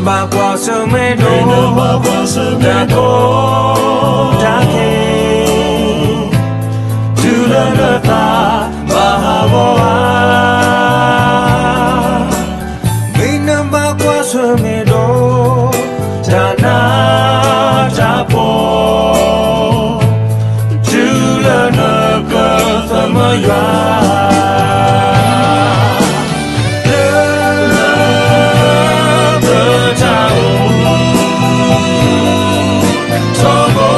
ဘၣ်ကွၢ်ဆၢၣ်မဲာ်ဒီး တၢ်ကီတၢ်ခဲ တုၤလၢနသးဘၣ်ဟးဂီၤဧါ. မ့ၢ်နဘၣ်ကွၢ်ဆၢၣ်မဲာ်ဒီး တၢ်နးတၢ်ဖှီၣ် တုၤလၢနကသးမုာ်ယွၤ လၢပတၢ်အိၣ်မူ ထီဘိ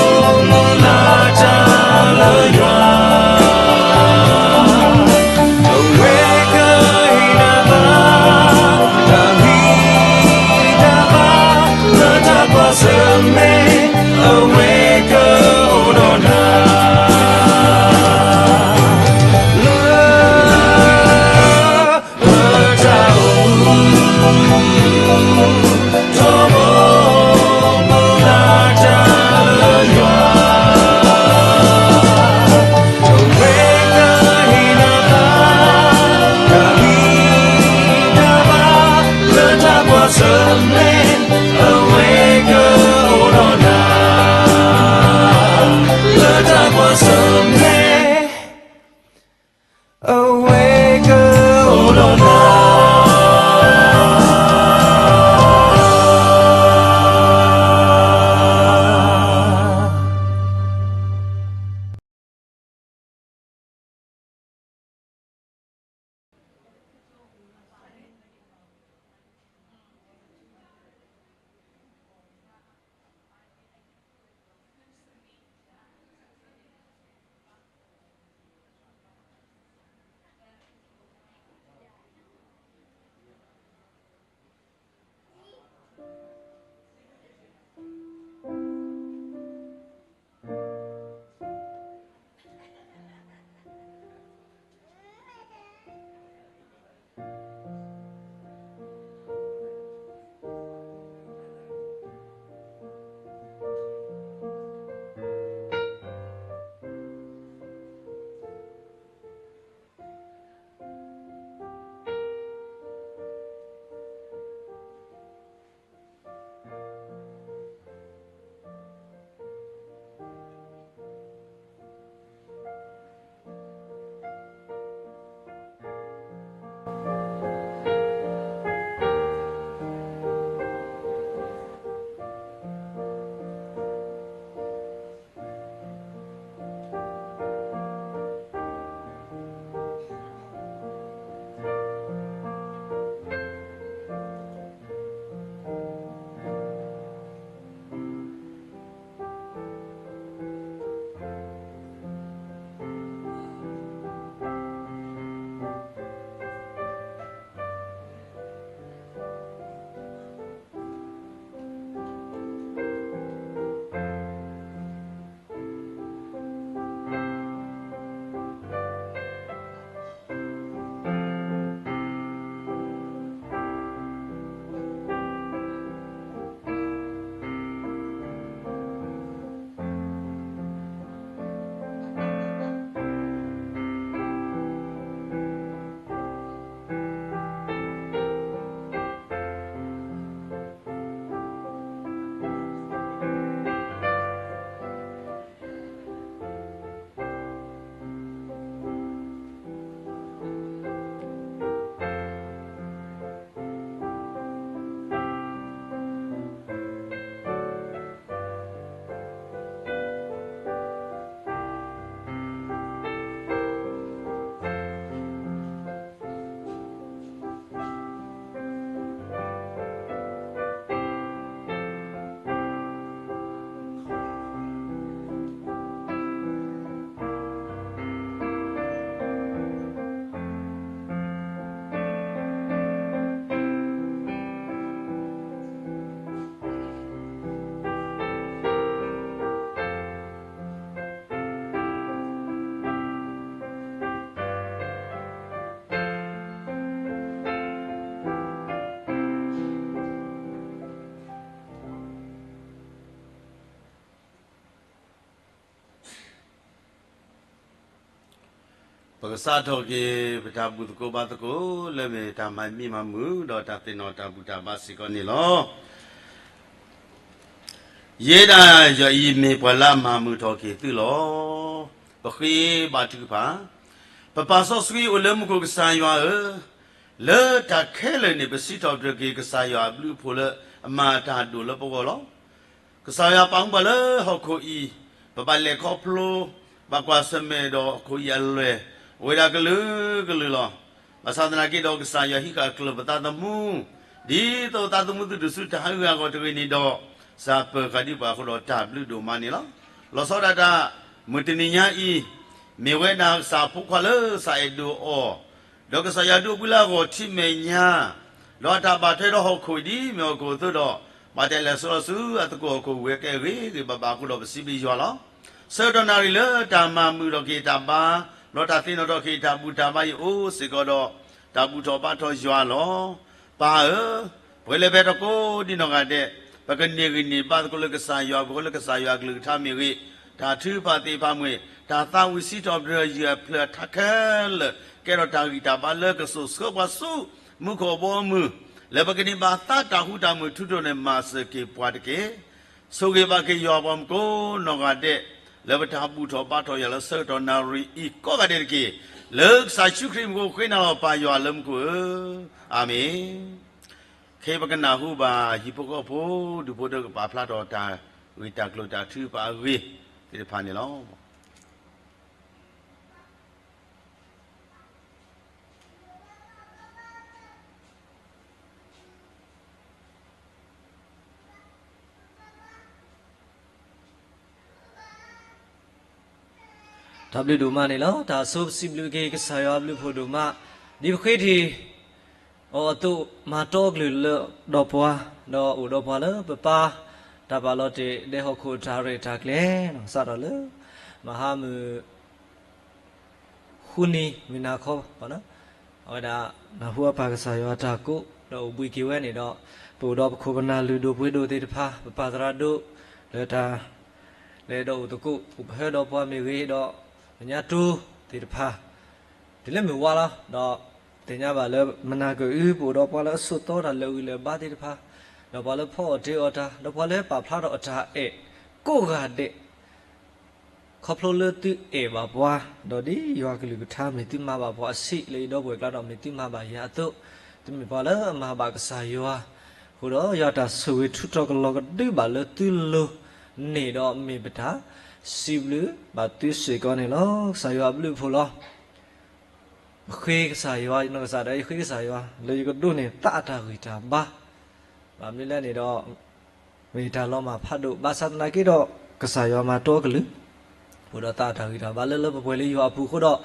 မုၢ်လၢ်တၢ်လၢယွၤ အဝဲကဟ့ၣ်နၤဘၣ် တၢ်ဂံၢ်တၢ်ဘါ လၢတၢ်ကွၢ်ဆၢၣ်မဲာ် အဝဲကအိၣ်ဒီးနၤ လၢ ပတၢ်အိၣ်မူ ထီဘိမုၢ်လၢ်တၢ်လၢယွၤ အဝဲကဟ့ၣ်နၤဘၣ် တၢ်ဂံၢ်တၢ်ဘါ လၢတၢ်ကွၢ်ဆၢၣ်မဲာ် အဝဲကအိၣ်ဒီးနၤ လၢတၢ်ကွၢ်ဆၢၣ်မဲာ် အဝဲကအိၣ်ဒီးနၤ ပကစးထီၣ်က့ၤ ပတၢ်ဘူၣ်သကိးဘါသကိး လၢမ့ၢ်တၢ်မၤမံမၤမုာ် ဒီးတၢ်သ့ၣ်နီၣ်တၢ်ဘူၣ်တၢ်ဘါစ့ၢ်ကီးန့ၣ်လီၤ. ယဲဒၣ်ယွၤအံၤမ့ၢ်ပှၤလၢအမၤမုာ်ထီၣ်က့ၤသုလီၤ. ပဃ့ဘါထုကဖၣ်. ပပၢ်စီဆှံအိၣ်လၢမူခိၣ်ကစၢ်ယွၤဧၢ, လၢတၢ်ခဲလၢာ်န့ၣ် ပစံးထီၣ်ပတြၢၤက့ၤကစၢ်ယွၤအဘျုးအဖှိၣ်လၢအမၤတၢ်ဒိၣ်လၢပဂီၢ်လီၤ. ကစၢ်ယွၤပာ်မူပှၤလၢဟီၣ်ခိၣ်အံၤ, ပဘၣ်လဲၤခီဖျိ, ဘၣ်ကွၢ်ဆၢၣ်မဲာ်ဒီးဟီၣ်ခိၣ်အံၤအလွဲၢ်, အိၣ်ဝဲဒၣ်ကလုာ်ကလုာ်လီၤ. ဘၣ်ဆၣ်သနာ်က့ဒီး ကစၢ်ယွၤဟံးဃာ်ကျၢၢ်ပသးသမူ, ဒ်သိးသးသမူသုတစုတဟးဂူာ်ဟးဂီၤတဂ့ၤန့ၣ်ဒီး, စၢ်ပၢၤဃာ်ဒံးပှၤအဃိဒီးတၢ်ဘျုးဒိၣ်မးန့ၣ်လီၤ. လီၤဆီဒၣ်တၢ် မုၢ်တနံၤညါအံၤ, မ့ၢ်ဝဲဒၣ်ကစၢ်အဖိခွါလၢကစၢ်အဲၣ်ဒိးအီၤ, ဒီးကစၢ်ယွၤဒုးအီၤလၢအဂီၢ်ထံးမဲာ်ညါ, ဒီးအတၢ်ဘၣ်ထွဲဒီးဟီၣ်ခိၣ်အံၤဒ်မ့ၢ်ဟီၣ်ခိၣ်အသိးဒီး, ဘၣ်တၢ်လဲၤဆူအီၤဆူအသကိးဟီၣ်ခိၣ်ဝဲၤကျဲဂ့ၤဂ့ၤဘၣ်ဘၣ်အဃိဒီး ပစံးဘျုးယွၤလီၤ. ဆၢကတီၢ်နၣ်ရံၣ်လၢတၢ်မၤမုာ်ထီၣ်က့ၤတၢ်ဘါ, ဒီးတၢ်သ့ၣ်နီၣ်ထီၣ်က့ၤတၢ်ဘူၣ်တၢ်ဘါအံၤအိၣ်စ့ၢ်ကီးဒီး, တၢ်ဘူၣ်ထီၣ်ဘါထီၣ်ယွၤလီၤ. ပၢ်ဧၢ, ပဝဲလၢပဟဲထီၣ်ကိးဒံနီၢ်ဂၤဒဲး, ပကန့ၢ်ဂံၢ်န့ၢ်ဘါသကိးလၢကစၢ်ယွၤ, ပဃိလၢကစၢ်ယွၤအကလုၢ်ကထါမ့ၢ်ဂ့ၤ, တၢ်ထုကဖၣ်သ့ၣ်တဖၣ်မ့ၢ်ဂ့ၤ, တၢ်သးဝံၣ်စံးထီၣ်ပတြၢၤယုၢ်အဖျၢၣ်အထးခဲလၢာ်, ကဲထီၣ်တၢ်ဂံၢ်တၢ်ဘါလၢကစိာ်ဆှၢပှၤဆူမူခိၣ်အဘီအမုၢ်, လၢပကန့ၢ်ဘၣ်သါတၢ်ဃူတၢ်မုာ်ထူးထီၣ်န့ၣ် မၤစၢၤက့ၤပှၤတက့ၢ်. ဆိၣ်ဂ့ၤဘၣ်က့ၤယွၤပှၤမုၣ်ကိးနီၢ်ဂၤဒဲး, လၢပတၢ်ဘူၣ်ထီၣ်ဘါထီၣ်ယွၤလၢဆၢကတီၢ်နၣ်ရံၣ်အံၤကိးဂၤဒဲးတက့ၢ်. လၢကစၢ်ယ့ၣ်ၡူးခရံာ်မံၤအဃိဃ့နၤလီၤ ပၢ်ယွၤလၢမူခိၣ်ဧၢ, အၤမ့ၣ်. ခဲအံၤပကနၢ်ဟူဘၣ်ဟံၣ်ဖိဃီဖိ ဒူၣ်ဖိထၢဖိကပာ်ဖျါထီၣ်တၢ်ဂ့ၢ်တၢ်ကျိၤတၢ်ထုကဖၣ်အဂ့ၢ်သ့ၣ်တဖၣ်န့ၣ်လီၤ. တၢ်ဘျုးဒိၣ်မးန့ၣ်လီၤ. တၢ်ဆိပစံးဘျုးက့ၤကစၢ်ယွၤအဘျုးအဖှိၣ်ဒိၣ်မး, ဒ်ပဃ့တ့ၢ်အီၤအသိး မၤတီကလုၢ်လၢဒီးပှၤ, ဒီးအိၣ်ဒီးပှၤလၢပပၢ် တၢ်ပာ်လီၤတ့ၢ်ဒဲဟီၣ်ခိၣ်တၢ်ရဲၣ်တၢ်ကျဲၤ, စးထီၣ်လၢ မဟါမုၢ် ဃုနံၤမုၢ်နၤခီ, အဝဲဒၣ် နၢ်ဟူအပၢ်ကစၢ်ယွၤအတၢ်ကိး ဒီးအိၣ်ဘှံးက့ၤဝဲန့ၣ်ဒီး, ပအိၣ်ဒီးပခိၣ်ပနၢ်လုၢ်ဒိၣ်ပှ့ၤဒိၣ်သ့ၣ်တဖၣ်, ပပၢ်သရၣ်ဒိၣ် လၢတၢ် လၢအဲၣ်ဒိးအိၣ်သကိး အိၣ်ပဟၢဒီးပှၤမ့ၢ်ဂ့ၤဒီး ပညါတိသ့ၣ်တဖၣ် တုၤလၢမုၢ်ဝါလီၤ. ဒီးသ့ၣ်ညါဘၣ်လၢမုၢ်နၤကၢၢ်အု ပအိၣ်ဒီးပှၤလၢအဆိးသီတၢ်လၢာ်ဂံၢ်လၢာ်ဘါသ့ၣ်တဖၣ်, ဒီးပှၤလၢဖီအီၣ်တ့အီၣ်တၢ်, ဒီးပှၤလၢပာ်ဖျါထီၣ်အတၢ်အဲၣ်ကိးဂၤဒဲး ခီဖျိလၢသုအဲၣ်ဘၣ်ပှၤ, ဒီးဒ်ယွၤကလုၢ်ကထါမ့ၢ်သုမၤဘၣ်ပှၤအဆံးလၢယဒီပုၢ်ဝဲၢ်ကျါဒီး မ့ၢ်သုမၤဘၣ်ယၤအသိး, သုမ့ၢ်ပှၤလၢအမၤဘၣ်ကစၢ်ယွၤ, အဃိဒီးယွၤတၢ်ဆိၣ်ဂ့ၤထူးထီၣ်ကလီၤကဒုဘၣ်လၢသုလိၤန့ၣ်ဒီး မ့ၢ်ပတၢ်စံးဘျုးဘၣ်သုစ့ၢ်ကီးန့ၣ်လီၤ. ကစၢ်ယွၤအဘျုးအဖှိၣ်လီၤ. ပဃ့ကစၢ်ယွၤ, နီၢ်ကစၢ်ဒၣ်ယဃ့ကစၢ်ယွၤ လၢယကဒိးန့ၢ်သးအတၢ်ဂံၢ်တၢ်ဘါ, ဘၣ်မနုၤလဲၣ်န့ၣ်ဒီး မ့ၢ်တၢ်လီၤမၢ်ဖးဒိၣ် ဘၣ်ဆၣ်သနာ်က့ဒီး ကစၢ်ယွၤမၤတီကလုၢ် အိၣ်ဒီးသးအတၢ်ဂံၢ်တၢ်ဘါလၢလၢပှဲၤပှဲၤလၢယွၤအပူၤအဃိဒီး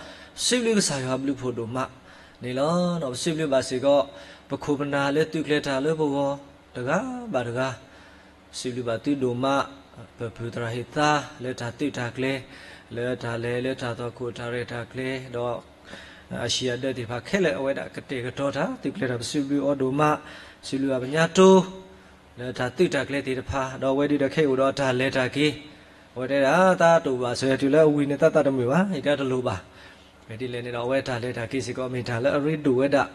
စံးဘျုးကစၢ်ယွၤအဘျုးအဖှိၣ်ဒိၣ်မးန့ၣ်လီၤ. ဒီးပစံးဘျုးဘၣ်စ့ၢ်ကီး ပခိၣ်ပနၢ်လၢသုးကျဲၤတၢ်လၢပဂီၢ်တဂၤဘၣ်တဂၤ စံးဘျုးဘၣ်သုဒိၣ်မး, ပပုၢ်သရၣ်ဟ့ၣ်သါလၢတၢ်သုးတၢ်ကျဲၤ, လၢတၢ်လဲၤလၢတၢ်သီခိၣ်တၢ်ရဲၣ်တၢ်ကျဲၤ, ဒီး အဟံၣ်အဒၢးသ့ၣ်တဖၣ်ခဲလၢာ် အဝဲဒၣ်ကတဲာ်ကတီၤတၢ်သုးကျဲၤတၢ် ပစံးဘျုးအီၤဒိၣ်မး, စံးဘျုးဘၣ်ပညါတိ လၢတၢ်သုးတၢ်ကျဲၤသ့ၣ်တဖၣ်, ဒီးအဝဲဒၣ်ဒီးခဲအံၤအိၣ်ဒီးတၢ်လဲၤတၢ်က့ၤ, အဝဲတဲဒၣ် တၢ်တိၢ်ဘၣ်စၢၤတုၤလၢအဝံၤန့ၣ် တၢ်သးတမုာ်ဘၣ်, ယတဲတလိၣ်ဘၣ် ဖဲဒ်လဲၣ်န့ၣ်ဒီး အဝဲတၢ်လဲၤတၢ်က့ၤစ့ၢ်ကီး မ့ၢ်တၢ်လၢအရ့ဒိၣ်ဝဲဒၣ်,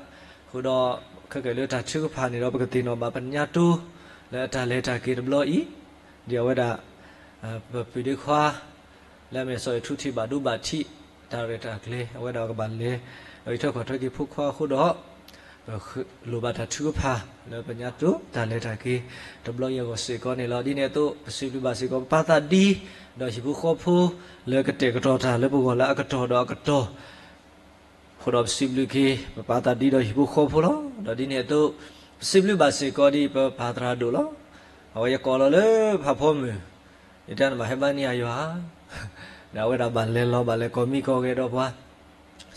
အဃိဒီး ခဲကနံၣ်လၢတၢ်ထုကဖၣ်န့ၣ်ဒီး ပကသ့ၣ်နီၣ်ဘၣ်ပညါတိ လၢအတၢ်လဲၤတၢ်က့ၤတဘျီအံၤ, ဒ်အဝဲဒၣ် ပပုၢ်ဒီခွါ လၢအမ့ၢ်စီၤအုးထူထံးဘၣ်ဒိဘၣ်ထံး တၢ်ရဲၣ်တၢ်ကျဲၤ အဝဲဒၣ်ကဘၣ်လဲၤ ဒီးအံးထွဲကွၢ်ထွဲက့ၤဖိခွါအဃိဒီး ပလိၣ်ဘၣ်တၢ်ထုကဖၣ် လၢပညါတိ တၢ်လဲၤတၢ်က့ၤ တဘျီအံၤအဂီၢ်စ့ၢ်ကီးန့ၣ်လီၤ. ဒ်န့ၣ်အသိး ပစံးဘျုးဘၣ်စ့ၢ်ကီး ပပၢ်သးဒံ ဒီးဟံၣ်ဖိဃီဖိ လၢကတဲာ်ကတီၤတၢ်လၢပဂီၢ်လၢအကတီၢ်ဒီးအကတီၢ် အဃိဒီးပစံးဘျုးက့ၤ ပပၢ်သးဒံဒီးဟံၣ်ဖိဃီဖိလီၤ. ဒီးဒ်န့ၣ်အသိး ပစံးဘျုးဘၣ်စ့ၢ်ကီးဒ်ပပၢ်သရၣ်ဒိၣ်လီၤ. အဝဲယကိးလီၤလၢဖးဖီမုၢ် ယတဲနဘၣ်ဟဲဘါန့ၢ်ယၤယွၤ, ဒီးအဝဲဒၣ်ဘၣ်လဲၤလီၤဘၣ်လဲၤကိးမံကိးဂဲၤဒီးပှၤ,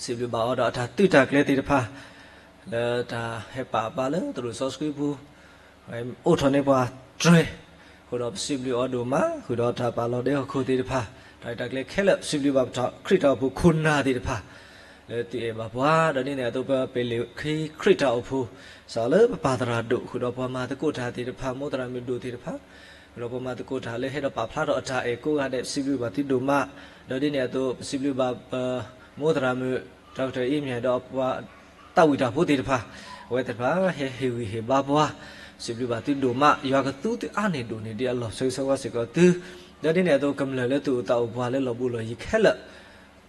စံးဘျုးဘၣ်အီၤဒီးအတၢ်သုးတၢ်ကျဲၤသ့ၣ်တဖၣ် လၢတၢ်ဟဲပာ်အပၢ်လၢသရိာ်စီဆှံပူၤ အိးထီၣ်န့ၢ်ပှၤတြဲၤ, အဃိဒီးပစံးဘျုးအီၤဒိၣ်မး, ဃုာ်ဒီးတၢ်ပာ်လီၤဒဲဟီၣ်ခိၣ်သ့ၣ်တဖၣ်, တၢ်ရဲၣ်တၢ်ကျဲၤခဲလၢာ် ပစံးဘျုးဘၣ်ပခရံာ်တၢ်အိၣ်ဖှိၣ်ခိၣ်နၢ်သ့ၣ်တဖၣ် လၢသုအဲၣ်ဘၣ်ပှၤ, ဒီးဒ်န့ၣ်အသိးပပ့ၤလ့ၣ်ခံခရံာ်တၢ်အိၣ်ဖှိၣ် စးလၢပပၢ်သရၣ်ဒိၣ် ဃုာ်ဒီးပှၤမၤသကိးတၢ်သ့ၣ်တဖၣ် မိၢ်သရၣ်မုၣ်ဒိၣ်သ့ၣ်တဖၣ်, ဃုာ်ဒီးပှၤမၤသကိးတၢ်လၢဟဲဒီးပာ်ဖျါထီၣ်အတၢ်အဲၣ်ကိးဂၤဒဲး ပစံးဘျုးဘၣ်သုဒိၣ်မး, ဒီးဒ်န့ၣ်အသိး ပစံးဘျုးဘၣ်ပမိၢ်သရၣ်မုၣ် ဒီးကတၢၢ်အံၤမ့ၢ်ဒီးပှၤသးဝံၣ်တၢ်ဖိသ့ၣ်တဖၣ်, အဝဲသ့ၣ်တဖၣ်ဟဲဟ့ၣ်ဂံၢ်ဟ့ၣ်ဘါပှၤ, စံးဘျုးဘၣ်သုဒိၣ်မး, ယွၤကသူသုအါန့ၢ်ဒိၣ်န့ၢ်ဒံးအလီၢ် ဆၢဂ့ၤဆၢဝါစ့ၢ်ကီးသု, ဒီးဒ်န့ၣ်အသိးကမျၢၢ်လၢသူၣ်အိၣ်သးအိၣ်ပှၤလၢလီၢ်ဘူးလီၢ်ယံၤခဲလၢာ်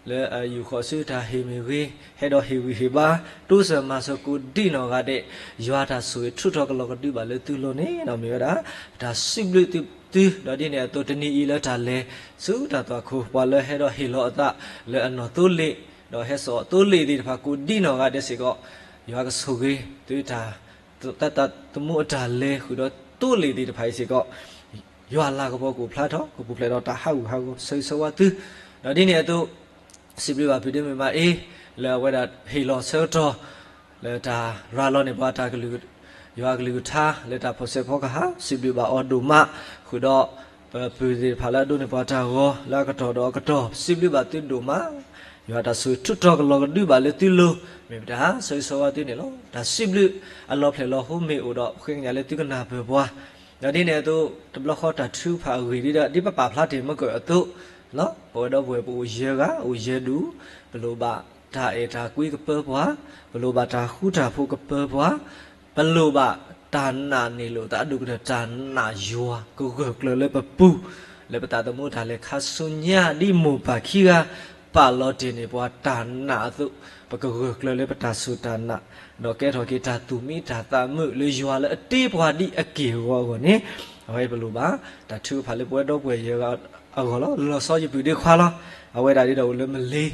လၢအယူာ်ဃီၤဆူတၢ်ဟ့ၣ်မ့ၢ်ဂ့ၤ, ဟဲဒီးဟ့ၣ်ဂံၢ်ဟ့ၣ်ဘါ, တိစၢၤမၤစၢၤကိးဒံနီၢ်ဂၤဒဲး, ယွၤတၢ်ဆိၣ်ဂ့ၤထုးထီၣ်ကလီၤကဒုဘၣ်လၢသုလိၤန့ၣ် ဒီးမ့ၢ်ဝဲဒၣ် တၢ်စံးဘျုးသု, ဒီးဒ်န့ၣ်အသိးတနံၤအံၤလၢတၢ်လဲၤဆူတၢ်သွၣ်ခိၣ် ပှၤလၢဟဲဒီးဟ့ၣ်လီၤအသးလၢအနီၢ်သိလ့ၣ်, ဒီးဟဲစိာ်အီၤသိလ့ၣ်သ့ၣ်တဖၣ်ကိးဒံနီၢ်ဂၤဒဲးစ့ၢ်ကီး, ယွၤကဆိၣ်ဂ့ၤသုတၢ် တၢ်သးသမူအတၢ်လဲၤဃုာ်ဒီးသိလ့ၣ်သ့ၣ်တဖၣ်အံၤစ့ၢ်ကီး, ယွၤအလၤကပီၤကအိၣ်ဖျါထီၣ် ကပူၤဖျဲးဒီးတၢ်ဟးဂူာ်ဟးဂီၤ ဆၢဂ့ၤဆၢဝါသု, ဒီးဒ်န့ၣ်အသိး စံးဘျုးဘၣ်ဖုဒ့မုၣ်မၤအ့ လၢအဝဲဒၣ်ဟ့ၣ်လီၤဆၢကတီၢ် လၢတၢ်ရၤလီၤန့ၢ်ပှၤတၢ်ကလုၢ် ယွၤအကလုၢ်ကထါ လၢတၢ်ဖီၣ်ဆဲးဖီကဟၣ် စံးဘျုးဘၣ်အီၤဒိၣ်မး, ဃုာ်ဒီး ပပုၢ်သ့ၣ်တဖၣ်လၢအဒိးန့ၢ်ပှၤတၢ်ဂီၤ လၢအကတီၢ်ဒီးအကတီၢ် စံးဘျုးဘၣ်သုဒိၣ်မး, ယွၤတၢ်ဆိၣ်ဂ့ၤထုးထီၣ်ကလီၤကဒုဘၣ်လၢသုလိၤ, မ့ၢ်ပတၢ်ဆၢဂ့ၤဆၢဝါသုန့ၣ်လီၤ. တၢ်စံးဘျုးအလီၤဖျဲၣ်လီၤဟိမ့ၢ်အိၣ်ဒီး ဃ့ကညးလၢသုကနၢ်ပၢၢ်ပှၤ, ဒီးဒ်န့ၣ်အသိး တဘျီဃီတၢ်ထုကဖၣ်အဂ့ၢ်ဒ်ဒီး ဒ်ပပာ်ဖျါတ့ၢ်မ့ၢ်ကၢၢ်အသိးလီၤ. ပဝဲဒီပုၢ်ဝဲၢ်ပအိၣ်ယဲၢ်ဂၤ အိၣ်ယဲၢ်ဒူၣ်, ပလိၣ်ဘၣ်တၢ်အဲၣ်တၢ်ကွံကပၢပှၤ, ပလိၣ်ဘၣ်တၢ်ဃူတၢ်ဖိးကပၢပှၤ, ပလိၣ်ဘၣ်တၢ်နာ်န့ၢ်လိာ်သးဒိၣ်ကတၢၢ် တၢ်နာ်ယွၤကဂၢၢ်ကျၢၤလၢပပူၤ, လၢပသးသမူတၢ်လဲၤခါဆူညါ ဒ်မိၢ်ပၢ်ခံဂၤ ပာ်လီၤတ့ၢ်န့ၢ်ပှၤတၢ်နာ်အသိး, ပကဂၢၢ်ကျၢၤလၢပတၢ်စူၢ်တၢ်နာ်, ဒီးကဲထီၣ်က့ၤတၢ်သူၣ်မံတၢ်သးမုာ်လၢယွၤလၢအတ့ပှၤဒ်အက့ၢ်အဂီၤအဂီၢ်န့ၣ်, အဝဲပလိၣ်ဘၣ် တၢ်ထုကဖၣ်လၢပဝဲဒီပုၢ်ဝဲၢ်ယဲၢ်ဂၤအဂီၢ်လီၤ. လီၤဆီယပုၢ်ဒ့ခွါလီၤ. အဝဲဒၣ်ဒ်ဒီးအိၣ်လၢမလ့ၤ,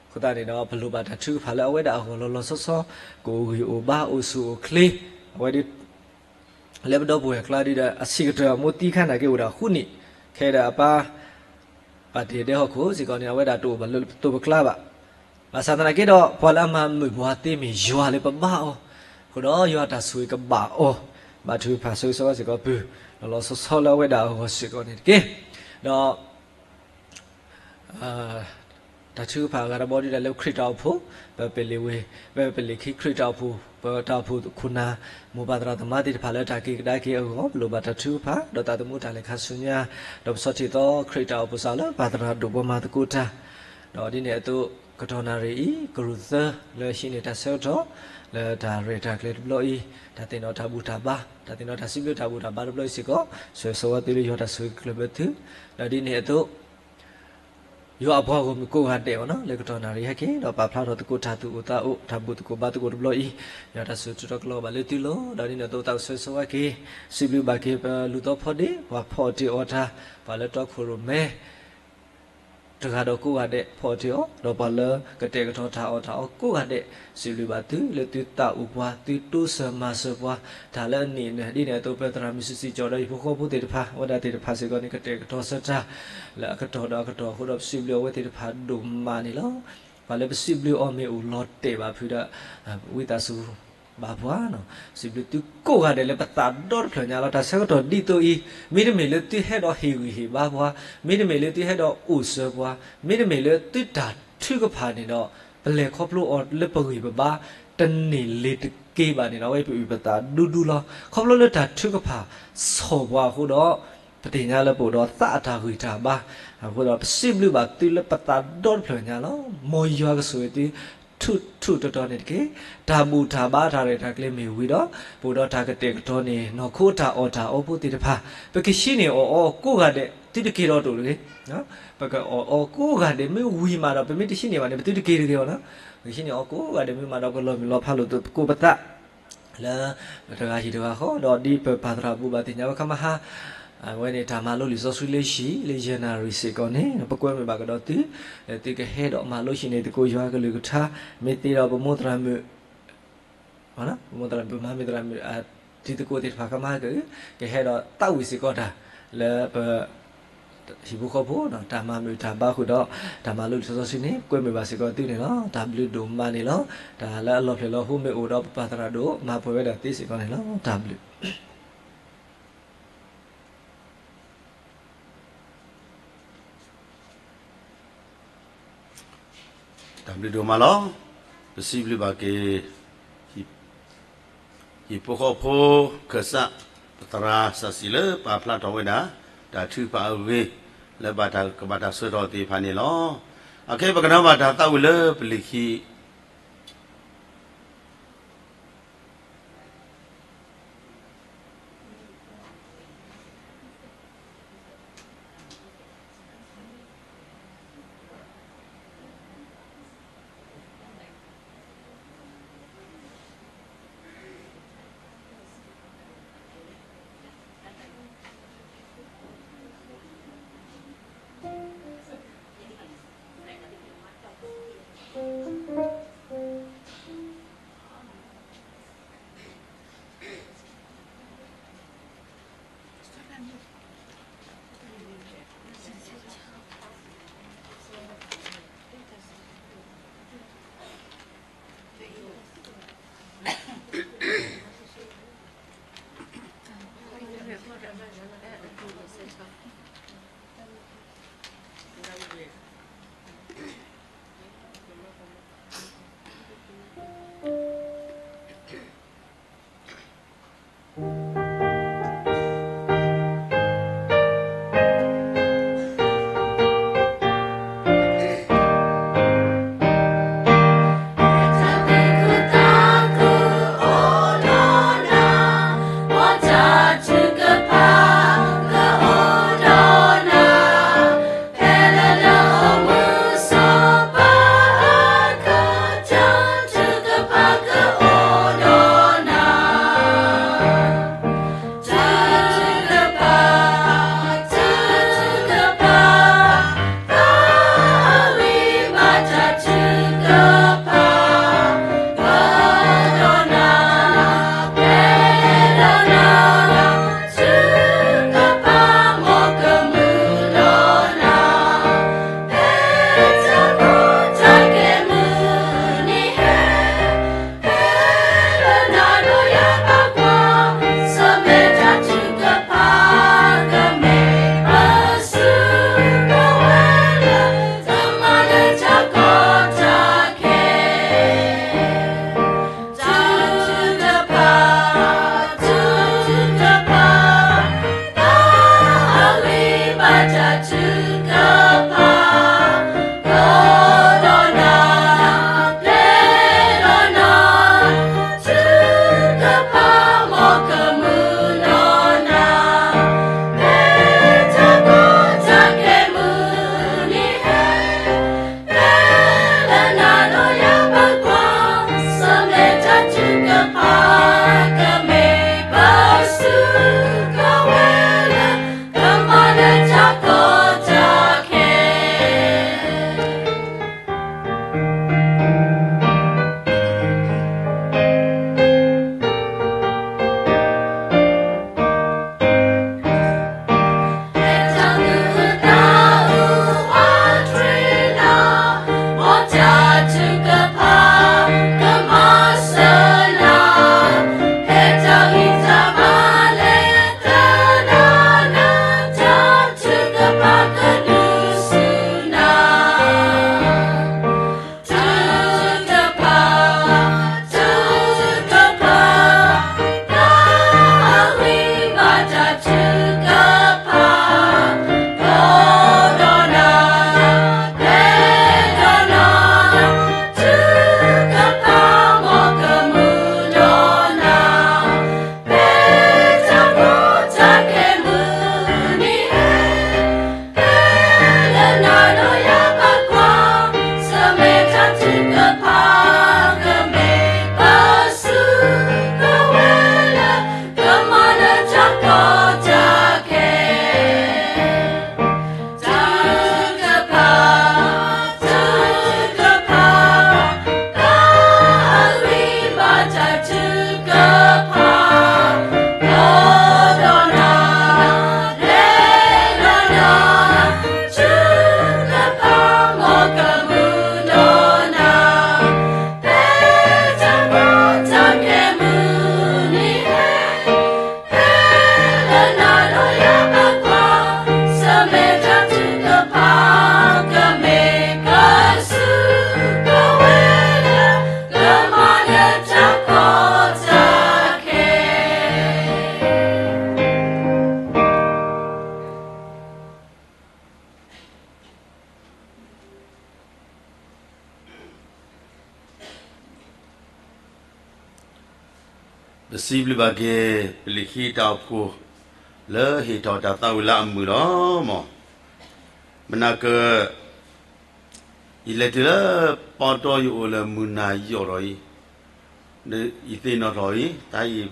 အဃိသတးန့ၣ်ဒီး ပလိၣ်ဘၣ်တၢ်ထုကဖၣ်လၢအဝဲဒၣ်အဂီၢ်လီၤလီၤဆီဆီ, ကအိၣ်ဂံၢ်အိၣ်ဘါ အိၣ်ဆူၣ်အိၣ်ချ့, အဝဲဒၣ် လၢပဒီပုၢ်ဝဲၢ်အကျါဒ်ဒီး အဆံးကတၢၢ်အမိၢ်သံခါန့ၣ်က့ၤအိၣ်ဒၣ်ဃုနံၣ်, ခဲဒီးအပၢ် ပာ်တ့ၢ်ဒဲဟီၣ်ခိၣ်စ့ၢ်ကီးန့ၣ် အဝဲဒၣ်တအိၣ်ဘၣ်လၢပသိးပကျါဘၣ်. ဘၣ်ဆၣ်သနာ်က့ဒီး ပှၤလၢအမၤမုာ်ပှၤသ့မ့ၢ်ယွၤလၢပဘါအီၤ, အဃိဒီးယွၤတၢ်ဆိၣ်ဂ့ၤကဘၣ်အီၤ, ဘၣ်ထုကဖၣ်ဆၢဂ့ၤဆၢဝါစ့ၢ်ကီးပုၢ်, လီၤလီၤဆီဆီလၢအဝဲဒၣ်အဂီၢ်စ့ၢ်ကီးန့ၣ်တက့ၢ်. ဒီး တၢ်ထုကဖၣ်အဂၤတဘီဒ်ဒီးလၢခရံာ်တၢ်အိၣ်ဖှိၣ်, ပပလ့ၣ်ဝ့ၢ်, ပပလ့ၣ်ခံခရံာ်တၢ်အိၣ်ဖှိၣ်, ပတၢ်အိၣ်ဖှိၣ်ခိၣ်နၢ်, မိၢ်ပၢ်သရၣ်သမါသ့ၣ်တဖၣ်လၢတၢ်က့ၤကဒါက့ၤအဂီၢ် ပလိၣ်ဘၣ်တၢ်ထုကဖၣ် ဒီးသးသမူတၢ်လဲၤခါဆူညါ, ဒီးပဆီၣ်ထံသီခရံာ်တၢ်အိၣ်ဖှိၣ်စးလၢပၢ်သရၣ်ဒိၣ်ပှၤမၤသကိးတၢ်, ဒီးဒ်န့ၣ်အသိး ကတီၢ်နၣ်ရံၣ်အံၤ ကရူၢ်သၢ လၢဟံးန့ၢ်တၢ်ဆၢကတီၢ် လၢတၢ်ရဲၣ်တၢ်ကျဲၤတဘျီအံၤ, တၢ်သ့ၣ်နီၣ်တၢ်ဘူၣ်တၢ်ဘါ, တၢ်သ့ၣ်နီၣ်တၢ်စံးဘျုးတၢ်ဘူၣ်တၢ်ဘါတဘျီအံၤစ့ၢ်ကီး, ဆၢဂ့ၤဆၢဝါသုလၢယွၤတၢ်ဆိၣ်ဂ့ၤကကျၢၢ်ဘၢသု, ဒီးဒ်န့ၣ်အသိး ယွၤအပှၤဂီၢ်မုၢ်ကိးဂၤဒဲးအံၤ လၢကတီၢ်နၣ်ရံၣ်ဟဲက့ၤ ဒီးပာ်ဖျါထီၣ်သကိးတၢ်သူၣ်အိၣ်သးအိၣ် တၢ်ဘူၣ်သကိးဘါသကိးတဘျီအံၤ, ယွၤတၢ်ဆိၣ်ဂ့ၤထုးထီၣ်ကလီၤဘၣ်လၢသုလိၤ, ဒီးဒ်န့ၣ်အသိးသးအိၣ်ဆၢဂ့ၤဆၢဝါက့ၤ, စံးဘျုးဘၣ်က့ၤပလူၤသီဖီဒ့ ပှၤဖီၣ်အီၣ်တ့ၢ်အီၣ်တၢ်, ပှၤလၢတီခိၣ်ရိၣ်မဲ တဂၤဒီးကိးဂၤဒဲးဖီၣ်အီၣ်တ့ၢ်အီၣ်, ဒီးပှၤလၢကတဲာ်ကတီၤတၢ်အီၣ်တၢ်အီကိးဂၤဒဲး, စံးဘျုးဘၣ်သုလၢသုသးအိၣ်ပှၤ သုတိစၢၤမၤစၢၤပှၤ, တၢ်လၢအနံၣ်အနၢၤ ဒ်န့ၣ်အသိး ပၢ်သရၣ်မုၣ်စုစံကၠီဒီးဟံၣ်ဖိဃီဖိသ့ၣ်တဖၣ် အဝဲဒၣ်သ့ၣ်တဖၣ်စ့ၢ်ကီးန့ၣ် ကတဲာ်ကတီၤဆၢတၢ် လၢအကတီၢ်ဒီးအကတီၢ်အဃိဒီး ပစံးဘျုးအဝဲသ့ၣ်တဖၣ်ဒိၣ်မးန့ၣ်လီၤ. ပှၤလၢပစံးဘျုးအီၤမ့ၢ်အိၣ်လီၤတဲာ်ဘၣ်ဖုးဒီး ဝံသးစူၤ ဘၣ်ပှၤ, စံးဘျုးသုကိးဂၤဒဲးလၢပသးဒီတဖျၢၣ်ညါလီၤ. တၢ်ဆၢကတီၢ်ဒ်သိးအံၤ, မ့တမ့ၢ်လၢသုဟဲဒီးဟ့ၣ်ဂံၢ်ဟ့ၣ်ဘါပှၤ, မ့တမ့ၢ်လၢသုဟဲဒီးအိၣ်စၢၤပှၤ, မ့တမ့ၢ်လၢသုတၢ်ထုကဖၣ်န့ၣ်ဒီး ပလဲၤခီဖျိအီၤလၢပဂံၢ်ပဘါ တန့ၢ်လ့ၤတက့ဘၣ်န့ၣ်ဒီး အဝဲပအုၣ်ပသးဒူဒူလီၤ. ခီဖျိလၢတၢ်ထုကဖၣ်ဆီၣ်ပှၤအဃိဒီး ပသ့ၣ်ညါလၢပအိၣ်ဒီးသးအတၢ်ဂံၢ်တၢ်ဘါ, အဃိဒီးပစံးဘျုးဘၣ်သုလၢပသးဒီတဖျၢၣ်ညါလီၤ. မ်ယွၤကဆိၣ်ဂ့ၤသု ထူးထူးတီၤတီၤန့ၣ်တက့ၢ်. တၢ်ဘူၣ်တၢ်ဘါတၢ်ရဲၣ်တၢ်ကျဲၤမ့ၢ်ဝံၤဒီး ပအိၣ်ဒီးတၢ်ကတဲာ်ကတီၤန့ၣ် နီၢ်ခိတၢ်အီၣ်တၢ်အီဖိသ့ၣ်တဖၣ် ပကဟံးန့ၢ်အီၣ်အီကိးဂၤဒဲး သုတက့ၤဒီးတအိၣ်တဂ့ၤ. ပကအီၣ်အီကိးဂၤဒဲး မ့ၢ်ဝံၤမးဒီး ပမ့ၢ်တဟံးန့ၢ်ဘၣ်န့ၣ် ပသုတက့ၤတဂ့ၤအီၤလီၤ. ပကဟံးန့ၢ်အီကိးဂၤဒဲးမ့ၢ်မးဒီး ပကလီၤမုၢ်လီၤဖးလိာ်သကိးပသး လၢ ပတဂၤဟံၣ်တဂၤဃီ ဒီးဒ်ပပၢ်သရၣ်ဘူၣ်ဘၣ်သ့ၣ်ညါဝဲခါမဟါ အဝဲန့ၣ် တၢ်မၤလိလံာ်စီဆှံလၢဟံၣ် လၢယဲၢ်နၣ်ရံၣ်စ့ၢ်ကီးန့ၣ် ပကွဲမုာ်ဘၣ်ကဒီးသု, သုကဟဲဒီးမၤလိဟံၣ်န့ၢ်သကိးယွၤကလုၢ်ကထါ, မ့ၢ်သ့ဒီးပမိၢ်သရၣ်မုၣ် ပမိၢ်သရၣ်မုၣ် ပမၤမ့ၢ်သရၣ်မုၣ် တံၤသကိးသ့ၣ်တဖၣ်ခါမဟါက ကဟဲဒီးသးဝံၣ်စ့ၢ်ကီးတၢ် လၢပ ဟံၣ်ဖိဃီဖိ တၢ်မၤမုာ်တၢ်ဘါဃုာ်ဒီး တၢ်မၤလိလံာ်စီဆှံန့ၣ် ကွဲမုာ်ဘၣ်စ့ၢ်ကီးသုန့ၣ်လီၤ. တၢ်ဘျုးဒိၣ်မးန့ၣ်လီၤ. တၢ်လၢအလီၤဖျဲၣ်လီၤဟိမ့ၢ်အိၣ်ဒီးပပၢ်သရၣ်ဒိၣ် မၤပှဲၤဝဲဒၣ်သ့စ့ၢ်ကီးန့ၣ်လီၤ. တၢ်ဘျုး တၢ်ဘျုးဒိၣ်မးလီၤ. ပစံးဘျုးဘၣ်က့ၤ ဟံၣ်ဖိဃီဖိ ခၢၣ်စး ပသရၣ်စးစံလၢပာ်ဖျါထီၣ်ဝဲဒၣ် တၢ်ထုကဖၣ်အဂ့ၢ် လၢဘၣ်တၢ်ကဘၣ်တၢ်ဆှၢထီၣ်သ့ၣ်တဖၣ်န့ၣ်လီၤ. အခဲအံၤပကနၢ်ဘၣ်တၢ်သးဝံၣ်လၢပလံၤခံ ပစံးဘျုးဘၣ်က့ၤ ပလံၤခံတၢ်အိၣ်ဖှိၣ် လၢဟ့ၣ်ထီၣ်တၢ်သးဝံၣ်လၢအမုာ်လီၤ. မ်မနၤက ယလဲၤတုၤလၢပီတီၢ် ယအိၣ်လၢမုၢ်နၤယီၢ်ဒီးအံၤ, ယသ့ၣ်နီၣ်ထီၣ်အံၤ တၢ်အံၤ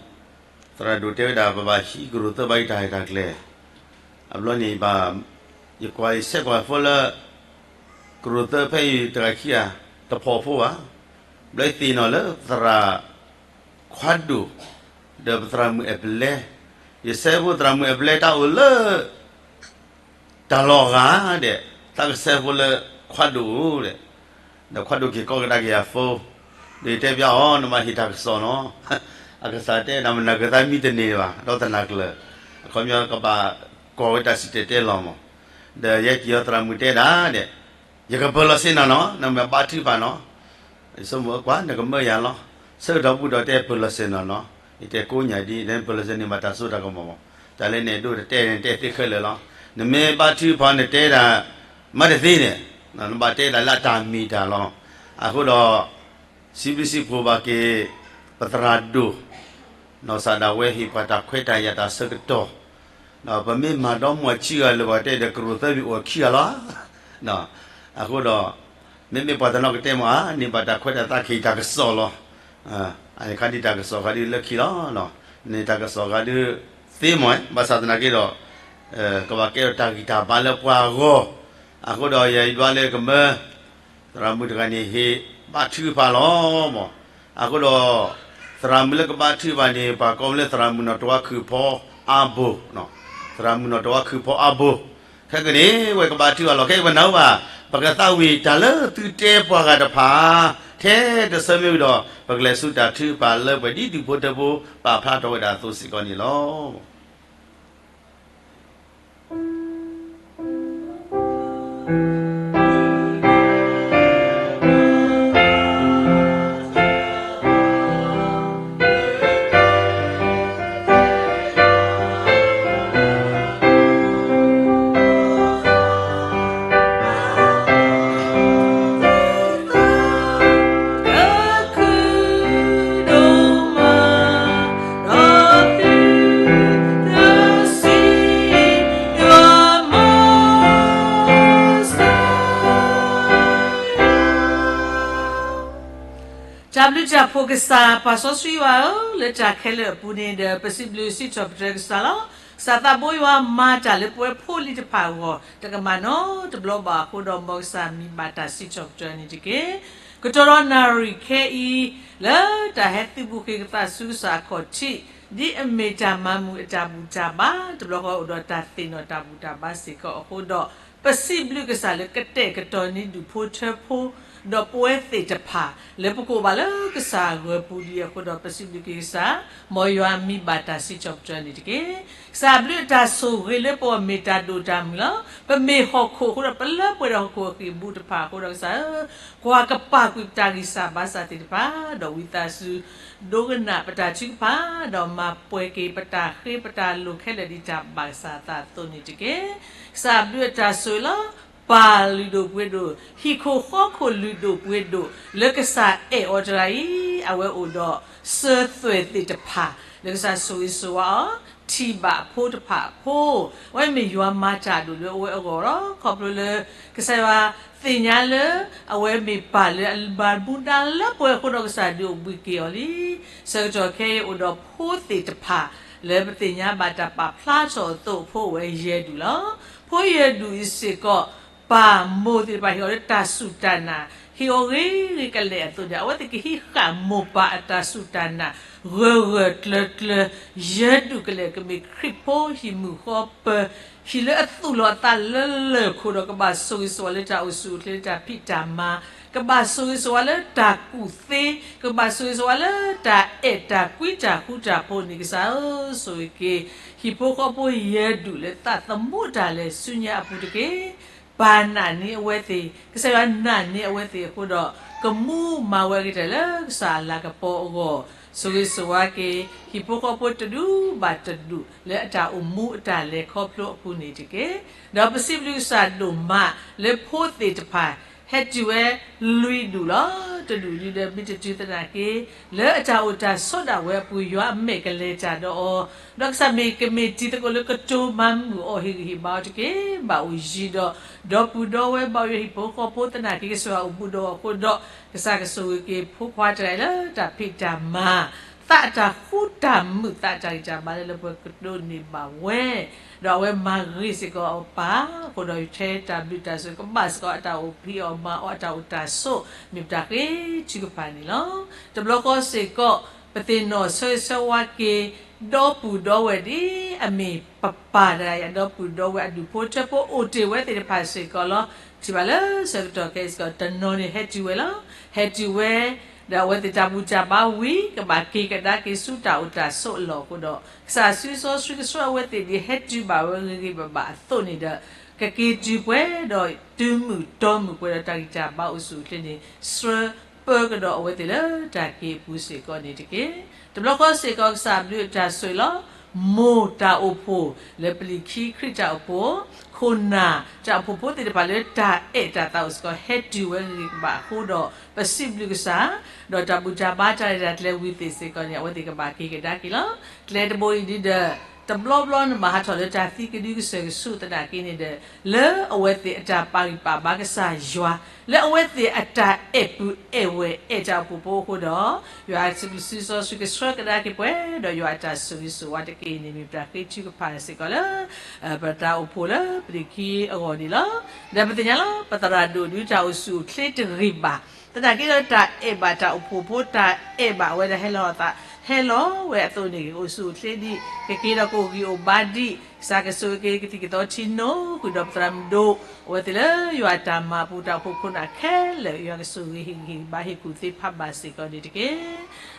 သရၣ်ဒိၣ်တဲဝဲဒၣ် ပဘၣ်ဟံးကရူၢ်သၢဘၣ်အံၤ တၢ်ဟ့ၣ်တၢ်ကျဲၤ. အဘျီန့ၣ်ဘၣ် ယကွၢ်ယဆဲးကွၢ်ဖိလၢ ကရူၢ်သၢဖဲအံၤတဂၤခံဂၤ တဖီၣ်ဖိဘၣ်. ဘျီယသ့ၣ်နီၣ်လၢသရၣ်ခွါဒိၣ် ဒီးပသရၣ်မုၣ်အဲၣ်ပလဲၣ် ယဆဲးဖိသရၣ်မုၣ်အပျဲၢ်တၢ်အိၣ်လၢ တၢ်လီၢ်အဂၤဒဲး, သးကဆဲးဖိလၢခွါဒိၣ်အိၣ်ဒဲး, ဒီးခွါဒိၣ်က့ၤကိးကဒါက့ၤယၤ phone, ဒီးယတဲပျးအီၤ နဘၣ်ဟ့ၣ်တၢ်ကစီၣ်နီၤ, အကစၢ်တဲဒၣ် မနၤကသးမံတန့ၢ်ဘၣ် ဒီးသနာ်က့လၢ အခီပညီကဘၣ်ကိးဝဲတၢ်စံၣ်တဲၤတဲလီၤမး, ဒီးယဲက့ၤအီၤသရၣ်မုၣ်တဲဒၣ်ဒဲး, ယကပၢၤလီၤစ့ၢ်နီၤနီၤ နမ့ၢ်ဘါထုကဖၣ်နီၤ ယဆိကမိၣ်ကွၢ် နကမၢယၤလီၤ, ဆၢကတီၢ်ပူၤဒီးတဲပၢၤလီၤစ့ၢ်နီၤနီၤ, ယတဲကိးညါဒ် နပၢၤလီၤစ့ၢ်န့ၣ်ဘၣ်တၢ်စိတၢ်ကမီၤမး, တၢ်လၢန့ၣ်ဒိၣ်တတဲန့ၣ်တဲသ့ခဲလၢာ်လီၤ, နမ့ၢ်ဘါထုကဖၣ်နတဲဒၣ် မၤတသ့န့ၣ်, နဘၣ်တဲဒၣ်လၢအတၢ်မ့ၢ်တၢ်လီၤ, အဃိဒီး စံးဘျုးစံးဖှိၣ်ဘၣ်က့ၤ ပသရၣ်ဒိၣ် နီၢ်ကစၢ်ဒၣ်ဝဲဟ့ၣ်ပှၤတၢ်ခွဲးတၢ်ယာ်တၢ်ဆၢကတီၢ်, ဒီးပမ့ၢ်မၤဒီမါအဆံဂၤလၢပှၤတဲဒီးကရူၢ်သၢဘ့ၣ်အိၣ်ခံဂၤလီၤ, အဃိဒီး မ့မ့ၢ်ပှၤတနီၤကတဲမး အါန့ၢ်ဘၣ်တၢ်ခွဲးတၢ်သး ကဟ့ၣ်တၢ်ကစီၣ်လီၤ, အန့ၣ်ခါဒ်တၢ်ကစီၣ်ခါဒ်လၢခံလီၤ, န့ၣ်တၢ်ကစီၣ်ခါဒ်သ့မး ဘၣ်ဆၣ်သနာ်က့ဒီး ကဘၣ်ကဲထီၣ်တၢ်ဂံၢ်တၢ်ဘါလၢပှၤအဂီၢ်, အဃိဒီးယၤယဒွးလၢကမၢ သရၣ်မုၣ်တဂၤန့ၣ် ဟ့ၣ်ဘါထုကဖၣ်လီၤမး, အဃိဒီး သရၣ်မုၣ်လၢကဘါထုကဖၣ်န့ၣ် ပှၤကိးလၢသရၣ်မုၣ်နီၢ်တဝါခုၣ်ဖီအါဘိ, သရၣ်မုၣ်နီၢ်တဝါခုၣ်ဖီအါဘိ, ခဲကနံၣ် ဝဲကဘါထုကဖၣ်လီၤ ခဲအံၤပနၢ်ဟူဘၣ် ပကသးဝံၣ်တၢ်လၢသုတဲပှၤဂၤတဖၣ် ထဲတဆၢမ့ၢ်ဝံၤဒီး ပကလဲၤဆူတၢ်ထုကဖၣ်လၢပှဲၤဒ်ဒူၣ်ဖိထၢဖိ ပာ်ဖျါထီၣ်ဝဲဒၣ်အသိးစ့ၢ်ကီးန့ၣ်လီၤ. တၢ်ဘျုးတၢ်ဖှိၣ်ကစၢ် ပၢ်စီဆှံယွၤဧၢ, လၢတၢ်ခဲလၢာ်အပူၤန့ၣ်ဒီး ပစံးဘျုးစံးထီၣ်ပတြၢၤကစၢ်လီၤ. ကစၢ်သးဘိယွၤမၤတၢ်လၢပဝဲဖိလံၤတဖၣ်အဂီၢ် တကမၣ်နီတဘျီဘၣ်အဃိဒီး မ်ကစၢ်မံၤဘၣ်တၢ်စံးထီၣ်ပတြၢၤန့ၣ်တက့ၢ်. ကတီၢ်ဒီးနၣ်ရံၣ်ခဲအံၤ လၢတၢ်ဟဲသုးဘူးဃ့ကသးဆူကစၢ်အခီၣ်ထံး ဒ်အမ့ၢ်တၢ်မၤမုာ်အတၢ်ဘူၣ်တၢ်ဘါ တဘျီဃီအိၣ်ဒီးတၢ်သ့ၣ်နီၣ်တၢ်ဘူၣ်တၢ်ဘါစ့ၢ်ကီးအဃိဒီး ပစံးဘျုးကစၢ်လၢကတဲာ်ကတီၤန့ၢ်ဒူၣ်ဖိထၢဖိ ဒီးပဝဲသ့ၣ်တဖၣ် လၢပကအိၣ်ဘၣ်လၢကစၢ်အဂၢၤပူၤဒ်အံၤအဃိဒီး ပစံးဘျုးက့ၤကစၢ်, မ်ယွၤမံၤဘၣ်တၢ်စံးထီၣ်ပတြၢၤန့ၣ်တက့ၢ်. ကစၢ်အဘျုးအတၢ်ဆိၣ်ဂ့ၤလၢပဂီၢ်မ့ၢ်တၢ်ဒိၣ်တၢ်မုၢ်လီၤ. ပမ့ၢ်ဟီၣ်ခိၣ်အဃိဒီး ပလၢပှဲၤဒီးဟီၣ်ခိၣ်အဃံၢ်အဘုတဖၣ်အဃိဒီးကစၢ်ဧၢ, ကွၢ်ကပာ်ကွံာ်ပတၢ်ဂံၢ်စၢ်ဘါစၢ်သ့ၣ်တဖၣ်, ဒီးဝံသးစူၤ ဒိကနၣ်ပတၢ်ထုကဖၣ်, ဒီးမၤပှဲၤက့ၤပတၢ်ဃ့ပတၢ်လိၤခဲလၢာ်ဒ်တၢ်ဘၣ်ကစၢ်အသးအသိးန့ၣ်တက့ၢ်. ကစၢ်အဘျုးအတၢ်ဆိၣ်ဂ့ၤလီၤ. ပၢ်လုၢ်ဒိၣ်ပှ့ၤဒိၣ်, ဟံၣ်ခိၣ်ဃီခိၣ်လုၢ်ဒိၣ်ပှ့ၤဒိၣ် လၢကစၢ်အဲၣ်အီၤတဂၤအံၤ အဝဲအိၣ်ဒီးစၢၤသွဲၣ်သ့ၣ်တဖၣ် လၢကစၢ်ဆိၣ်ဂ့ၤဆိၣ်ဝါအီၤ ထံၣ်ဘၣ်အဖိတဖၣ်အဖိ, အဝဲမ့ၢ်ယွၤမၤတၢ်ဒိၣ်လၢအဝဲအဂီၢ်လီၤ. ခီဖျိလၢ ကစၢ်ယွၤသ့ၣ်ညါလၢ အဝဲမ့ၢ်ပၢ်လၢအဘၣ်မူဒါလၢပှဲၤအဃိဒီး ကစၢ်ဒုးအိၣ်ဘှံးက့ၤအီၤလံ. ဆၢကတီၢ်ခဲအံၤအိၣ်ဒီးဖိသ့ၣ်တဖၣ် လၢပသ့ၣ်ညါဘၣ်တၢ်ပာ်ဖျါထီၣ်အသိး ဖိအိၣ်ဝဲယဲၢ်ဒူၣ်လီၤ. ဖိယဲၢ်ဒူၣ်အံၤစ့ၢ်ကီး ပၢ်မိၢ်သ့ၣ်တဖၣ်ဟ့ၣ်အီၤလၢတၢ်စူၢ်တၢ်နာ်, ဟ့ၣ်အီၤဂ့ၤဂ့ၤကလဲာ်အသိးန့ၣ် အဝဲသ့ၣ်ကဟံးဃာ်မိၢ်ပၢ်အတၢ်စူၢ်တၢ်နာ် ဂၢၢ်ဂၢၢ်ကျၢၤကျၢၤ, ယဲၢ်ဒူၣ်ကလဲာ်ကမ့ၢ်ခရံာ်ဖိဟံၣ်မုၢ်ဃီပၢၤ, ဟံၣ်လၢအသူၣ်လီၤအသးလၢလၢၢ်ခိၣ်ဒီး ကဘၣ်ဆိၣ်ဂ့ၤဆိၣ်ဝါလၢတၢ်အိၣ်ဆူၣ်အိၣ်ချ့လၢတၢ်ဖံးတၢ်မၤ, ကဘၣ်ဆိၣ်ဂ့ၤဆိၣ်ဝါလၢတၢ်ကူၣ်သ့, ကဘၣ်ဆိၣ်ဂ့ၤဆိၣ်ဝါလၢတၢ်အဲၣ်တၢ်ကွံတၢ်ဃူတၢ်ဖိးန့ၣ် ကစၢ်ဧၢ, ဆိၣ်ဂ့ၤက့ၤ ဟံၣ်ဖိဃီဖိယဲၢ်ဒူၣ်လၢသးသမူတၢ်လဲၤဆူညါအပူၤတက့ၢ်. ပၢ်နာ်န့ၢ်အဝဲသ့ၣ်, ကစၢ်ယွၤနာ်န့ၢ်အဝဲသ့ၣ်အဃိဒီး ကမူမၤဝဲကတၢၢ်လၢကစၢ်အလၤကပီၤအဂီၢ်, ဆိၣ်ဂ့ၤဆိၣ်ဝါက့ၤ ဟံၣ်ဖိဃီဖိတဒူၣ်ဘၣ်တဒူၣ် လၢအတၢ်အိၣ်မူအတၢ်လဲၤခီဖျိအပူၤန့ၣ်တက့ၢ်. ဒီးပစံးဘျုးကစၢ်ဒိၣ်မး လၢဖိသ့ၣ်တဖၣ် ဟဲတုၤဝဲလွံၢ်ဒူၣ်လီၤ. တဒူၣ်ဒုဒီးမ့ၢ်တတုၤသနာ်က့ လၢအတၢ်အိၣ်တၢ်ဆိးဒၣ်ဝဲအပူၤ ယွၤအမဲာ်ကလဲၤတၢ်ဒီးအီၤ, ဒီးကစၢ်မ့ၢ်ကမ့ၢ်တံၤသကိးလၢကတိၤမၤမုာ်အီၤ ဟ့ၣ်ဂံၢ်ဟ့ၣ်ဘါအီၤတက့ၢ်. ဘၣ်အိၣ်ယံၤဒီး ဒီပုၢ်ဒီဝဲၢ်ဘၣ်အိၣ်ယံၤ ဟံၣ်ဖိဃီဖိသနာ်က့ ကစၢ်ယွၤအိၣ်ဘူးဒီးအီၤအဃိဒီး ကစၢ်ကဆိၣ်ဂ့ၤက့ၤဖိခွါတဂၤအံၤလၢတၢ်ဖံးတၢ်မၤ သးအတၢ်ဃူတၢ်မုာ် သးအတၢ်ဂံၢ်တၢ်ဘါလၢလၢပှဲၤပှဲၤကဒိးန့ၢ်ဘၣ်ဝဲ, ဒီးအဝဲမၤဂ့ၤစ့ၢ်ကီးအပၢ်အဃိဒီး ထဲတၢ်ဘျုးတၢ်ဆိၣ်ဂ့ၤ ကဘၣ်စ့ၢ်ကီးအတၢ်အိၣ်ဖံးအီၣ်မၤအီၣ် အတၢ်အိၣ်တၢ်ဆိး မ့ၢ်ပတၢ်ဃ့ထုကဖၣ်န့ၣ်လီၤ. တဘျီဃီစ့ၢ်ကီး ပသ့ၣ်နီၣ်ဆၢဂ့ၤဆၢဝါက့ၤ ဒီပုၢ်ဒီဝဲၢ်ဒ် အမ့ၢ်ပပၢ်တဂၤအံၤ အဒီပုၢ်ဒီဝဲၢ်အဒူၣ်ဖိထၢဖိအိၣ်တ့ၢ်ဝဲသ့ၣ်တဖၣ်စ့ၢ်ကီးလီၤ. ထံၣ်ဘၣ်လၢဆၢကတီၢ်ခဲအံၤစ့ၢ်ကီး တနီၤန့ၣ်ဟဲတုၤဝဲလီၤ. ဟဲတုၤဝဲ ဒီးအဝဲသ့ၣ်တၢ်ဘူၣ်တၢ်ဘါဝံၤ ကဘၣ်က့ၤကဒါက့ၤဆူတၢ်အိၣ်တၢ်ဆိးအလီၢ်အဃိဒီး ကစၢ်စီဆှံကဆှၢအဝဲသ့ၣ်ဒ်ဟဲတုၤဘၣ်ဝဲဂ့ၤဂ့ၤဘၣ်ဘၣ်အသိးန့ၣ်ဒီး ကက့ၤတုၤပှဲၤဒီးတုၤမုၢ်တီမုၢ်ပှဲၤဒီးတၢ်ဂံၢ်တၢ်ဘါအိၣ်ဆူၣ်အိၣ်ချ့န့ၣ် ဆှၢပၢကဒီးအဝဲသ့ၣ်လၢတၢ်က့ၤအပူၤစ့ၢ်ကီးန့ၣ်တက့ၢ်. တဘျီဃီစ့ၢ်ကီးကစၢ်ဘျုးအတၢ်ဆိၣ်ဂ့ၤလီၤ. မိၢ်တၢ်အိၣ်ဖှိၣ်လၢပလံၤခံခရံာ်တၢ်အိၣ်ဖှိၣ်, ခိၣ်နၢ်တၢ်အိၣ်ဖှိၣ်ဖိသ့ၣ်တဖၣ်လၢတၢ်အဲၣ်တၢ်သးအိၣ်စ့ၢ်ကီး ဟဲတုၤဝဲဂ့ၤဂ့ၤဘၣ်ဘၣ်အဃိဒီး ပစံးဘျုးကစၢ်, ဒီးတၢ်ဘူၣ်တၢ်ဘါတၢ်ရဲၣ်တၢ်ကျဲၤဝံၤသ့ၣ်စ့ၢ်ကီးန့ၣ် အဝဲသ့ၣ်ကဘၣ်က့ၤကဒါက့ၤလီၤ. ကျဲတဘိအံၤဒ်ဒီး တဘျီဘျီနဘၣ်ဟးထီၣ်လၢတၢ်သံကဒုကစၢၢ်ကဆူးသနာ်က့န့ၣ်ဒီး လၢအဝဲသ့ၣ်အတၢ်ပာ်ဂံၢ်ပာ်ဘါကစၢ်ယွၤ လၢအဝဲသ့ၣ်အတၢ်အဲၣ်ပုၢ်အဲၣ်ဝဲၢ်အဲၣ်တၢ်အိၣ်ဖှိၣ်ဖိအဃိဒီး ယွၤစီဆှံကဆှၢကဒါက့ၤပှဲၤဒီးယွၤအတၢ်ဆိၣ်ဂ့ၤဆိၣ်ဝါတက့ၢ်န့ၣ် မ့ၢ်ပတၢ်ဃ့ထုကဖၣ်စ့ၢ်ကီးလၢ ပတၢ်အိၣ်ဖှိၣ်လၢပလံၤခံအဂီၢ်န့ၣ်လီၤ. ဒီးပသ့ၣ်ညါလီၤ ပသရၣ်ဒိၣ်ဒုတၢ်အိၣ်ဆူၣ်အိၣ်ချ့တဂ့ၤဘၣ် သနာ်က့ဒီး တၢ်အဲၣ်ဘၣ်တၢ်အိၣ်ဖှိၣ်ဖိ တၢ်အဲၣ်ဘၣ်ဝဲဒၣ်ဟဲလီၤအသး ဟဲလီၤဝဲအသိးန့ၣ် အိၣ်ဆူၣ်အိၣ်ချ့ဒံး ကက့ၤဒီးကအိၣ်ဂံၢ်အိၣ်ဘါဒံး ကစၢ်ကဆိၣ်ဂ့ၤက့ၤကသံၣ်ကသီထံနိ ဃုာ်ဒီးပသရၣ်မုၣ်ဒိၣ် အဝဲသ့ၣ်လၢယွၤအတၢ်မၤအပူၤ တၢ်အိၣ်ဖှိၣ်ခိၣ်နၢ်ခဲလၢာ် ယွၤကဆိၣ်ဂ့ၤဟ့ၣ်ဂံၢ်ဟ့ၣ်ဘါဟ့ၣ်ကူၣ်သ့ဖးဘၣ်စ့ၢ်ကီးန့ၣ်တက့ၢ်.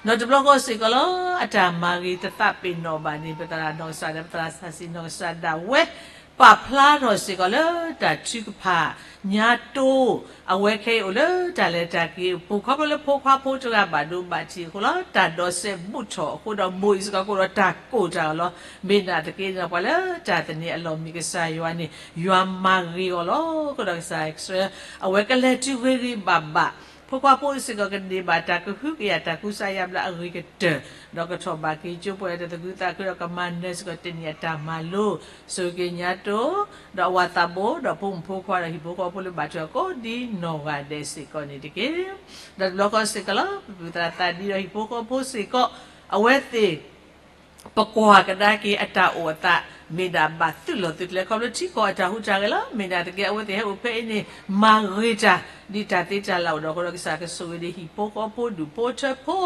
ဒီးတဘျီဃီစ့ၢ်ကီးလီၤ အတၢ်မၤဂ့ၤတသးပ့ၤနီၣ်ဘၣ်န့ၣ် ပသရၣ်နီၢ်ကစၢ်ဒီး ပသရၣ်စီဆှံနီၢ်ကစၢ်ဒၣ်ဝဲ ပာ်ဖျါထီၣ်စ့ၢ်ကီးလၢတၢ်ထုကဖၣ် ညါတိ အဝဲခဲအံၤအိၣ်လၢတၢ်လဲၤတၢ်က့ၤအပူၤ ခီဖျိလၢဖိခွါဖိတဂၤဘၣ်ဒိဘၣ်ထံးအဃိလီၤ. တၢ်ဒိးစဲးဘူးထီၣ်အဃိဒီး မိၢ်အံၤစ့ၢ်ကီးကအိၣ်ဒီးတၢ်ကိၢ်တၢ်ဂီၤလီၤ. မ့ၢ်နာ်သက့န့ၣ်ဒီး ပှၤလၢတၢ်သန့ၤအလီၢ်မံၤကစၢ်ယွၤန့ၣ် ယွၤမၤဂ့ၤအီၤလီၤ. အဃိဒီးကစၢ်ကဆှၢ အဝဲကလဲၤတုၤဂ့ၤဂ့ၤဘၣ်ဘၣ် ဖိခွါဖိစ့ၢ်ကီးကန့ၢ်ဘၣ်တၢ်ကဟုကယာ်တၢ်ကူစါယါဘျါအဂ့ၤကတၢၢ် ဒီးကထီၣ်ဘၣ်က့ၤကၠိပှဲၤဒီးတၢ်သူၣ်ခုသးခုဒီး ကမၤနၢၤစ့ၢ်ကီးတနံၤအတၢ်မၤလိ ဆိၣ်ဂ့ၤက့ၤညါတိ ဒီးအဝၤသးဘိ ဒီးဖိမုၣ်ဖိခွါဒီးဟံၣ်ဖိဃီဖိလၢဘၣ်ထွဲအီၤကိးဒ်နီၢ်ဂၤဒဲးစ့ၢ်ကီးန့ၣ်တက့ၢ်. ဒီးတဘျီဃီစ့ၢ်ကီးလီၤ ပပုၢ်သရၣ်သးဒံဒီးဟံၣ်ဖိဃီဖိစ့ၢ်ကီး အဝဲသ့ၣ် ပကွၢ်ကဒါက့ၤအတၢ်အိၣ်အသး မ့ၢ်ဒၣ်ဘၣ်သုးလီၢ်သုးကျဲ ခီဖျိထံကီၢ်အတၢ်ဟူးတၢ်ဂဲၤလီၤ. မ့ၢ်နာ်သက့ အဝဲသ့ၣ်ဟဲအိၣ်ဖဲအံၤန့ၣ် မၤဂ့ၤတၢ် ဒ်တၢ်သ့တၢ်လၢ်အိၣ်ဒီးအဃိဒီး ကစၢ်ကဆိၣ်ဂ့ၤဒံးဟံၣ်ဖိဃီဖိဒူၣ်ဖိထၢဖိ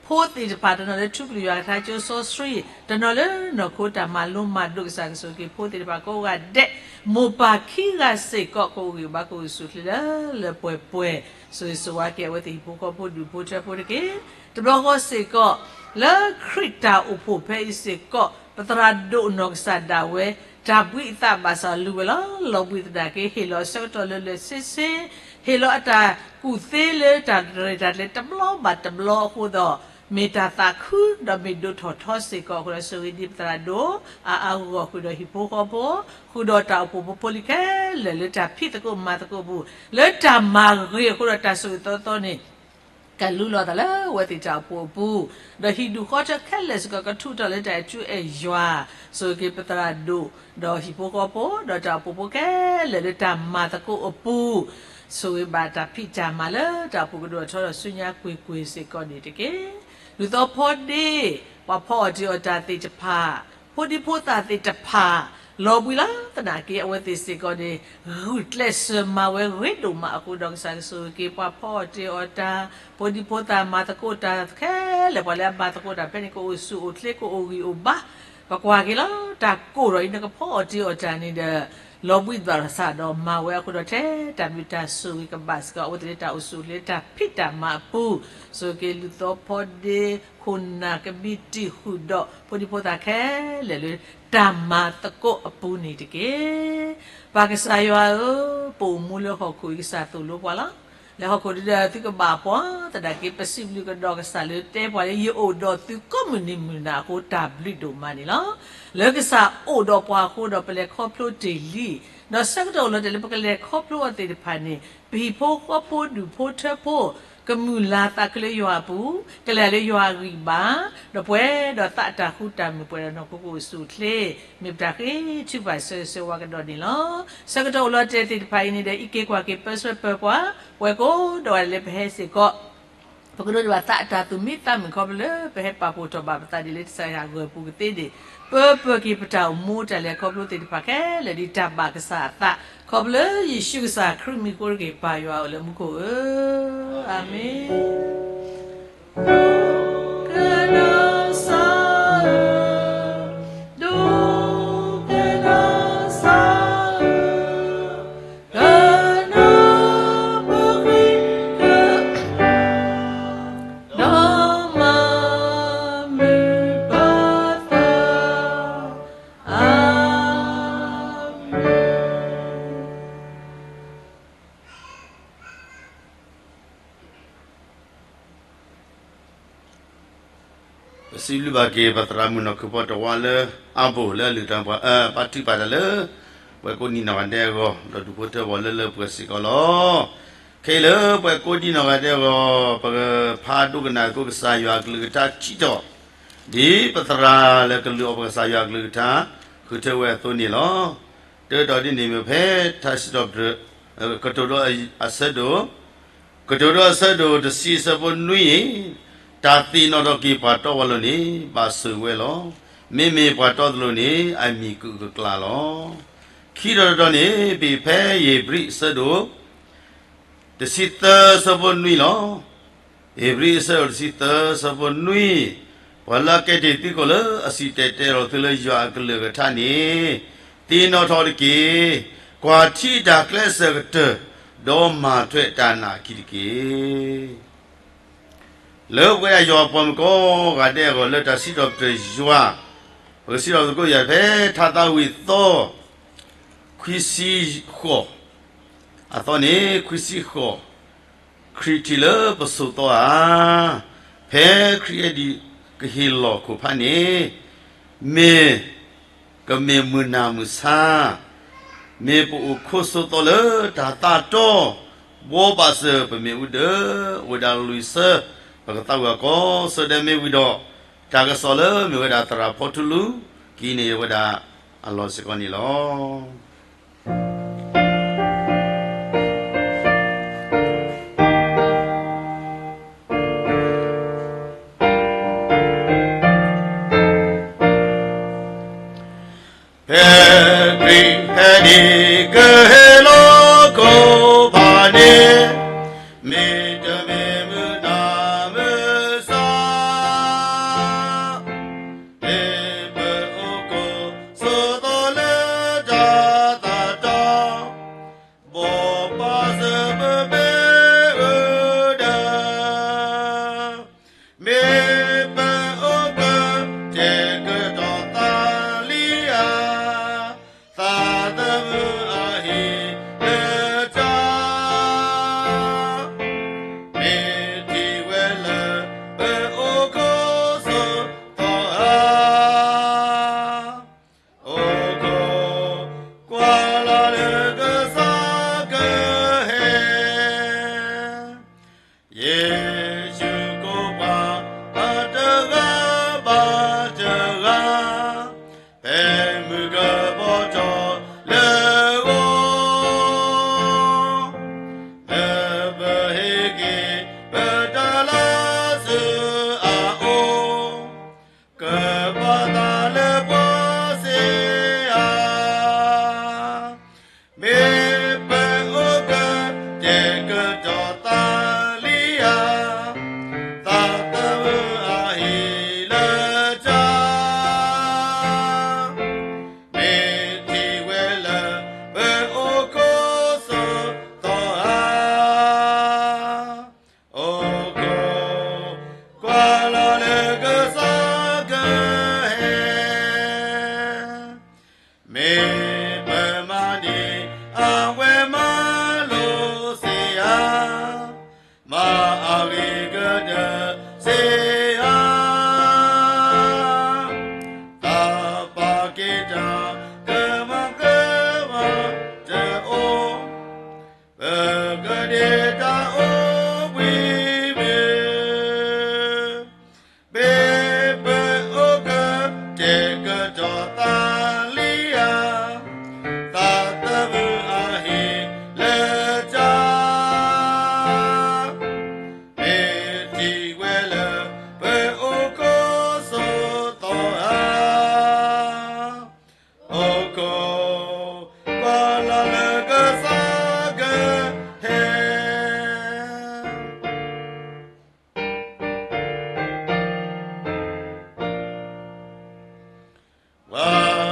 ဖိသ့ၣ်တဖၣ် တနီၤလၢထူကလုၢ်ယွၤကထါကၠိစီဆှံ တနီၤလၢနီၢ်ခိတၢ်မၤလိမၤဒိး ကစၢ်ကဆိၣ်ဂ့ၤက့ၤဖိသ့ၣ်တဖၣ်ကိးဂၤဒဲး မိၢ်ပၢ်ခံဂၤစ့ၢ်ကီး ကအိၣ်ဂံၢ်ဘါကအိၣ်ဆူၣ်အိၣ်ချ့လၢလၢပှဲၤပှဲၤ ဆိၣ်ဂ့ၤဆိၣ်ဝါက့ၤအဝဲသ့ၣ်ဟံၣ်ဖိဃီဖိဒူၣ်ဖိထၢဖိတက့ၢ်. တဘျီဃီစ့ၢ်ကီး လၢခရံာ်တၢ်အိၣ်ဖှိၣ်ဖဲအံၤစ့ၢ်ကီး ပသရၣ်ဒိၣ်နီၢ်ကစၢ်ဒၣ်ဝဲ တၢ်ဘှံးအသးဘၣ်ဆၣ်လူၤဝဲလီၤ. လီၤဘှံးသနာ်က့ ဟ့ၣ်လီၤအဆၢကတီၢ်လၢလၢာ်ဆ့ဆ့, ဟ့ၣ်လီၤအတၢ်ကူၣ်သ့လၢတၢ်ရဲၣ်တၢ်ကျဲၤတဘျီဘၣ်တဘျီအဃိဒီး မ့ၢ်တၢ်သးခု ဒီးမ့ၢ်ဒိၣ်ထီၣ်ထီစ့ၢ်ကီးအဃိဒီး ဆိၣ်ဂ့ၤဒံးပသရၣ်ဒိၣ် အါအါဂီၢ်ဂီၢ် ဃုာ်ဒီးဟံၣ်ဖိဃီဖိ, ဃုာ်ဒီးတၢ်အိၣ်ဖှိၣ်ဖိဖိလံၤခဲလၢာ် လၢတၢ်ဖံးသကိးမၤသကိးအပူၤ လၢတၢ်မၤဂ့ၤအဃိဒီး တၢ်ဆိၣ်ဂ့ၤသီသီန့ၣ် ကလူလီၤသးလၢအဝဲသ့ၣ်တၢ်အိၣ်ဖှိၣ်အပူၤ, ဒီးဟံၣ်ဒူၣ်ဃီထၢခဲလၢာ်စ့ၢ်ကီး ကထူးထီၣ်လၢတၢ်အဲၣ်ထူအဲၣ်ယွၤ, ဆိၣ်ဂ့ၤက့ၤပသရၣ်ဒိၣ်, ဒီးဟံၣ်ဖိဃီဖိ, ဒီးတၢ်အိၣ်ဖှိၣ်ဖိခဲလၢာ်လၢတၢ်မၤသကိးအပူၤ, ဆိၣ်ဂ့ၤဘၣ်တၢ်ဖံးတၢ်မၤလၢတၢ်အိၣ်ဖှိၣ်ကဒိၣ်ထီၣ်ဒီးဆူညါကွ့ၢ်ကွ့ၢ်စ့ၢ်ကီးန့ၣ်တက့ၢ်. လူၤသီဖီဒ့, ပှၤဖီအီၣ်တ့ၢ်အီၣ်တၢ်သ့ၣ်တဖၣ်, ဖိဒံဖိသၣ်သ့ၣ်တဖၣ်, လီၤဘှံးလီၤသနာ်က့ အဝဲသ့ၣ်စ့ၢ်ကီးန့ၣ် ဂုာ်ကျဲးစၢးမၤဝဲဂ့ၤဒိၣ်မးအဃိဒီး ကစၢ်ကဆိၣ်ဂ့ၤက့ၤပှၤဖီအီၣ်တ့ၢ်အီၣ်တၢ်, ဖိဒံဖိသၣ်မၤသကိးတၢ်ခဲလၢာ် ပှၤလၢအမၤသကိးတၢ်ဖဲန့ၣ် ကအိၣ်ဆူၣ်အိၣ်ချ့ ကအိၣ်ဂံၢ်အိၣ်ဘါ, ပကွၢ်က့ၤလီၤ တၢ်ကိၢ်ဒီးအံၤ နကဖီအီၣ်တ့ၢ်အီၣ်တၢ်န့ၣ်ဒီး လီၤဘှံးဘၣ်ဆၣ်ဒီးမၤဝဲအဃိဒီး ထဲတၢ်ဘျုးတၢ်ဆိၣ်ဂ့ၤကဘၣ်စ့ၢ်ကီး အဝဲသ့ၣ်လၢတၢ်အိၣ်ဆူၣ်အိၣ်ချ့လၢတၢ်ဖံးတၢ်မၤအပူၤ, ဆိၣ်ဂ့ၤက့ၤလူၤသီဖီဒ့ ခိၣ်နၢ်ကမံးတံာ်ဃုာ်ဒီး ဖိဒံဖိသၣ်ခဲလၢာ်လၢ တၢ်မၤသကိးအပူၤန့ၣ်တက့ၢ်. ပၢ်ကစၢ်ယွၤဧၢ, ပအိၣ်မူလၢဟီၣ်ခိၣ်အံၤ ကစၢ်သိၣ်လိပှၤလီၤ. လၢဟီၣ်ခိၣ်ဒ်ဒီးသုကဘၣ်ပှၤ, သနာ်က့ ပစံးဘျုးကဒီးကစၢ်လၢတဲပှၤလၢ ယအိၣ်ဒီးသုကိးမုၢ်နံၤမုၢ်နၤအဃိ တၢ်ဘျုးဒိၣ်မးန့ၣ်လီၤ. လၢကစၢ်အိၣ်ဒီးပှၤအဃိဒီး ပလဲၤခီဖျိတ့ၢ်လံ, ဒီးဆၢကတီၢ်အိၣ်လီၤတဲာ်လၢပကလဲၤခီဖျိအီၤသ့ၣ်တဖၣ်န့ၣ် ပဟံၣ်ဖိဃီဖိဒူၣ်ဖိထၢဖိ ကမုၢ်လၢ်သးခုလၢယွၤအပူၤ, ကလဲၤလၢယွၤအဂံၢ်ဘါ, ဒီးပှဲၤဒီးသးအတၢ်ဃူတၢ်မုာ် ပှဲၤဒီးနီၢ်ခိကအိၣ်ဆူၣ်အိၣ်ချ့, မ့ၢ်ပတၢ်ဃ့ထုကဖၣ်ဆၢဂ့ၤဆၢဝါကဒီးန့ၣ်လီၤ. ဆၢကတီၢ်အိၣ်လီၤတဲာ်သ့ၣ်တဖၣ်အံၤန့ၣ်ဒီး အံးက့ၤကွၢ်က့ၤပၢဆှၢပၢပှၤ, ပှၤကိးဒိၣ်ဂၤဒဲးလၢပဟဲစ့ၢ်ကီး ပကဒိးန့ၢ်ဘၣ်သးအတၢ်သူၣ်မံသးမုာ်ခီဖျိလၢ ပဟဲပာ်ဖှိၣ်ထီၣ်ဘၣ်ပသးဒ်လၢတၢ်ဆါဟံၣ်ဂီၤပူၤကသ့န့ၣ်, ပၢပၢၢ်က့ၤပတၢ်အိၣ်မူတၢ်လဲၤခီဖျိသ့ၣ်တဖၣ်ခဲလၢာ် ဒ်တၢ်ဘၣ်ကစၢ်အသး, ခီဖျိလၢယ့ၣ်ၡူးကစၢ်ခရံာ်မံၤအဃိတက့ၢ် ပၢ်ယွၤဧၢ လၢမူခိၣ်ဧၢ, အၤမ့ၣ်. ကစၢ်ဧၢ, ဒိ စံးဘျုးဘၣ်က့ၤ ပသရၣ်မုၣ်နီၢ်ခုၣ်ဖီတဝါလၢအါဘိၣ်လၢအလုၢ်တၢ်ပှၤ အၢ ဘါထုကဖၣ်တၢ်လၢ ပှၤကိးဒံနီၢ်ဂၤဒဲးအဂီၢ် ဒီးဒူၣ်ဖိထၢဖိလၢလၢပှဲၤစ့ၢ်ကီးလီၤ. ခဲအံၤလၢပှၤကိးဒံနီၢ်ဂၤဒဲးအဂီၢ် ပကဖးဒိကနၣ်သကိးကစၢ်ယွၤအကလုၢ်ကထါခံတီၤ, ဒ်ပသရၣ်လၢကလုၢ်အီၣ်ပှၤကစၢ်ယွၤအကလုၢ်ကထါ ဃုထၢဝဲအသိးန့ၣ်လီၤ. တၢ်တီၤဒ်န့ၣ်မ့ၢ်ဖဲ ထါစံးထီၣ်ပတြၢၤ ကတိၤဒိအဆၢဒိၣ် ကတိၤဒိအဆၢဒိၣ်တဆံအဆၢဖိနွံ, တၢ်သ့ၣ်နီၣ်ထီၣ်က့ၤပှၤတီပှၤလိၤန့ၣ် ဘၣ်ဆိၣ်ဂ့ၤဝဲလီၤ. မ့မ့ၢ်ပှၤတီတလိၤန့ၣ် အမံၤကအုၣ်ကကျၢ်လီၤ. ခံတီၤတတီၤန့ၣ် ပဖဲဧ့ၤဘြံၤအဆၢဒိၣ် တဆံသၢအဆၢဖိနွံလီၤ. ဧ့ၤဘြံၤအဆၢဒိၣ်တဆံသၢအဆၢဖိနွံ, ပှၤလၢအကဲတ့ၢ်သုးခိၣ်လၢအစံၣ်တဲၤတဲလီၤသုလၢယွၤအကလုၢ်ကထါန့ၣ် သ့ၣ်နီၣ်ထီၣ်တက့ၢ်. ကွၢ်ထံတၢ်ကျဲးစၢးကတၢၢ်, ဒီးမၤထွဲတၢ်နာ်အခံတက့ၢ်. လၢပဝဲဒၣ်ယွၤအပှၤမုၣ်ကိးဂၤဒဲးအဂီၢ် လၢတၢ်စံးထီၣ်ပတြၢၤယွၤ, ပကစံးထီၣ်သကိးယွၤဖဲထါသးဝံၣ်သီ ခွံဆံဃိး, အသီန့ၣ် ခွံဆံဃိး, ခရံာ်ထံၣ်လၢပဆိးသီဧါ, ဖဲခရံာ်အဲၣ်ဒိးကဟ့ၣ်လီၤခိၣ်ဖးန့ၣ် မ့ၢ် ကမ့ၢ်မုၢ်နၤမုၢ်ဆါ, မ့ၢ်ပအိၣ်ခိးဆိးသီလၢတၢ်သးတီ, ဘှီဘၣ်စၢၤပမ့ၣ်အူဒၢ, အိၣ်ဝဲဒၣ်လွံၢ်ဆၢ, ပကသးဝံၣ်အီၤကိးဆၢဒဲးမ့ၢ်ဝံၤဒီး, တၢ်ကစီၣ်လၢမ့ၢ်ဝဲဒၣ်သရၣ်ဖီထူလူ ကဟံးန့ၢ်ဝဲဒၣ်အလီၢ်စ့ၢ်ကီးန့ၣ်လီၤ. ဖဲခရံာ်ဟဲဒံးကဟ့ၣ်လီၤခိၣ်ဖးန့ၣ်, မ့တမ့ၢ်မုၢ်နၤမုၢ်ဆါ မ့ၢ်ပအိၣ်ခိးဆိးသီလၢတၢ်သးတီ, ဘှီဘၣ်စၢၤပမ့ၣ်အူဒၢ, မ့ၢ်ပအိၣ်ကတဲာ်ကတီၤသးလံဧါ, သးသမူအဟ့ၣ်လၢတၢ်, မ့ၢ်ထံၣ်ဝဲလၢပအိၣ်ခိးဆိးသီဧါ. အိၣ်ခိးကွၢ်လီၤလၢကစၢ်ကဟဲ, ယ့ၣ်ၡူးကိးပှၤအတဂၤဘၣ်တဂၤ, ဖဲမုၢ်ကဘီထီၣ်လၢဂီၤ, လၢပဟ့ၣ်က့ၤပတၢ်လၢဆူအအိၣ်, ကပာ်သးလၢပှၤစ့ဧါ, မ့ၢ်ပအိၣ်ကတဲာ်ကတီၤသးလံဧါ, သးသမူအဟ့ၣ်လၢတၢ်, မ့ၢ်ထံၣ်ဝဲလၢပအိၣ်ခိးဆိးသီဧါ. အိၣ်ခိးကွၢ်လီၤလၢကစၢ်ကဟဲ, မ့ၢ်ပမၤန့ၢ်အဝဲမၤလိစ့ဧါ, မၤအဂ့ၤကတၢၢ်စ့ဧါ, သးပာ်က့ၤတၢ်ကမၣ်ကမၣ်တအိၣ်, ပကဒဲတၢ်အိၣ်ဘှံးဘှံး, မ့ၢ်ပအိၣ်ကတဲာ်ကတီၤသးလံဧါ, သးသမူအဟ့ၣ်လၢတၢ်, မ့ၢ်ထံၣ်ဝဲလၢပအိၣ်ခိးဆိးသီဧါ. အိၣ်ခိးကွၢ်လီၤလၢကစၢ်ကဟဲ, ပှၤ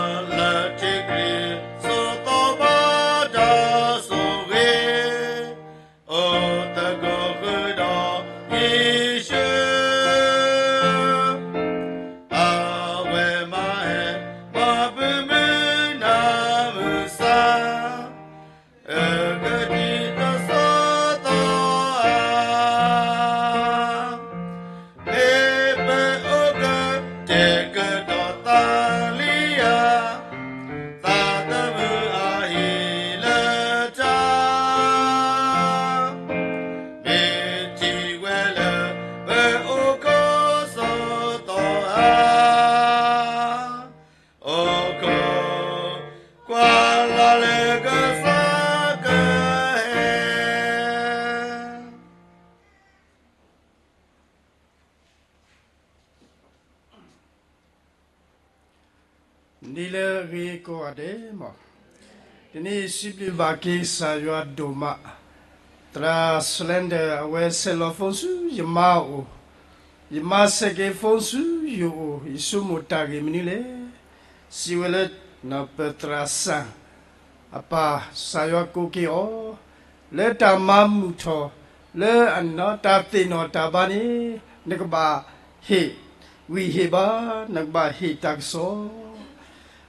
နံၤလၢအဂ့ၤကိးဂၤဒဲးမး, တနံၤအံၤစံးဘျုးဘၣ်က့ၤကစၢ်ယွၤဒိၣ်မး, သရၣ် Slender အဝဲဆဲးလီၤဖုန်းဆူယမါအအိၣ်, ယမါဆဲးက့ၤဖုန်းဆူယအိၣ်, ယဆိကမိၣ်တၢ်ဂ့ၢ်မနုၤလဲၣ်, စံးဝဲလၢ ပသရၣ်စၣ် အပၢ် ကစၢ်ယွၤကိးက့ၤအီၤ လၢတၢ်မၤမုာ်ထီၣ် လၢအနီၢ်တၢ်သ့ၣ်နီၣ်တၢ်ဘါန့ၣ် နကဘၣ်ဟ့ၣ်ဝံၣ်ဟ့ၣ်ဘါ, နကဘၣ်ဟ့ၣ်တၢ်ကစီၣ်.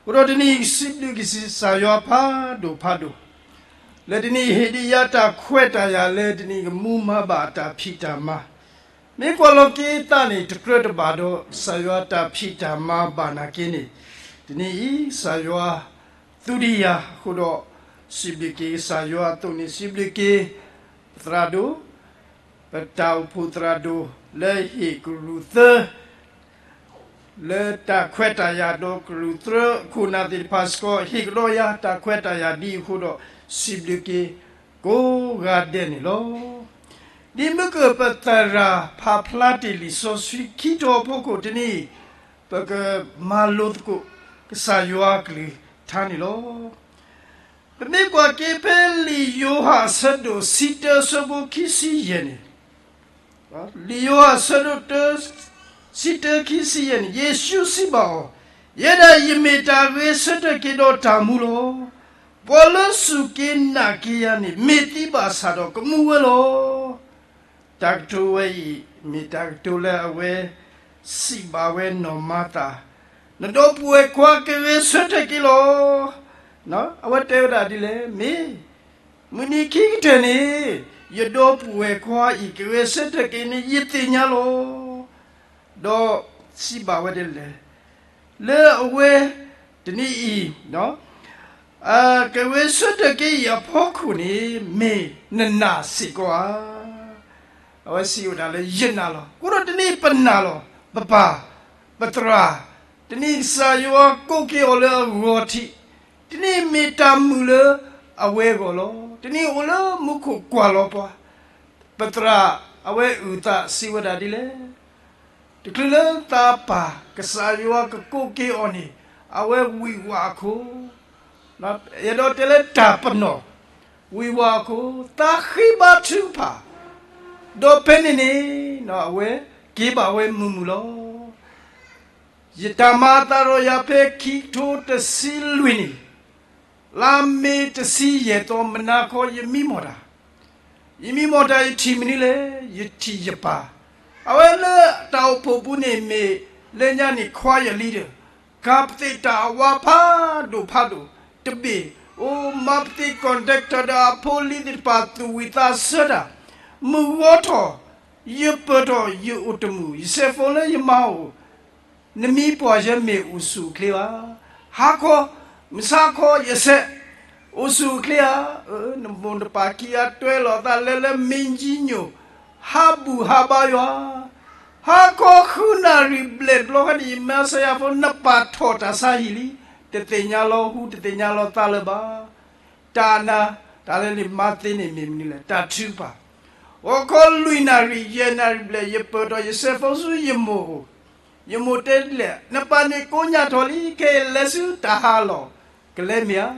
အဃိဒီးတနံၤအံၤစံးဘျုးက့ၤကစၢ်ယွၤဖးဒိၣ်ဖးဒိၣ်, လၢတနံၤအံၤဟ့ၣ်ဒံးယၤတၢ်ခွဲးတၢ်ယာ်လၢတနံၤကမူမၤဘၣ်အတၢ်ဖံးတၢ်မၤ, မ့ၢ်ကွၢ်လီၤက့ၤသးန့ၣ် တကြၢးတဘၣ်ဒီး ကစၢ်ယွၤတၢ်ဖံးတၢ်မၤဘၣ်နာ်က့န့ၣ်, တနံၤအံၤကစၢ်ယွၤသူဒံးယၤအဃိဒီး, စံးဘျုးက့ၤကစၢ်ယွၤအသိးန့ၣ် စံးဘျုးက့ၤ ပသရၣ်ဒိၣ်, ပတၢ်အိၣ်ဖှိၣ်သရၣ်ဒိၣ် လၢဟ့ၣ်ကရူၢ်သၢ လၢတၢ်ခွဲးတၢ်ယာ်ဒီးကရူၢ်သၢခိၣ်နၢ်သ့ၣ်တဖၣ်စ့ၢ်ကီး ဟ့ၣ်ကဒီးယၤတၢ်ခွဲးတၢ်ယာ်ဒ်အဃိဒီး စံးဘျုးက့ၤကိးဂၤဒဲးန့ၣ်လီၤ. ဒ်မုၢ်ကပသရၣ်ဖးဖျါတ့ၢ်လံာ်စီဆှံခံတီၤအဖီခိၣ်တနံၤအံၤ, ပကမၤလိသကိးကစၢ်ယွၤကလုၢ်ကထါန့ၣ်လီၤ. ပမ့ၢ်ကွၢ်က့ၤဖဲလံာ်ယိၤဟၣ်အဆၢဒိၣ်ဆံတၢအဆၢဖိခံဆံယဲၢ်န့ၣ်, လံာ်ယိၤဟၣ်အဆၢဒိၣ်တၢ ဆံတၢခံဆံယဲၢ်န့ၣ် ယ့ၣ်ၡူးစံးဘၣ်အီၤ, ယဲဒၣ်ယမ့ၢ်တၢ်ဂဲၤဆၢထၢၣ်က့ၤဒီးတၢ်မူလီၤ. ပှၤလၢစူၢ်က့ၤနာ်က့ၤယၤန့ၣ် မ့ၢ်သံဘၣ်ဆၣ်ဒီးကမူဝဲလီၤ. တၢ်ကတိၤဝဲအံၤ မ့ၢ်တၢ်ကတိၤလၢအဝဲစံးဘၣ်ဝဲနီၢ်မၤသၤ, နဒီပုၢ်ဝဲၢ်ခွါကဂဲၤဆၢထၢၣ်က့ၤလီၤ. အဝဲတဲဝဲဒၣ်ဒ်လဲၣ်, မ့ၢ် မုၢ်နံၤခံကတၢၢ်န့ၣ် ယဒီပုၢ်ဝဲၢ်ခွါအံၤကဂဲၤဆၢထၢၣ်က့ၤန့ၣ် ယသ့ၣ်ညါလီၤ. ဒီးစံးဘၣ်ဝဲဒ်လဲၣ်, လၢအဝဲတနံၤအံၤ ကဂဲၤဆၢထၢၣ်က့ၤအံၤအဖီခိၣ်န့ၣ် မ့ၢ်နနာ်စ့ၢ်ကီးဧါ. အဝဲစံးဝဲဒၣ်လၢယနာ်လီၤ. အဃိဒီးတနံၤအံၤပနာ်လီၤ, ပပၢ်, ပသရၣ်, တနံၤအံၤကစၢ်ယွၤကိးက့ၤအီၤလၢအဂီၤထံး, တနံၤအံၤမ့ၢ်တၢ်မုာ်လၢအဝဲအဂီၢ်လီၤ. တနံၤအံၤအိၣ်လၢမူခိၣ်ကွၢ်လီၤပှၤ, ပသရၣ်အဝဲအုၣ်သးစံးဝဲဒၣ်ဒ်လဲၣ်, တချုးလၢသးပၢ်ကစၢ်ယွၤကကိးက့ၤအီၤန့ၣ် အဝဲဝံၣ်ဝးအခိၣ်, အဲၣ်ဒိးတဲလၢတၢ်ပနီၣ်, ဝံၣ်ဝးအခိၣ် သးဃ့ဘါထုကဖၣ်, ဒီးဖဲန့ၣ်န့ၣ် အဝဲက့ၤဘၣ်ဝဲမုာ်မုာ်လီၤ. ယတၢ်မၤအသးဒီးယၤဖဲခံကထိတဆံလွံၢ်နံၣ်, လါမ့ၤတဆံယဲၢ်သီမနၤခီ ယမံမီၢ်တၢ်, ယမံမီၢ်တၢ်ယထံၣ်မနုၤလဲၣ်, ယထံၣ်ယပၢ်, အဝဲလၢတၢ်အိၣ်ဖှိၣ်ပူၤန့ၣ်မ့ၢ်လၢညါန့ၣ် choir leader, ကၤပသ့ၣ်တၢ်အဝါဖးဒိၣ်ဖးဒိၣ်တဘ့ၣ်, အိၣ်မၤပသ့ၣ် conductor ဒီးအဖိအလံၤသ့ၣ်တဖၣ်သူၣ်ဝံၣ်သးဆၢတၢ်, မုၢ်ဂီၤထီၣ် ယပၢၢ်ထီၣ်ယအိၣ်တမုာ်, ယဆဲးဖိလၢယမါအိၣ်, နမံၤပှၢ်ယဲမ့ၢ်အိၣ်ဆူၣ်အိၣ်ချ့ဧါ, ဟါခီ, မုၢ်ဆါခီယဆဲး, အိၣ်ဆူၣ်အိၣ်ချ့ဧါ, နမိၢ်နပၢ်ခံဂၤတွဲလီၤသးလဲၤလၢမ့ၢ်ကၠံညိၣ်, ဟးဘူၣ်ဟးဘါယွၤ, ဟါခီဃုနၣ်ရံၣ်ဘျဲၣ်တဘျီဃီန့ၣ် ယမၤစၢၤယၤဖိ နပာ်ထီၣ်တၢ်ဆါဟံၣ်လံ, တသ့ၣ်ညါလီၤဟူ တသ့ၣ်ညါလီၤသးလၢၤဘၣ်. တၢ်နာ်, တၢ်လၢန့ၣ်မၤသ့န့ၣ်မ့ၢ်မနုၤလဲၣ်, တၢ်ထုကဖၣ်, ဂီၤခီလွံၢ်နၣ်ရံၣ် ယဲၢ်နၣ်ရံၣ်ဘျဲၣ် ယပၢၢ်ထီၣ်ယဆဲးဖိဆူယမိၢ်အိၣ်, ယမိၢ်တဲဒ်လဲၣ်, နပၢ်န့ၣ်ကိးညါထီၣ်လံ ခဲအံၤလဲၤဆူတၢ်ဟးလီၢ်, ကလဲၤမ့ၢ်ဧါ,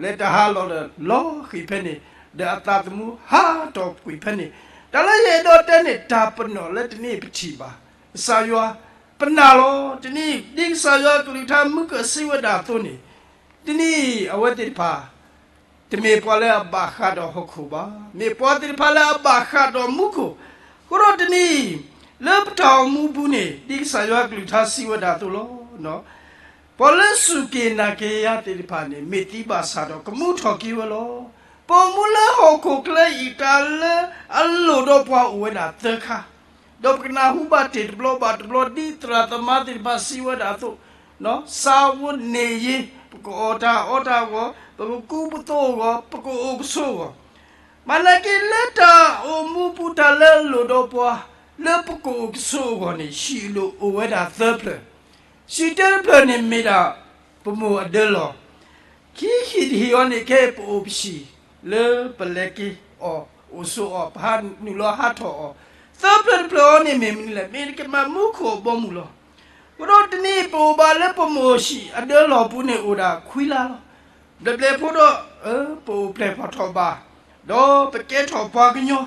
လဲၤတၢ်ဟးလီၢ်ဒီးလီၤဃံၤဖဲန့ၣ်, ဒီးအသးသမူဟးထီၣ်ကွံာ်ဖဲန့ၣ်, တၢ်လၢယအဲၣ်ဒိးတဲန့ၣ် တၢ်ပနီၣ်လၢတနံၤအံၤပထံၣ်ဘၣ်, ကစၢ်ယွၤပနာ်လီၤ. တနံၤအံၤ ဒ်ကစၢ်ယွၤကလုၢ်ကထါမုၢ်ကၢၢ်စံးဝဲဒၣ်အသိးန့ၣ်, တနံၤအံၤအဝဲသ့ၣ်တဖၣ် တမ့ၢ်ပှၤလၢအဘၣ်ဃးဒီးဟီၣ်ခိၣ်ဘၣ်, မ့ၢ်ပှၤသ့ၣ်တဖၣ်လၢအဘၣ်ဃးဒီးမူခိၣ်, အဃိဒီးတနံၤအံၤ လၢပတၢ်အိၣ်မူပူၤန့ၣ် ဒ်ကစၢ်ယွၤကလုၢ်ကထါစံးဝဲဒၣ်အသိးလီၤ. ပှၤလၢစူၢ်က့ၤနာ်က့ၤယၤသ့ၣ်တဖၣ်န့ၣ် မ့ၢ်သံဘၣ်ဆၣ်ဒီးကမူထီၣ်က့ၤဝဲလီၤ. ပအိၣ်မူလၢဟီၣ်ခိၣ်ချၢအံၤ တၢ်လၢအလိၣ်ဒီးပှၤအိၣ်ဝဲဒၣ်သၢခါ, ဒီးပကနၢ်ဟူဘၣ်တ့ၢ်တဘျီဘၣ်တဘျီ ဒ်သရၣ်သမါသ့ၣ်တဖၣ်စံးဝဲဒၣ်အသိး, စးဝိၤန့ၣ်ယ့, ပကအီၣ်တၢ်အီတၢ်အဂီၢ်, ပကကူပသိးအဂီၢ်, ပကအိၣ်ကဆိးအဂီၢ်, မ့ၢ်နာ်က့လၢတၢ်အိၣ်မူပူၤ တၢ်လၢအလိၣ်ဒီးပှၤ လၢပကအိၣ်ကဆိးအဂီၢ်န့ၣ် ဟံၣ်အလိၣ်အိၣ်ဝဲဒၣ်သၢဖျၢၣ်, ဟံၣ်တဖျၢၣ်န့ၣ်မ့ၢ်ဒၣ်ပမိၢ်အဒၢလီၢ်, ခံဟံၣ်တဟံၣ်အံၤန့ၣ် ခဲအံၤပအိၣ်ပဟံၣ်လၢပလဲၤက့ၤအီၣ်အိၣ်ဆိးအီၣ် ပဟးနုာ်လီၤဟးထီၣ်အီၤ, သၢဖျၢၣ်တဖျၢၣ်အံၤန့ၣ်မ့ၢ်မနုၤလဲၣ်, မ့ၢ်ကမၤမူခိၣ်အဘီအမုၢ်လီၤ. အဃိဒီးတနံၤအံၤ ပအိၣ်ဘၣ်လၢပမိၢ်ဟံၣ်အဒၢလီၢ်ပူၤန့ၣ်အိၣ်ဒၣ်ခွံလါလီၤ. ဘျဲၣ်ဘျဲၣ်ဖိဒီး ပအိၣ်ဖျဲၣ်ထီၣ်ထီၣ်ဘး, ဒီးပကဲထီၣ်ပှၤကညီ,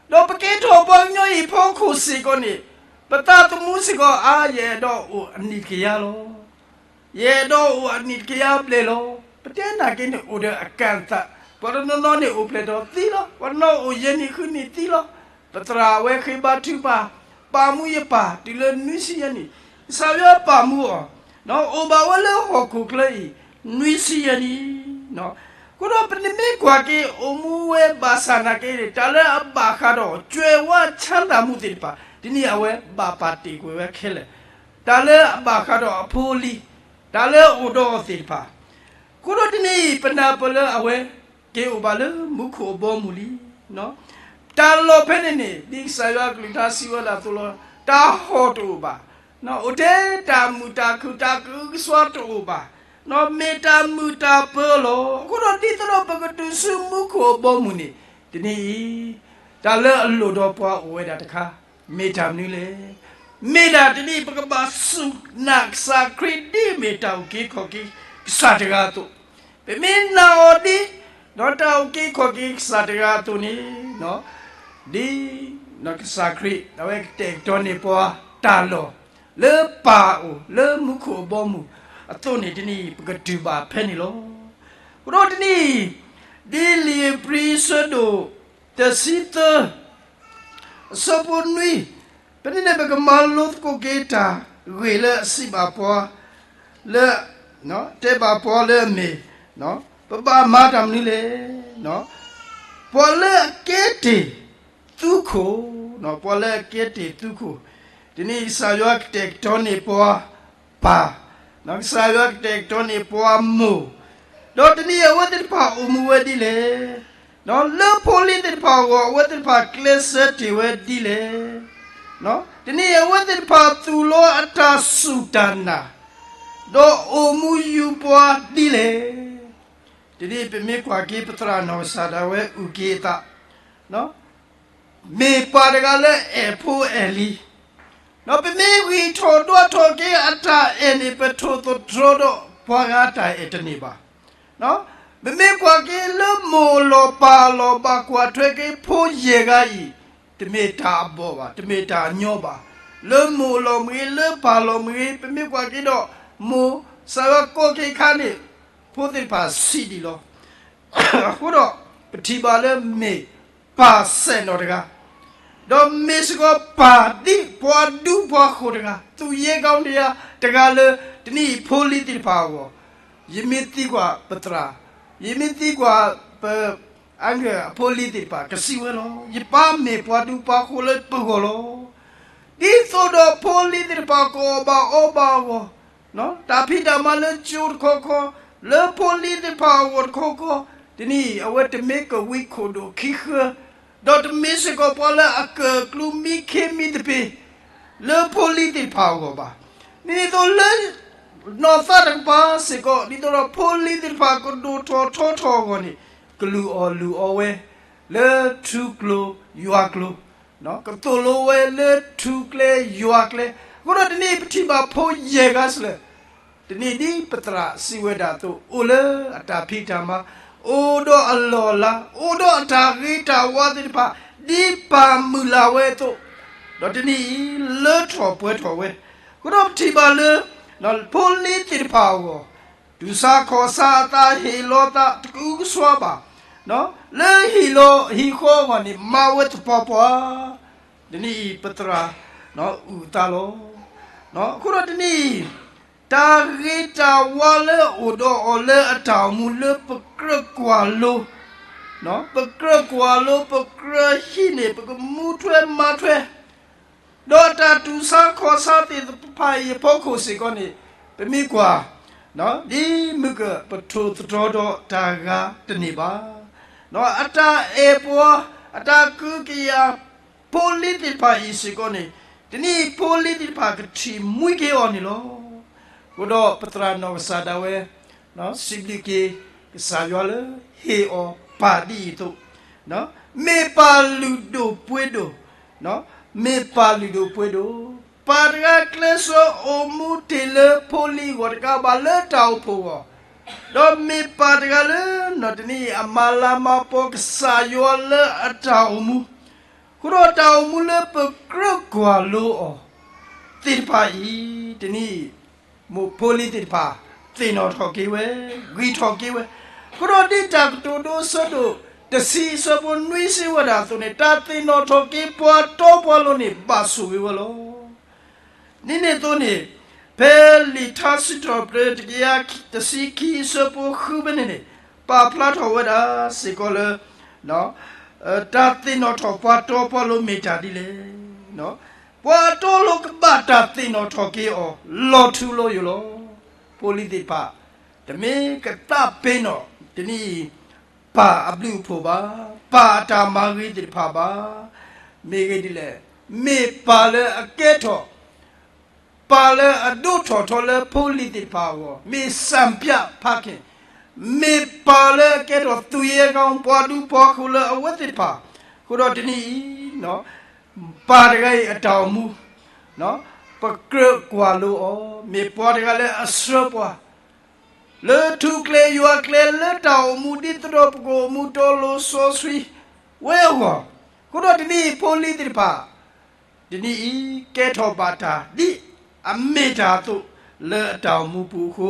ဒီးပကဲထီၣ်ပှၤကညီအံၤအဖီခိၣ်စ့ၢ်ကီးန့ၣ်, ပသးသမူစ့ၢ်ကီး အါ ယအဲၣ်ဒိးအိၣ်အနံၣ်တကယၤလီၤ. ယအဲၣ်ဒိးအိၣ်အနံၣ်တကယၤဘျဲၣ်လီၤ. ပတဲနာ်က့န့ၣ်အိၣ်ဒီးအကန့်အသတ်, ပှၤတနီၤနီၤန့ၣ်အိၣ်ဖျဲၣ်ထီၣ်သံလီၤ, ပှၤတနီၤအိၣ်ယဲၢ်နံၣ်ဃုနံၣ်သံလီၤ. ပသရၣ်အဝဲဃ့ဘါထုကဖၣ်, ပာ်မူယပၢ်တုၤလၢနွံဆံယဲၢ်နံၣ်, ကစၢ်ယွၤပာ်မူအီၤ, အိၣ်ဘၣ်ဝဲလၢဟီၣ်ခိၣ်ချၢအံၤ နွံဆံယဲၢ်နံၣ် အဃိဒီးပမ့ၢ်ကွၢ်က့ၤအိၣ်မူဝဲဘၣ်ဆၣ်နာ်က့န့ၣ် တၢ်လၢအဘၣ်ဃးဒီး ကြွယ်ဝချမ်းသာမှု သ့ၣ်တဖၣ် တနံၤအံၤအဝဲဘၣ်ပာ်တ့ၢ်ကွံာ်ဝဲခဲလၢာ်, တၢ်လၢအဘၣ်ဃးဒီးအဖိအလံၤ, တၢ်လၢအအိၣ်ဒီးအီၤသ့ၣ်တဖၣ်, အဃိဒီးတနံၤအံၤ ပနၢ်ပၢၢ်လၢအဝဲ က့ၤအိၣ်ဘၣ်လၢမူခိၣ်အဘီအမုၢ်လံ တၢ်လီၢ်ဖဲန့ၣ်န့ၣ် ဒ်ကစၢ်ယွၤအကလုၢ်ကထါစံးဝဲဒၣ်အသိးလီၤ. တၢ်ဟီၣ်တအိၣ်ဘၣ်, အိၣ်ထဲတၢ်မုာ်တၢ်ခုၣ်တၢ်ကအုကစွါတအိၣ်ဘၣ်, မ့ၢ်တၢ်မုာ်တၢ်ပၢၤလီၤ. အဃိဒီးဒ်သိးဒီးပကတုၤဆူမူခိၣ်အဘီအမုၢ်န့ၣ် တနံၤအံၤ တၢ်လၢအလိၣ်ဒီးပှၤအိၣ်ဝဲဒၣ်တခါ မ့ၢ်တၢ်မနုၤလဲၣ်. မ့ၢ်ဒၣ်တနံၤအံၤ ပကဘၣ်စူၢ်နာ်ကစၢ်ခရံာ်ဒ်အမ့ၢ်တၢ်အုၣ်က့ၤခီၣ်က့ၤကစၢ်တဂၤအသိး, ပမ့ၢ်နာ်အီၤဒ် ဒီးတၢ်အုၣ်က့ၤခီၣ်က့ၤကစၢ်တဂၤအသိးန့ၣ်, ဒ်ကစၢ်ခရံာ် အဝဲကတဲာ်ကတီၤန့ၢ်ပှၤတၢ်လီၢ် လၢပၢ်အအိၣ် လၢမူခိၣ်အဘီအမုၢ်အသိးန့ၣ် တနံၤအံၤ ပကတုၤဘၣ်ဖဲန့ၣ်လီၤ. အဃိဒီးတနံၤအံၤ ဒ်လံာ်ဧ့ၤဘြံၤအဆၢဒိၣ်တဆံသၢ အဆၢဖိနွံ, ဖဲန့ၣ်န့ၣ် ပကမၤလိသကိးက့ၤတၢ်ဂ့ၢ်လၢအစံးဘၣ်ပှၤ လၢ တဲဘၣ်ပှၤလၢအမ့ၢ် ပဘၣ်မၤတၢ်မနုၤလဲၣ်. ပှၤလၢအကဲတ့ၢ်သုးခိၣ်, ပှၤလၢအကဲတ့ၢ်သုးခိၣ်, တနံၤအံၤကစၢ်ယွၤကတဲာ်ကတီၤန့ၢ်ပှၤပၢ်, ကစၢ်ယွၤကတဲာ်ကတီၤန့ၢ်ပှၤမိၢ်, ဒီးတနံၤအံၤအဝဲသ့ၣ်တဖၣ်အိၣ်မူဝဲဒ်လဲၣ်. လၢဖိလံၤသ့ၣ်တဖၣ်အဂီၢ် အဝဲသ့ၣ်တဖၣ်ကျဲးစၢးတ့ၢ်ဝဲဒ်လဲၣ်. တနံၤအံၤအဝဲသ့ၣ်တဖၣ်သူၣ်လီၤအတၢ်စူၢ်တၢ်နာ်, ဒီးအိၣ်မူယူၤပှၤဒ်လဲၣ်. တနံၤအံၤပမ့ၢ်ကွၢ်က့ၤပသရၣ်နီၢ်ကစၢ်ဒၣ်ဝဲအုၣ်က့ၤအသး မ့ၢ်ပၢ်တဂၤလၢအဲၣ်ဖိအဲၣ်လံၤ, ဒီးပမ့ၢ်ဂံၢ်ထီၣ်ဒွးထီၣ်က့ၤအတၢ်အဲၣ်န့ၣ် ပထိၣ်သတြီဒီးပှၤဂၤအတၢ်အဲၣ်တန့ၢ်ဘၣ်. ပမ့ၢ်ကွၢ်က့ၤလၢမိၢ်အလီၢ်ပၢ်အလီၢ် ဘၣ်ကွၢ်ထွဲက့ၤဖိယဲၢ်ဂၤအံၤ, တမ့ၢ်တၢ်အဘီၣ်ဘၣ်, တမ့ၢ်တၢ်အညီဘၣ်. လၢမိၢ်အလီၢ်မ့ၢ်ဂ့ၤ လၢပၢ်အလီၢ်မ့ၢ်ဂ့ၤ, ပမ့ၢ်ကွၢ်က့ၤဒီး မိၢ်စၢ်ယွၤကိးက့ၤခါန့ၣ် ဖိသ့ၣ်တဖၣ်ဆံးဒံးလီၤ. အဃိဒီး ပထံၣ်ဘၣ်လၢမ့ၢ်ပၢ်စဲးနီၣ်တဂၤ, ဒီးမ့ၢ်စ့ၢ်ကီးပၢ်ဒ်ပှၤဒူပှၤဃိၣ်တဂၤ, သူၣ်ယဲၢ်ကီဒယၤတဂၤလၢ တနံၤအံၤဖိလံၤသ့ၣ်တဖၣ်အဂီၢ်, ယမ့ၢ်သံကွၢ်ပသရၣ်, ယမ့ၢ်သံကွၢ်ပ အါဂၤအဖိလံၤသ့ၣ်တဖၣ် ကစံးဝဲလီၤ. ယပၢ်မ့ၢ်ပှၤဒူပှၤဃိၣ်လၢပဂီၢ်လီၤ. ဒ်သိးဒီးဖိလံၤသ့ၣ်တဖၣ်ကအီၣ်ဘၣ်အီဘၣ်အဂီၢ်, တၢ်ဖံးတၢ်မၤလၢကၠိတခီခီ, လၢဖိလံၤသ့ၣ်တဖၣ်အဂီၢ်တခီခီ, တနံၤအံၤ အဝဲတမ့ၢ်ကဝံခိၣ်ဒိၣ်ခံဃၢ, ဒီးတမ့ၢ်စ့ၢ်ကီးပှၤလၢအကၢၣ်ကျူမံခ့မံသပ့ၤ လၢဖိလံၤသ့ၣ်တဖၣ်အဂီၢ်ဘၣ်. ဒ်သိးလၢ နီၢ်သးတကပၤစ့ၢ်ကီး ဒ်သိးဒီးဖိလံၤသ့ၣ်တဖၣ်ကဒိၣ်ထီၣ်ထီထီၣ်အဂီၢ်န့ၣ်, ကလုၢ်အီၣ်လုၢ်အီဝဲ လၢထူကျိယွၤကျိ, ကသိၣ်လိဝဲလၢထူကျဲယွၤကျဲ. အဃိဒီးတနံၤအံၤပထံၣ်ဘၣ်ဖိယဲၢ်ဂၤစ့ၢ်ကီး, တနံၤဒ်ပသရၣ်စံးဝဲဒၣ်အသိး အိၣ်လၢအတၢ်ဖံးတၢ်မၤ, အိၣ်ဒီးအလီၢ်အလၤ, အိၣ်ဒီးအတၢ်ဂ့ၤတၢ်ဝါသ့ၣ်တဖၣ် ဒ်ပၢ်မုၢ်လၢ်ဝဲအသိး, ဒီးတနံၤအံၤလၢထီၣ်ပှဲၤထီၣ်ဝဲ. အဃိဒီးပထံၣ်ဘၣ်လၢ ဖိလံၤသ့ၣ်တဖၣ်အဂီၢ်, တူၢ်ဆါခီၣ်ဆါအသး ဟ့ၣ်လီၤသးတကအုကစွါဘၣ်, လၢဟံၣ်လီၤဟံၣ်ဃီအဂီၢ်န့ၣ် မၤဝဲသပှၢ်ပှၢ်, တနံၤအံၤပသရၣ်အုၣ်အသးလီၤ. အဃိဒီးတနံၤအံၤ တၢ်ဂ့ၤတၢ်ဝါလၢအအိၣ်ဒီးအီၤလၢအတၢ်အိၣ်မူလၢပကြၢးကွၢ်လိ, ပကြၢးကွၢ်လိ ပကြၢးဟံးန့ၢ် ပကမူထွဲမၤထွဲ ဒီးတၢ်တူၢ်ဆါခီၣ်ဆါသ့ၣ်တဖၣ်အံၤအဖီခိၣ်စ့ၢ်ကီးန့ၣ်, ပမ့ၢ်ကွၢ်, ဒ်မုၢ်ကၢၢ်ပထိၣ်သတြီဒီးတၢ်ဂၤတန့ၢ်ဘၣ်. အတၢ်အဲၣ်ပှၤ, အတၢ်ကဟုကယာ် ဖိလံၤသ့ၣ်တဖၣ်အံၤစ့ၢ်ကီးန့ၣ်, တနံၤအံၤဖိလံၤသ့ၣ်တဖၣ်ကထံၣ်မှံက့ၤအီၤန့ၣ်လီၤ. အဃိဒီးပသရၣ်နီၢ်ကစၢ်ဒၣ်ဝဲ စံးဘျုးက့ၤ ကစၢ်ယွၤလၢဟ့ၣ်အီၤပၢ်ဒ်အံၤအသိး, မ့ၢ်ပၢ်လုၢ်ဒိၣ်ပှ့ၤဒိၣ်, မ့ၢ်ပၢ်လုၢ်ဒိၣ်ပှ့ၤဒိၣ် ပၢ်တဂၤကျဲးစၢးအိၣ်မူတ့ၢ်လၢဖိလံၤအဂီၢ်တကးဘၣ်လၢတၢ်အိၣ်ဖှိၣ်အဂီၢ်, ဒီးမ့ၢ်ပၢ်တဂၤလၢနီၢ်တနံၤအံၤ အမၤလၤမၤပီၤကစၢ်ယွၤလၢအတၢ်အိၣ်မူ, အဃိဒီးတၢ်အိၣ်မူလၢပကြၢးကွၢ်လိအီၤသ့ၣ်တဖၣ်အံၤ, တနံၤအံၤ မိၢ်ဖိလံၤသ့ၣ်တဖၣ် သ့ၣ်နီၣ်ထီၣ်က့ၤဝဲ, ဂံၢ်ထီၣ်က့ၤဝဲ, အဃိဒီးဒ်တၢ်ကတိၤဒိအဆၢဒိၣ်တဆံအဆၢဖိနွံစံးဝဲဒၣ်အသိးန့ၣ်, တၢ်သ့ၣ်နီၣ်ထီၣ်က့ၤပှၤတီပှၤလိၤန့ၣ် ဘၣ်ဆိၣ်ဂ့ၤဝဲလီၤ. ဒ်န့ၣ်အသိးန့ၣ်, ဖဲလံာ်ထါစံးထီၣ်ပတြၢၤတကယၤတဆံခံအဆၢဖိဃုဖဲန့ၣ်န့ၣ်, ပာ်ဖျါထီၣ်ဝဲဒၣ်စ့ၢ်ကီးလၢ တၢ်သ့ၣ်နီၣ်ထီၣ်ပှၤတီပှၤလိၤမ့ၢ်တၢ်ဒ်လဲၣ်. ပှၤအတီအလိၤကဘၣ်တၢ်သ့ၣ်နီၣ်ထီၣ်က့ၤအီၤ လီၤထူလီၤယိာ်လီၤ. ဖိလံၤသ့ၣ်တဖၣ် တမ့ၢ်ကသးပ့ၤနီၣ် တနံၤအံၤ ပၢ်အဘျုးအဖှိၣ်ဘၣ်, ပၢ်အတၢ်မၤဂ့ၤသ့ၣ်တဖၣ်ဘၣ်. မ့ၢ်ဂ့ၢ်ဒ်လဲၣ်, မ့ၢ်ပၢ်လၢအကဲထီၣ် ပၢ်လၢအဒိၣ်ထီၣ်ထီလၢဖိလံၤသ့ၣ်တဖၣ်အဂီၢ်, မ့ၢ်စၣ်ပၠၣ်ဖးက့ၣ်, မ့ၢ်ပၢ်လၢအကဲထီၣ်သူၣ်ယဲၢ်ဂီၢ် ပှၤဒူပှၤယိၤလၢအဝဲသ့ၣ်တဖၣ်, အဃိဒီးတနံၤအံၤ ပၢ်တဂၤအံၤအတၢ်အိၣ်မူ ပကြၢးကွၢ်လိအီၤ, မ့ၢ်ပှၤတဂၤလၢအဆှၢပှၤ လၢထူကျဲယွၤကျဲလၢတၢ်အိၣ်မူ ဒ်သိးဒီးပကအိၣ်မူတီလိၤစီဆှံဝဲအဂီၢ်, အဃိဒီးတနံၤအံၤဖိလံၤသ့ၣ်တဖၣ် တနံၤအံၤ ကဲထီၣ်ဘၣ်တၢ်ဒ်အမ့ၢ်တၢ်အသိးလၢအတၢ်အိၣ်မူပူၤအဃိ,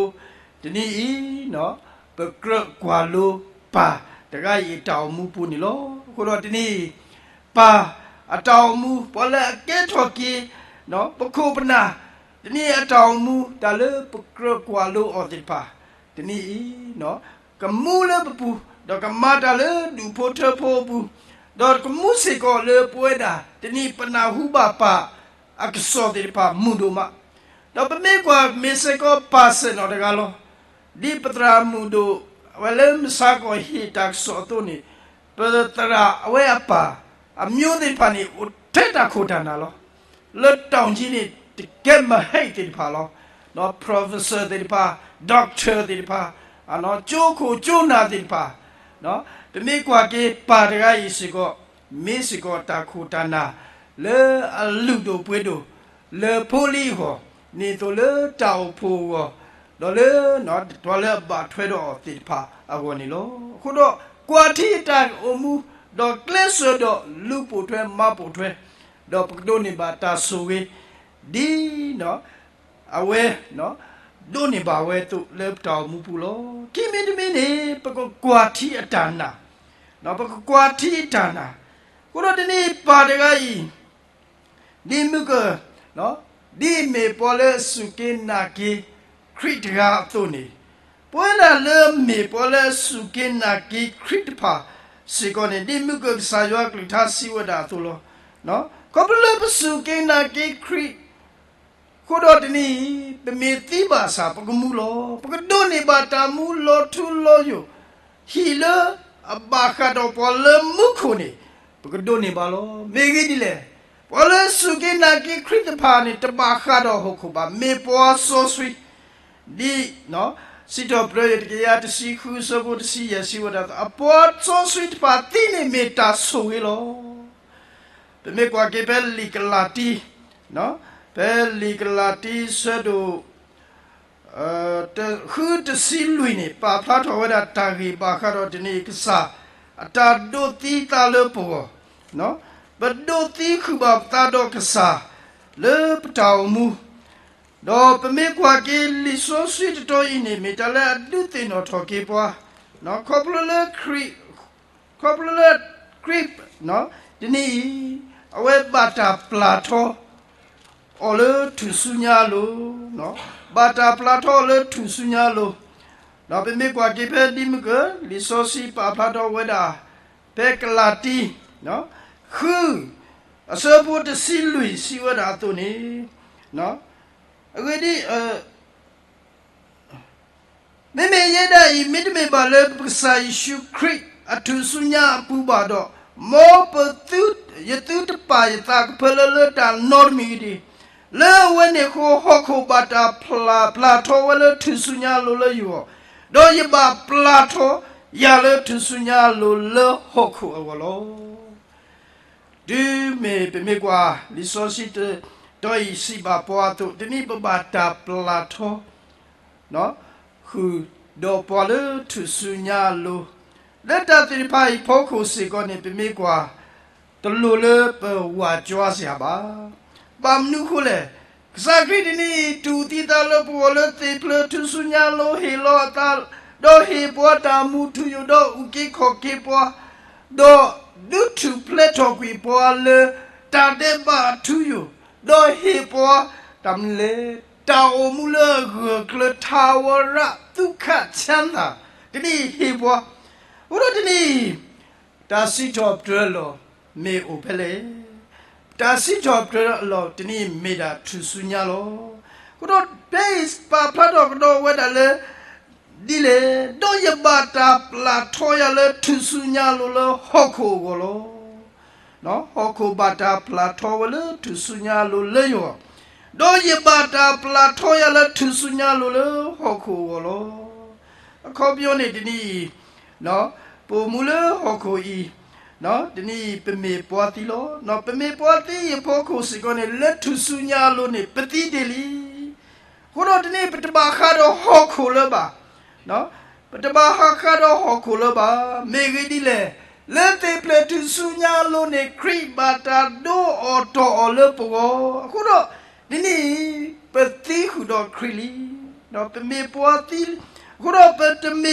တနံၤအံၤ ပကြၢးကွၢ်လိပၢ်တဂၤအံၤအတၢ်အိၣ်မူပူၤန့ၣ်လီၤ. အဃိဒီးတနံၤအံၤ ပၢ်အတၢ်အိၣ်မူ ပှၤလၢအကဲထီၣ်က့ၤ ပခိၣ်ပနၢ် တနံၤအံၤအတၢ်အိၣ်မူ တၢ်လၢပကြၢးကွၢ်လိအီၤသ့ၣ်တဖၣ်, တနံၤအံၤ ကမူလၢပပူၤ, ဒီးကမၤတၢ်လၢဒူၣ်ဖိထၢဖိအပူၤ, ဒီးကမူစ့ၢ်ကီးလၢပဝဲဒၣ် တနံၤပနၢ်ဟူဘၣ်ပၢ်အကစီၣ်သ့ၣ်တဖၣ်မုာ်ဒိၣ်မး, ဒီးပမ့ၢ်ကွၢ်မ့ၢ်စ့ၢ်ကီးပၢ်ဆ့ၣ်နီၤတဂၤလီၤ. ဒ်ပသရၣ်မုၣ်ဒိၣ် အဝဲလၢမုၢ်ဆါခီၣ်ဟ့ၣ်တၢ်ကစီၣ်အသိးန့ၣ်, ပသရၣ်အဝဲအပၢ် အမျိုးသ့ၣ်တဖၣ်န့ၣ် အိၣ်ထဲတၢ်ခိၣ်တၢ်နၢ်လီၤ. လၢတီၢ်ကံန့ၣ် တကဲမဟဲသ့ၣ်တဖၣ်လီၤ. ဒီး professor သ့ၣ်တဖၣ်, doctor သ့ၣ်တဖၣ်, ကၠိခိၣ်ကၠိနၢ်သ့ၣ်တဖၣ်, ပမ့ၢ်ကွၢ်က့ၤပၢ်တဂၤအံၤစ့ၢ်ကီး မ့ၢ်စ့ၢ်ကီးတၢ်ခိၣ်တၢ်နၢ် လၢအလုၢ်ဒိၣ်ပှ့ၤဒိၣ် လၢဖိလံၤအဂီၢ်, ဒ်သိးလၢတၢ်အိၣ်ဖှိၣ်အဂီၢ်, ဒီးလၢ တၢ်လၢအဘၣ်ထွဲဒီးအီၤသ့ၣ်တဖၣ်အဂီၢ်န့ၣ်လီၤ. အဃိဒီး ကွၢ်ထံအတၢ်အိၣ်မူ, ဒီးကျဲးစၢးဒီးလူၤပိာ်ထွဲမၤပိာ်ထွဲ, ဒီးပကဒိးန့ၢ်ဘၣ်တၢ်ဆိၣ်ဂ့ၤ ဒ် အဝဲ ဒိးန့ၢ်ဘၣ်ဝဲအသိးလၢပတၢ်အိၣ်မူပူၤလီၤ. ခံမံၤတမံၤန့ၣ် ပကကွၢ်ထံအတၢ်နာ်, ပကကွၢ်ထံအတၢ်နာ်, အဃိဒီးတနံၤပၢ်တဂၤအံၤ ဒ်မုၢ်က ဒ်မ့ၢ်ပှၤလၢအစူၢ်က့ၤနာ်က့ၤခရံာ်တဂၤအသိးန့ၣ်, ပဝဲဒၣ်လၢမ့ၢ်ပှၤလၢအစူၢ်က့ၤနာ်က့ၤခရံာ်တဖၣ်စ့ၢ်ကီးန့ၣ်, ဒ်မုၢ်ကကစၢ်ယွၤကလုၢ်ကထါစံးဝဲဒၣ်အသိးလီၤ. ခီဖျိလၢပစူၢ်က့ၤနာ်က့ၤခရံာ် အဃိဒီးတနံၤအံၤ ပမ့ၢ်သံဘၣ်ဆၣ် ပကမူလီၤ. ပကဒိးန့ၢ်ဘၣ်တၢ်မူလီၤထူလီၤယိာ်, ဟံၣ်လၢအဘၣ်ဃးဒီးပှၤလၢမူခိၣ်န့ၣ် ပကဒိးန့ၢ်ဘၣ်လီၤ. မ့ၢ်ဂ့ၢ်ဒ်လဲၣ်, ပှၤလၢစူၢ်က့ၤနာ်က့ၤခရံာ်တဖၣ်န့ၣ် တဘၣ်ဃးဒီးဟီၣ်ခိၣ်ဘၣ်, မ့ၢ်ပှၤစီဆှံ, ဒ် စံးထီၣ်ပတြၢၤတကယၤတဆံဃုအဆၢဖိတဆံယဲၢ်စံးဝဲဒၣ်, အပှၤစီဆှံတဖၣ်သံန့ၣ်မ့ၢ်တၢ်ဆိၣ်ဂ့ၤလီၤ. ပမ့ၢ်ကွၢ်က့ၤဖဲလံာ်ကလၤတံ, ဖဲလံာ်ကလၤတံဆၢဒိၣ် တဃုတဆံလွံၢ်န့ၣ် ပာ်ဖျါထီၣ်ဝဲဒၣ်တၢ်ဂ့ၢ်ဘၣ်ဃးဒီးတနံၤအံၤ ကစၢ်အတၢ်ဒိးသံသးလၢပဂီၢ်, ပဒိးသံဃုာ်ဘၣ်ပသးဒီးကစၢ် လၢပတၢ်အိၣ်မူ, ဒီးပမ့ၢ်ကွၢ်က့ၤလံာ်စီဆှံတတီၤအံၤန့ၣ် မ့ၢ်တၢ်လၢအဒုးသ့ၣ်နီၣ်ထီၣ်က့ၤပှၤ, ခီဖျိလၢခရံာ် ခီဖျိလၢခရံာ် တနံၤအံၤ အဝဲဘၣ်တၢ်ပျၢ်ထီအီၤလၢထူၣ်စုညါအလိၤ, ဘၣ်တၢ်ပျၢ်ထီအီၤလၢထူၣ်စုညါအလိၤ, ဒီးပမ့ၢ်ကွၢ်က့ၤဖဲဒ်မုၢ်က လံာ်စီဆှံပာ်ဖျါထီၣ်ဝဲဒၣ် ဖဲကလၤတံ ဃု အဆၢဖိတဆံလွံၢ်စံးဝဲဒၣ်အသိးန့ၣ်, အဂ့ၢ်ဒ်အံၤ, မ့မ့ၢ်ယဲဒၣ်အံၤ မ့တမ့ၢ်ဘၣ်လၢပကစၢ်ယ့ၣ်ၡူးခရံာ် အထူၣ်စုညါအပူၤဘၣ်ဒီး, မ်ပသု, ယသုတပာ်ယသးကဖၢလၢလၢတၢ်နီတမံၤတဂ့ၤ, လၢအဝဲန့ၣ်အဃိ ဟီၣ်ခိၣ်ဘၣ်တၢ်ပျၢ်ထီဝဲလၢထူၣ်စုညါအလိၤလၢယဂီၢ်, ဒီးယဘၣ်ပျၢ်ထီယၤလၢထူၣ်စုညါအလိၤလၢဟီၣ်ခိၣ်အဂီၢ်လီၤ. တုၤမ့ၢ်ပမ့ၢ်ကွၢ် လံာ်စီဆှံတ, ဒီးအံၤစံးဘၣ်ပှၤအသိး, တနံၣ်ပဘၣ်တၢ်ပျၢ်ထီ ဃုာ်ဒီးပှၤလၢထူၣ်စုညါအလိၤ, လၢတၢ်သ့ၣ်တဖၣ်အံၤဖီခိၣ်စ့ၢ်ကီးန့ၣ် ပမ့ၢ်ကွၢ် တလိၣ်လၢပဝၤကၠွါစ့ၢ်ဘၣ်. ဘၣ်မနုၤအဃိလဲၣ်, ကစၢ်ခရံာ်တနံၣ်အံၤ တူၢ်သံသးလၢပဂီၢ်လၢသ့ၣ်ဖျၢၣ်ထူၣ်စုညါအလိၤ ဟ့ၣ်လီၤအသး, ဒီးဟ့ၣ်ပှၤတၢ်မူထူယိာ် ဒီးအုၣ်က့ၤခီၣ်က့ၤပှၤ, ဒီးဒုးထူၣ်ဖျဲးထီၣ်ကွံာ်ပှၤလၢ တၢ်ဒဲးဘးအထူယိာ်, ဒီးဟ့ၣ်ပှၤ တၢ်မနုၤလဲၣ်, တၢ်အိၣ်မူလၢအဂၢၢ်ကျၢၤ ထးဝရ သုးခၣ်ဆၢသး, တနံၣ်အံၤဟ့ၣ်ပှၤ, အဃိဒီးတနံၣ်အံၤ တၢ်စံးထီၣ်ပတြၢၤအလီၢ် မ့ၢ်အိၣ်ဖဲလဲၣ်. တၢ်စံးထီၣ်ပတြၢၤအလီၢ်တနံၣ်အံၤ မ့ၢ်ဒၣ်ထူၣ်စုညါလီၤ. အဃိဒီးဖဲအံၤပာ်ဖျါထီၣ်ကဒီးဝဲဒၣ်လၢ ဒ်လဲၣ်, ဒီးယဘၣ်တၢ်ပျၢ်ထီယၤလၢထူၣ်စုညါအလိၤလၢဟီၣ်ခိၣ်အဂီၢ်လီၤ. ဟီၣ်ခိၣ်ဘၣ်တၢ်ပျၢ်ထီဝဲလၢထူၣ်စုညါအလိၤလၢယဂီၢ်, ဒီးယဘၣ်တၢ်ပျၢ်ထီယၤလၢထူၣ်စုညါအလိၤလၢဟီၣ်ခိၣ်အဂီၢ်လီၤ. အခီပညီန့ၣ်တနံၣ်အံၤ ပအိၣ်မူလၢဟီၣ်ခိၣ်အံၤ, တနံၣ်အံၤပမ့ၢ်ပှၤသံလီၤ. ပမ့ၢ်ပှၤသံအံၤအဖီခိၣ်စ့ၢ်ကီးန့ၣ် လၢထူၣ်စုညါအလိၤန့ၣ် ပသံဒ်လံ. အဃိဒီးတနံၣ်အံၤ ပတဘၣ်ဃးဒီးဟီၣ်ခိၣ်လၢၤဘၣ် ပတဘၣ်ဟးဃးဒီးဟီၣ်ခိၣ်လၢၤဘၣ်. မ့ၢ်ဂ့ၢ်ဒ်လဲၣ်, လၢသ့ၣ်ဖျၢၣ်ထူၣ်စုညါအလိၤန့ၣ် ခရံာ်ဘၣ်တၢ်ဒိအီၣ်တီၢ်အီၤလၢပဂီၢ်. အဃိဒီး တနံၣ်အံၤ ပသံဃုာ်ဒီးခရံာ်လံ. ဒီးပမ့ၢ်ပှၤသံ, အဃိဒီးပတမ့ၢ်က့ၤပှၤလၢအဘၣ်ဃးဒီးဟီၣ်ခိၣ်လၢၤဘၣ်. ဟီၣ်ခိၣ်သ့ၣ်တဖၣ်စ့ၢ်ကီးန့ၣ် တနံၣ်အံၤ တလိၣ်လၢပသူၣ်လီသးကွံ, တမ့ၢ်တၢ်လၢအဘၣ်ဃးဒီးပှၤဘၣ်. ပမ့ၢ်ပှၤသ့ၣ်တဖၣ်လၢအဘၣ်ဃးဒီးမူခိၣ်, အဃိဒီးဟီၣ်ခိၣ်အံၤတဘၣ်ဃးဒီးပှၤဘၣ်. အဃိဒီးတုၤမ့ၢ်ပ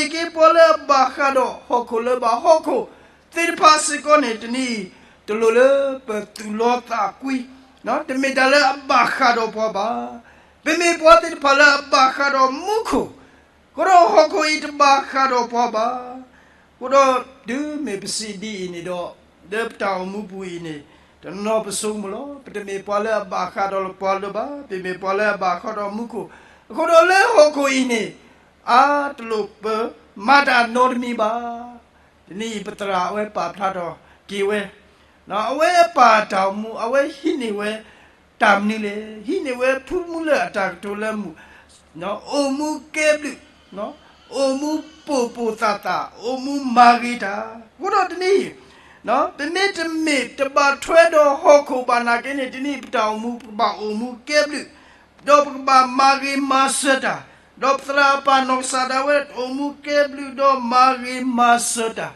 စံးဒ်အံၤန့ၣ်ဒီး, လၢပတၢ်အိၣ်မူပူၤအံၤန့ၣ်, တနီၤပဆိကမိၣ်လီၤ. ပတမ့ၢ်ပှၤလၢအဘၣ်ဃးဒီးပှၤလၢၤဘၣ်, ပမ့ၢ်ပှၤလၢအဘၣ်ဃးဒီးမူခိၣ်. အဃိဒီးလၢဟီၣ်ခိၣ်အံၤန့ၣ်, အါတလိၣ်ပမၤတၢ်နီတမံၤဘၣ်. တနံၣ်အံၤပသရၣ်အဝဲပာ်ဖျါထီၣ်က့ၤဝဲ, အဝဲပာ်တၢ်အိၣ်မူ အဝဲဟံးန့ၢ်ဝဲ တၢ်မနုၤလဲၣ်, ဟံးန့ၢ်ဝဲဖုမူလၢၢ်အတၢ်ကတိၤလၢမူ, အိၣ်မူကဲဘျုး, အိၣ်မူပိာ်ပိာ်သၣ်သၣ်, အိၣ်မူမၤဂ့ၤတၢ်. အဃိဒီးတနံၣ်အံၤ, ပမ့ၢ်တမ့ၢ်တဘၣ်ထွဲဒီးဟီၣ်ခိၣ်ဘၣ်နာ်က့န့ၣ် တနံၣ်အံၤပတၢ်အိၣ်မူပကဘၣ်အိၣ်မူကဲဘျုး, ဒီးပကဘၣ်မၤဂ့ၤမၤစၢၤတၢ်, ဒီးပသရၣ်ပာ်နီၢ်ကစၢ်ဒၣ်ဝဲအိၣ်မူကဲဘျုးဒီးမၤဂ့ၤမၤစၢၤတၢ်.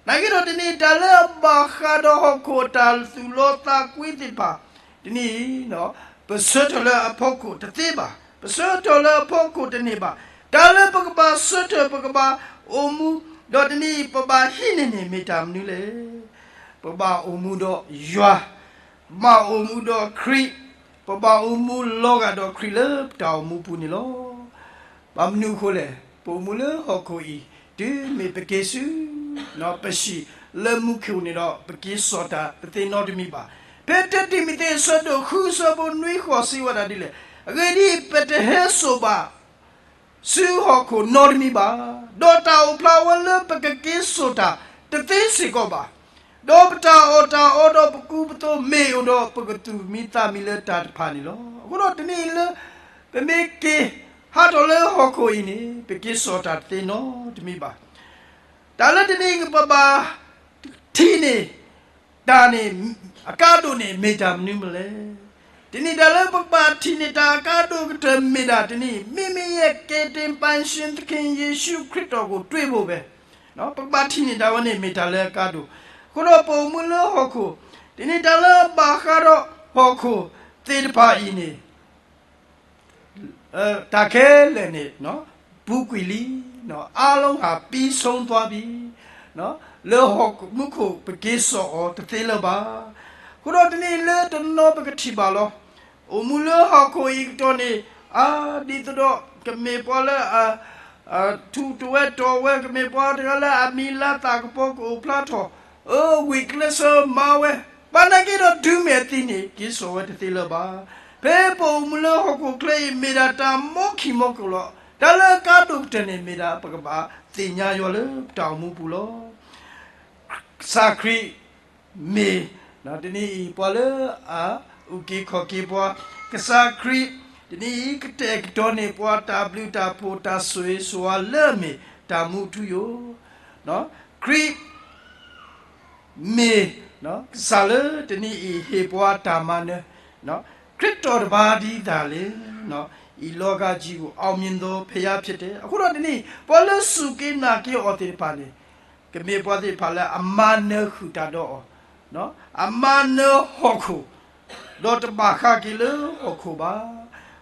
နာ်က့ဒီးတနံၣ်အံၤ တၢ်လၢအဘၣ်ဃးဒီးဟီၣ်ခိၣ်အတၢ်သူၣ်လီသးကွံသ့ၣ်တဖၣ်, တနံၣ်အံၤ, ပဆၢထၢၣ်လၢအဖီခိၣ်တသ့ဘၣ်, ပဆၢထၢၣ်လၢအဖီခိၣ်တန့ၢ်ဘၣ်. တၢ်လၢပကဘၣ်ဆၢထၢၣ်ပကဘၣ်အိၣ်မူ, ဒီးတနံၣ်အံၤပဘၣ်ဟံးန့ၢ်န့ၣ်မ့ၢ်တၢ်မနုၤလဲၣ်. ပဘၣ်အိၣ်မူဒီးယွၤ, ပဘၣ်အိၣ်မူဒီးခရံာ်, ပဘၣ်အိၣ်မူလီၤဂာ်ဒီးခရံာ်လၢပတၢ်အိၣ်မူပူၤန့ၣ်လီၤ. ဘၣ်မနုၤအဃိလဲၣ်, ပအိၣ်မူလၢဟီၣ်ခိၣ်အံၤ, တုၤမ့ၢ်ပက့ၤဆူ, ပဟံၣ်လၢမူခိၣ်န့ၣ်ဒီး ပက့ၤစိာ်တၢ်တသ့နီတမံၤဘၣ်. ဖဲတံၤမသ့းအဆၢဒိၣ်ဃုအဆၢဖိနွံဃိးစံးဝဲဒၣ်ဒ်လဲၣ်, အဂ့ၢ်ဒ်အံၤ, ပတဟဲစိာ်ဘၣ် ဆူဟီၣ်ခိၣ်နီတမံၤဘၣ်, ဒီးတၢ်အိၣ်ဖျါဝဲလၢပကက့ၤစိာ်တၢ်တသ့စ့ၢ်ကီးဘၣ်. ဒီးပတၢ်အီၣ်တၢ်အီဒီးပကူပသိးမ့ၢ်အိၣ်ဒီး ပကသူၣ်မံသးမံလၢတၢ်တဖၣ်န့ၣ်လီၤ. အဃိဒီးတနံၣ်အံၤလၢ ပမ့ၢ်က့ၤဟးထီၣ်လၢဟီၣ်ခိၣ်အံၤန့ၣ် ပက့ၤစိာ်တၢ်တသ့နီတမံၤဘၣ်. တၢ်လၢတနံၣ်အံၤ ပဘၣ်ထံၣ်န့ၢ် တၢ်န့ၣ် အကါဒိၣ်န့ၣ် မ့ၢ်တၢ်မနုၤမလဲၣ်. တနံၣ်တၢ်လၢပကဘၣ်ထံၣ်န့ၢ်တၢ်အကါဒိၣ်ကတၢၢ်မ့ၢ်ဒၣ်တနံၣ်, မ့မ့ၢ်ယဲက့ၤတ့ၢ်ပၢ်ဆှၢသခင်ယေရှုခရစ်တော်ကို တွေ့ဖို့ပဲ, ပကဘၣ်ထံၣ်န့ၢ်တၢ်ဝဲန့ၣ်မ့ၢ်တၢ်လၢအကါဒိၣ်. အဃိဒီးပအိၣ်မူလၢဟီၣ်ခိၣ်, တနံၣ်တၢ်လၢအဘၣ်ဃးဒီးဟီၣ်ခိၣ်သ့ၣ်တဖၣ်အံၤန့ၣ် တၢ်ခဲလၢာ်န့ၣ် ပူၤကွံာ်လံ, အါလုံးဟာပြီးဆုံးသွားပြီ, လၢဟီၣ်မူခိၣ်ပက့ၤစိာ်အီၤတသ့လၢၤဘၣ်. အဃိဒီးတနံၣ်လၢတနီၤပကထံၣ်ဘၣ်လီၤ. အိၣ်မူလၢဟီၣ်ခိၣ်အံၤကတီၢ်န့ၣ်, အါဒ်သိးဒီး ကမ့ၢ်ပှၤလၢ ထူးတဝဲတီၤဝဲ, ကမ့ၢ်ပှၤတဂၤလၢအမံၤလၤသၣ်ကပီၤကအိၣ်ဖျါထီၣ်, အၢ ဝံာ်ကျဲးစၢးမၤဝဲ, ဘၣ်နာ်က့ဒီးတုၤမ့ၢ်အသံန့ၣ် က့ၤစိာ်ဝဲတသ့လၢၤဘၣ်. ဖဲပအိၣ်မူလၢဟီၣ်ခိၣ်ချၢအံၤ မ့ၢ်ဒၣ်တၢ်မီခံမီကအိၣ်လီၤ. တၢ်လၢအကါဒိၣ်ကတၢၢ်န့ၣ် မ့ၢ်ဒၣ်ပကဘၣ်သ့ၣ်ညါယွၤလၢပတၢ်အိၣ်မူပူၤလီၤ. ကစၢ်ခရံာ်မ့ၢ် တနံၣ်အံၤ ပှၤလၢအအုၣ်က့ၤခီၣ်က့ၤပှၤ, ကစၢ်ခရံာ် တနံၣ်အံၤ ကတဲာ်ကတီၤန့ၢ်ပှၤ တၢ်ဘျုးတၢ်ဖှိၣ်တၢ်ဆိၣ်ဂ့ၤဆိၣ်ဝါလၢအမ့ၢ်တၢ်မူအထူအယိာ်, ခရံာ် မ့ၢ် ကစၢ်လၢတနံၣ်အံၤဟ့ၣ်ပှၤတၢ်မၤနၢၤ, ခ ခရံာ်တဂၤတက့ၢ်. ခရံာ်တဂၤတက့ၢ်. ခရံာ်တဂၤတက့ၢ်. အဃိဒီးတနံၤအံၤ ပှၤလၢစူၢ်က့ၤနာ်က့ၤအီၤသ့ၣ်တဖၣ်န့ၣ် ကမ့ၢ်ပှၤသ့ၣ်တဖၣ်လၢအမၤနၢၤဃုာ်တၢ်ဒီးအီၤ, အမၤနၢၤဟီၣ်ခိၣ်, ဒီးတဘၣ်ဃးက့ၤလၢဟီၣ်ခိၣ်ဘၣ်.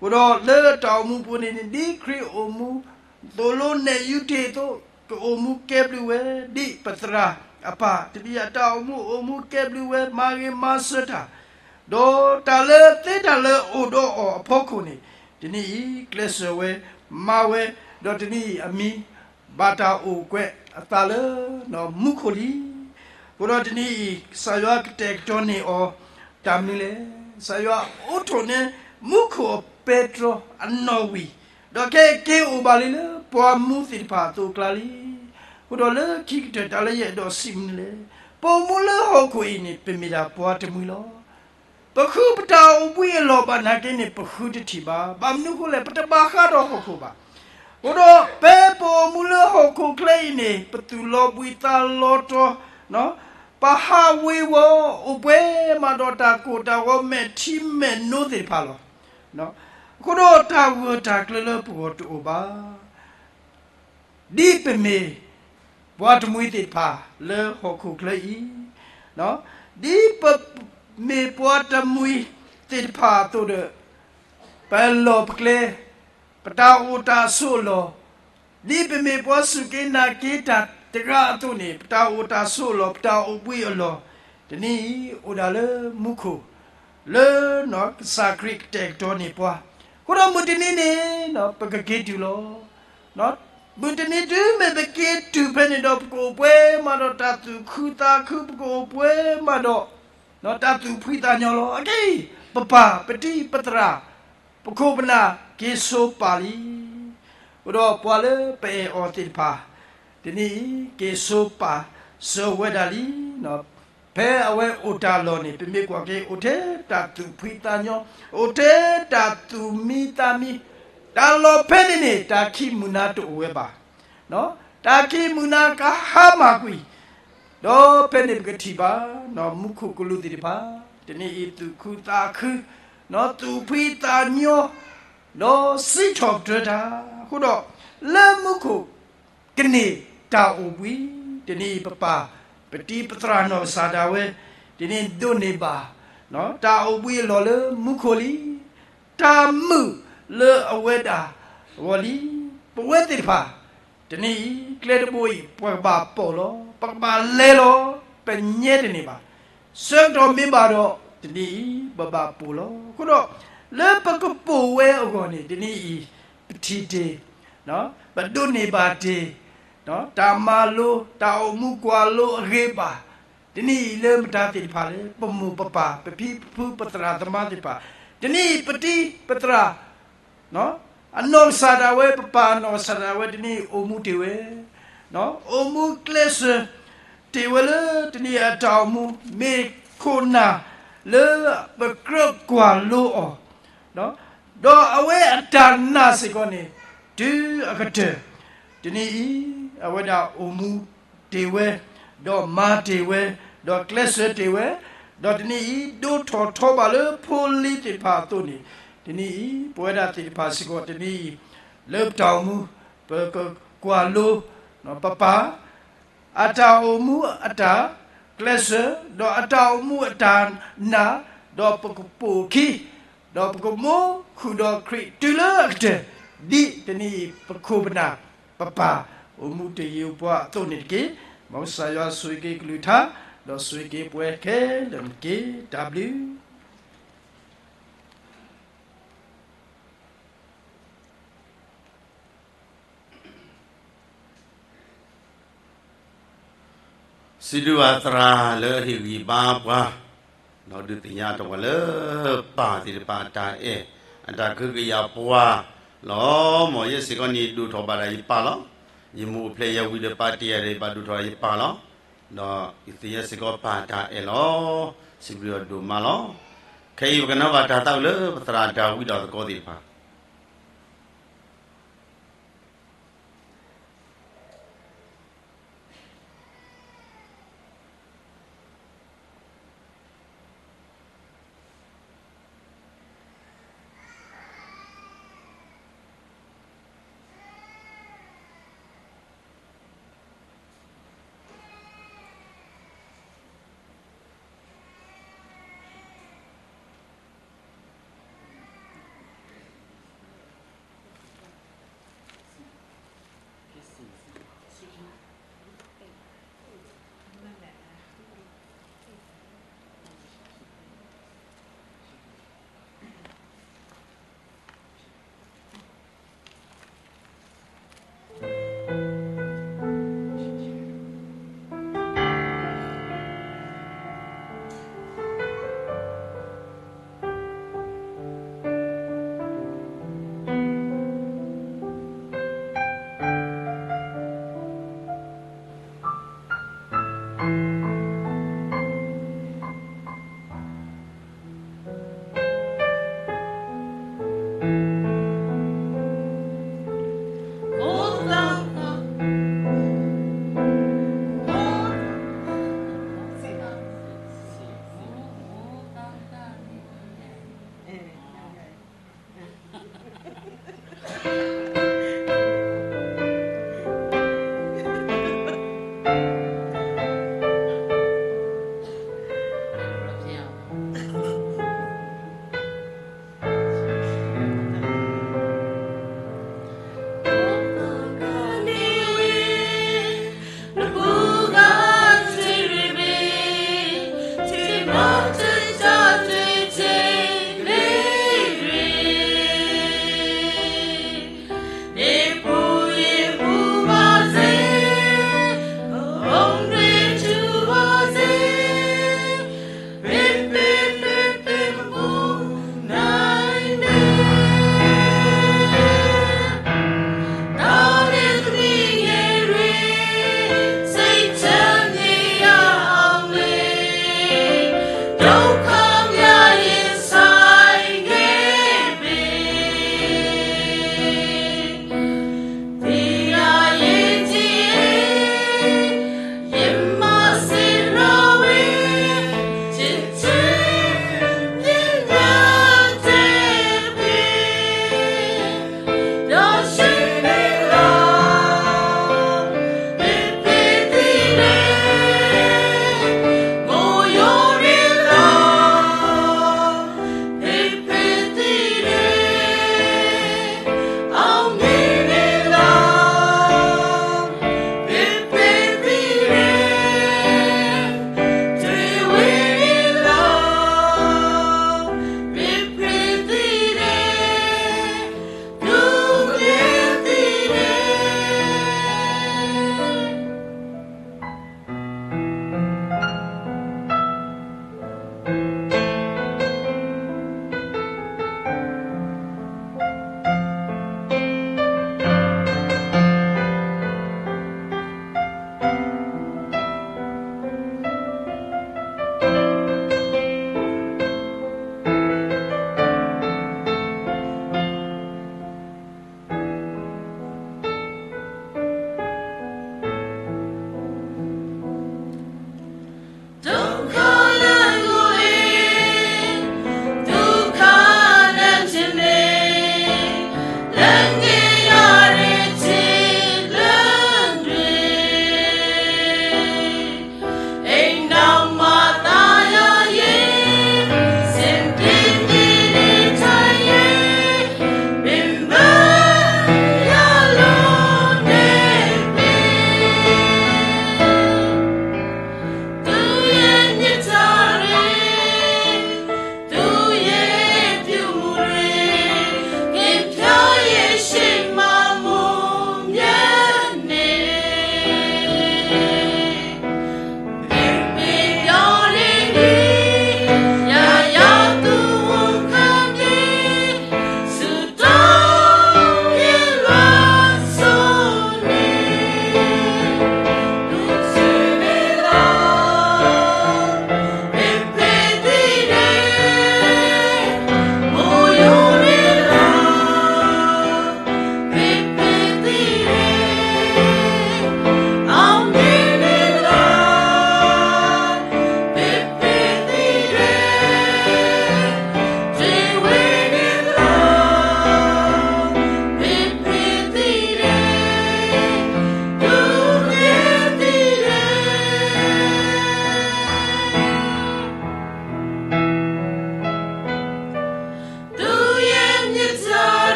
အဃိဒီးလၢတၢ်အိၣ်မူပူၤန့ၣ်န့ၣ် ဒ်ခရံာ်အိၣ်မူ သိၣ်လိနဲၣ်ယူတ့ၢ်အသိး ကအိၣ်မူကဲဘျုးဝဲ, ဒ်ပသရၣ်အပၢ်တမံၤအတၢ်အိၣ်မူအိၣ်မူကဲဘျုးဝဲ မၤဂ့ၤမၤစၢၤတၢ်, ဒီးတၢ်လၢသ့တၢ်လၢအိၣ်ဒီးအီၤအဖီခိၣ်န့ၣ် တနံၤအံၤကျဲးစၢးဝဲ, မၤဝဲ, ဒီးတနံၤအံၤအမံၤ ဘၣ်တၢ်အိၣ်ကွဲးအသးလၢ မူခိၣ်လံ. အဃိဒီးတနံၤအံၤ ကစၢ်ယွၤကတဲာ်ကတီၤန့ၢ်အီၤ တၢ်မနုၤလဲၣ်. ကစၢ်ယွၤအိးထီၣ်န့ၢ် မူခိၣ်အပဲတြီအနီၣ်ဝံာ်, ဒီးခဲအံၤက့ၤအိၣ်ဘၣ်လံလၢပှၤမူသ့ၣ်တဖၣ်အသိးအကျါလံ. အဃိဒီးလၢခံကတၢၢ်တၢ်လၢယအဲၣ်ဒိးစံးမနုၤလဲၣ်, ပအိၣ်မူလၢဟီၣ်ခိၣ်အံၤန့ၣ် ပမ့ၢ်ဒၣ်ပှၤတမှံၤလီၤ. ပဃုပတၢ်အိၣ်ဘှံးအလီၢ်ဘၣ်နာ်က့န့ၣ် ပဃုတထံၣ်ဘၣ်. ဘၣ်မနုၤအဃိလဲၣ်, ပတဘၣ်ဃးဒီးဟီၣ်ခိၣ်ဘၣ်. အဃိဒီးဖဲပအိၣ်မူလၢဟီၣ်ခိၣ်ချၢအံၤန့ၣ် ပသူၣ်လီၤဘှံးသးလီၤတီၤ, ပဟးဝ့ၤဝီၤ အိၣ်ပှဲၤမးဒီးတၢ်ကိၢ်တၢ်ဂီၤ မဲာ်ထံမဲာ်နိသ့ၣ်တဖၣ်လီၤ. အဃိဒီးတၢ်ဂၢၢ်တၢ်ကျၢၤလၢပဂီၢ်တအိၣ်ဘၣ်. ဒ်ပမ့ၢ်ပှၤတမှံၤသ့ၣ်တဖၣ်လၢဟီၣ်ခိၣ်ချၢအံၤ, ဒ်ပမ့ၢ်ပှၤတမှံၤသ့ၣ်တဖၣ်အသိးဒီး ပလီၢ်ပကျဲ, ပတၢ်အိၣ်တၢ်ဆိးအလီၢ်, ဒ်ပမ့ၢ်ပှၤစူၢ်က့ၤနာ်က့ၤတၢ်တဂၤအသိးန့ၣ် ပတၢ်အိၣ်တၢ်ဆိးအလီၢ် ပတၢ်အိၣ်ဘှံးအလီၢ်, တနံၤအံၤအိၣ်ဒၣ်လၢမူခိၣ်, လၢကစၢ်ခရံာ်ကတဲာ်ကတီၤန့ၢ်ပှၤ, အဃိဒီးမုၢ်တနံၤန့ၣ် ပကက့ၤတုၤလီၤ. မုၢ်တနံၤတုၤမ့ၢ်ပက့ၤတုၤဖဲန့ၣ်ဒီး ပကအိၣ်ပှဲၤမးဒီးတၢ်သူၣ်ခုသးခု, ပကအိၣ်ပှဲၤမးဒီး တၢ်သူၣ်ဖှံသးညီလီၤ. အခဲအံၤ ပပၢ်ပတံၤပသရၣ် ပခိၣ်ပနၢ်က့ၤဆိပာ်လံ. အဃိဒီးပှၤလၢပအဲၣ်အီၤသ့ၣ်တဖၣ် တနံၤအံၤ က့ၤဆိပာ်စၢၤဝဲဒၣ်လံ. ဖဲအဝဲအိၣ်တၢ်လီၢ်န့ၣ် ပမ့ၢ်ကွၢ်က့ၤ အိၣ်ထဲတၢ်သူၣ်ဖှံသးညီ, အိၣ်ထဲတၢ်သူၣ်မံသးမံ, တၢ်လီၢ်ဖဲန့ၣ်န့ၣ် တၢ်ခံးမုၢ်နၤတအိၣ်ဝဲဘၣ်. တၢ်ခံးမုၢ်နၤကဟါမၢ်ကွံာ်, ဒီးဖဲန့ၣ်ပကထံၣ်ဘၣ် မူခိၣ်ကလူးသ့ၣ်တဖၣ် တနံၤအံၤသူၣ်ခုသးခု, သူၣ်ဖှံသးညီ, ဒီးစံးထီၣ်ပတြၢၤတၢ်. အဃိဒီး လၢမူခိၣ်ကန့ၢ်တၢ်အိၣ်ဘှံး, တနံၤအံၤပပၢ် ပတံၤပသရၣ်နီၢ်ကစၢ်ဒၣ်ဝဲ တနံၤအံၤဒိးန့ၢ်ဘၣ် တၢ်အိၣ်ဘှံးအလီၢ်လၢမူခိၣ်လံ. တၢ်မုာ်လၢအဝဲဒၣ်အဂီၢ်လံ. ပဝဲသ့ၣ်တဖၣ် တနံၤအံၤ ကျဲတဘိအံၤ ပကဘၣ်ပိာ်လီၤ, ပကဘၣ်လဲၤလီၤ, ပညဲတန့ၢ်ဘၣ်. ဆၢကတီၢ်မ့ၢ်ဘၣ်ဒီး တနံၤအံၤ ပဘၣ်ပိာ်လီၤ. အဃိဒီး လၢပကပိာ်ဝဲအဂီၢ်န့ၣ် တနံၤအံၤ ပထံၣ်တ့ၢ်, ပဒိးန့ၢ်ဘၣ်တ့ၢ် တၢ်မၤလိ တၢ်အိၣ်မူကွၢ်လိအဂ့ၤဘၣ်. တနံၤအံၤလၢမတၤသ့ၣ်တဖၣ်လဲၣ်, ပမိၢ်ပပၢ် ပဖံပဖု ပသရၣ်သမါသ့ၣ်တဖၣ်, တနံၤအံၤပတံၤပသရၣ် အနီၢ်ကစၢ်ဒၣ်ဝဲ ပပၢ်နီၢ်ကစၢ်ဒၣ်ဝဲ တနံၤအံၤအိၣ်မူတ့ၢ်ဝဲ, အိၣ်မူကျဲးစၢးတ့ၢ်ဝဲလၢတနံၤအံၤအတၢ်အိၣ်မူ မ့ၢ်ခိၣ်နၢ်လၢပကြၢးကွၢ်လိအီၤ, ဒီးအဝဲအတၢ်နာ်စ့ၢ်ကီးန့ၣ် တုၤအကတၢၢ်, တနံၤအံၤ အဝဲဒၣ်အိၣ်မူတ့ၢ်ဝဲ, ဒီးမၤတ့ၢ်ဝဲ, ဒီးကျဲးစၢးတ့ၢ်ဝဲ, ဒီးတနံၤအံၤ ဒိးထီၣ်ထီဘၣ်လၢဖိလံၤသ့ၣ်တဖၣ်အသိးန့ၣ်, တနံၤအံၤ ပဝဲဒၣ်သ့ၣ်တဖၣ်စ့ၢ်ကီး တနံၤအံၤ လၢပတၢ်အိၣ်မူ ပကကွၢ်လိ ပပၢ် အတၢ်အိၣ်မူအတၢ်ကျဲးစၢး ဒီးအတၢ်အိၣ်မူအတၢ်နာ်, ဒီးပကပိာ်အခံ, ဒီးပကမူဃုာ်ဒီးခရံာ်တုၤလၢအကတၢၢ်, ဒ်တနံၤအံၤ ပခိၣ်ပနၢ် ပပၢ်အိၣ်မူတ့ၢ်ယိာ်ပှၤအသိးန့ၣ်တက့ၢ်. မ်ကစၢ်ယွၤဆိၣ်ဂ့ၤက့ၤကလုၢ်ကထါ, ဒီးဆိၣ်ဂ့ၤက့ၤပဝဲခဲလၢာ်န့ၣ်တက့ၢ်. တၢ်ဘျုး စံးဘျုးဘၣ်သရၣ်လၢအဟ့ၣ်ဂံၢ်ဘါပှၤ, ဒီးဒုးသ့ၣ်ညါထီၣ်ပှၤလၢ ပၢ်သ့ၣ်တဖၣ်အတၢ်အဲၣ် အတၢ်ကဟုကယာ်ပှၤလီၤ. မ်ယဲစ့ၢ်ကီးန့ၣ် ဒိၣ်ထီၣ်ဘၣ်ဒၣ်ယပၢ်လီၤ. ယမိၢ်အိၣ်ဖျဲၣ်ယၤဝံၤဒီး ပၢ်တ့ၢ်ယၤဒီး ယဘၣ်ဒိၣ်ထီၣ်ယပၢ်လီၤ. ဒီးယသ့ၣ်ညါစ့ၢ်ကီးပၢ်တၢ်အဲၣ်လီၤ. စံးဘျုးအီၤဒိၣ်မးလီၤ. ခဲအံၤပကနၢ်ဘၣ်တၢ်သးဝံၣ်လၢပသရၣ်ဒၤဝံးဒီးသကိးသ့ၣ်တဖၣ်.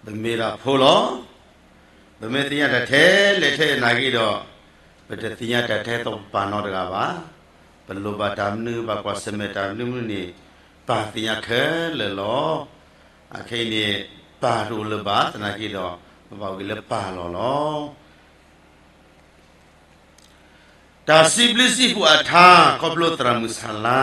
ပမ့ၢ်ဒၣ်ဖိလီၤ. ပမ့ၢ်သ့ၣ်ညါတၢ်ထဲလဲၣ်ထဲလဲၣ်နာ်က့ဒီး, ပတသ့ၣ်ညါတၢ်ထဲသိးပပၢ်နီတဂၤဘၣ်. ပလိၣ်ဘၣ်တၢ်မနုၤ ဘၣ်ကွၢ်ဆၢၣ်မဲာ်တၢ်မနုၤမနုၤန့ၣ်, ပၢ်သ့ၣ်ညါခဲလၢာ်လီၤ. အခဲအံၤန့ၣ်, ပၢ်တအိၣ်လၢၤဘၣ်သနာ်က့ဒီး, ပဘၣ်အိၣ်က့ၤလၢပၢ်လီၢ်လီၤ. တၢ်စံးဘျုးစံးဖှိၣ်အထါ ခီဖျိသရၣ်မုၣ်ဆၣ်လါ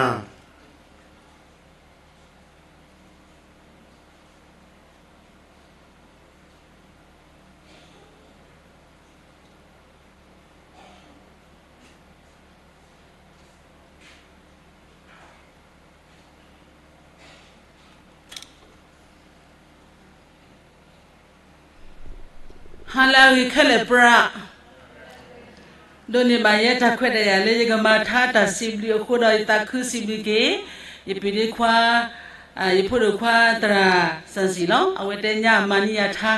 ဟါလၢအဂ့ၤခဲလၢာ်ပြး, ဒိးန့ၢ်ဘၣ်ယဲတၢ်ခွဲးတၢ်ယာ်လၢယကမၤထါတၢ်စံးဘျုးအဃိဒီး ယသးခုစံးဘျုးက့ၤ ယပၢ်ဒ့ခွါ, ယဖိဒိၣ်ခွါသရၣ်စၣ်စံၣ်လီၤ. အဝဲတဲညါမၤန့ၢ်ယၤထါ,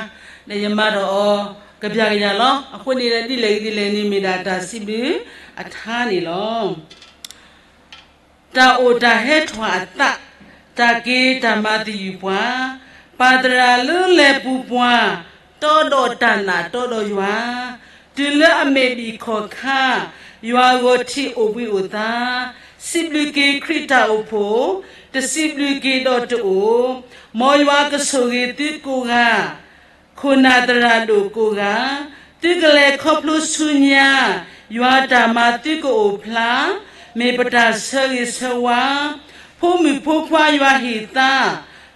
ဒီးယမၤဒီးအီၤကပျၢ်ကယၤလီၤ. အဃိန့ၣ်ဒ်လဲၣ်ဂ့ၤဒ်လဲၣ်န့ၣ် မ့ၢ်ဒၣ်တၢ်စံးဘျုးအထါန့ၣ်လီၤ. တၢ်အိၣ်တၢ်ဟဲထီၣ်အသး, တၢ်က့ၤတၢ်မၤသယုၢ်ပှၤ, ပၢ်သရၣ်လၢလဲၤပူၤပှၤ, တီဒီးတၢ်နာ်တီဒီးယွၤ, တုၤလၢအမ့ၢ်ဘံၣ်ခီၣ်ခါ, ယွၤဂီၤထံးအိၣ်ဘှံးအိၣ်သါ, စံးဘျုးက့ၤခရံာ်တၢ်အိၣ်ဖှိၣ်, တစံးဘျုးက့ၤဒီးတအိၣ်, မ်ယွၤကဆိၣ်ဂ့ၤသုကိးဂၤ ခိၣ်နၢ်သရၣ်ဒိၣ်ကိးဂၤ, သုကလဲၤခီဖျိဆူညါ, ယွၤတၢ်မၤသုကအိၣ်ဖျါ, မ့ၢ်ပတၢ်ဆၢဂ့ၤဆၢဝါ, ဖိမုၣ်ဖိခွါယွၤဟ့ၣ်သါ,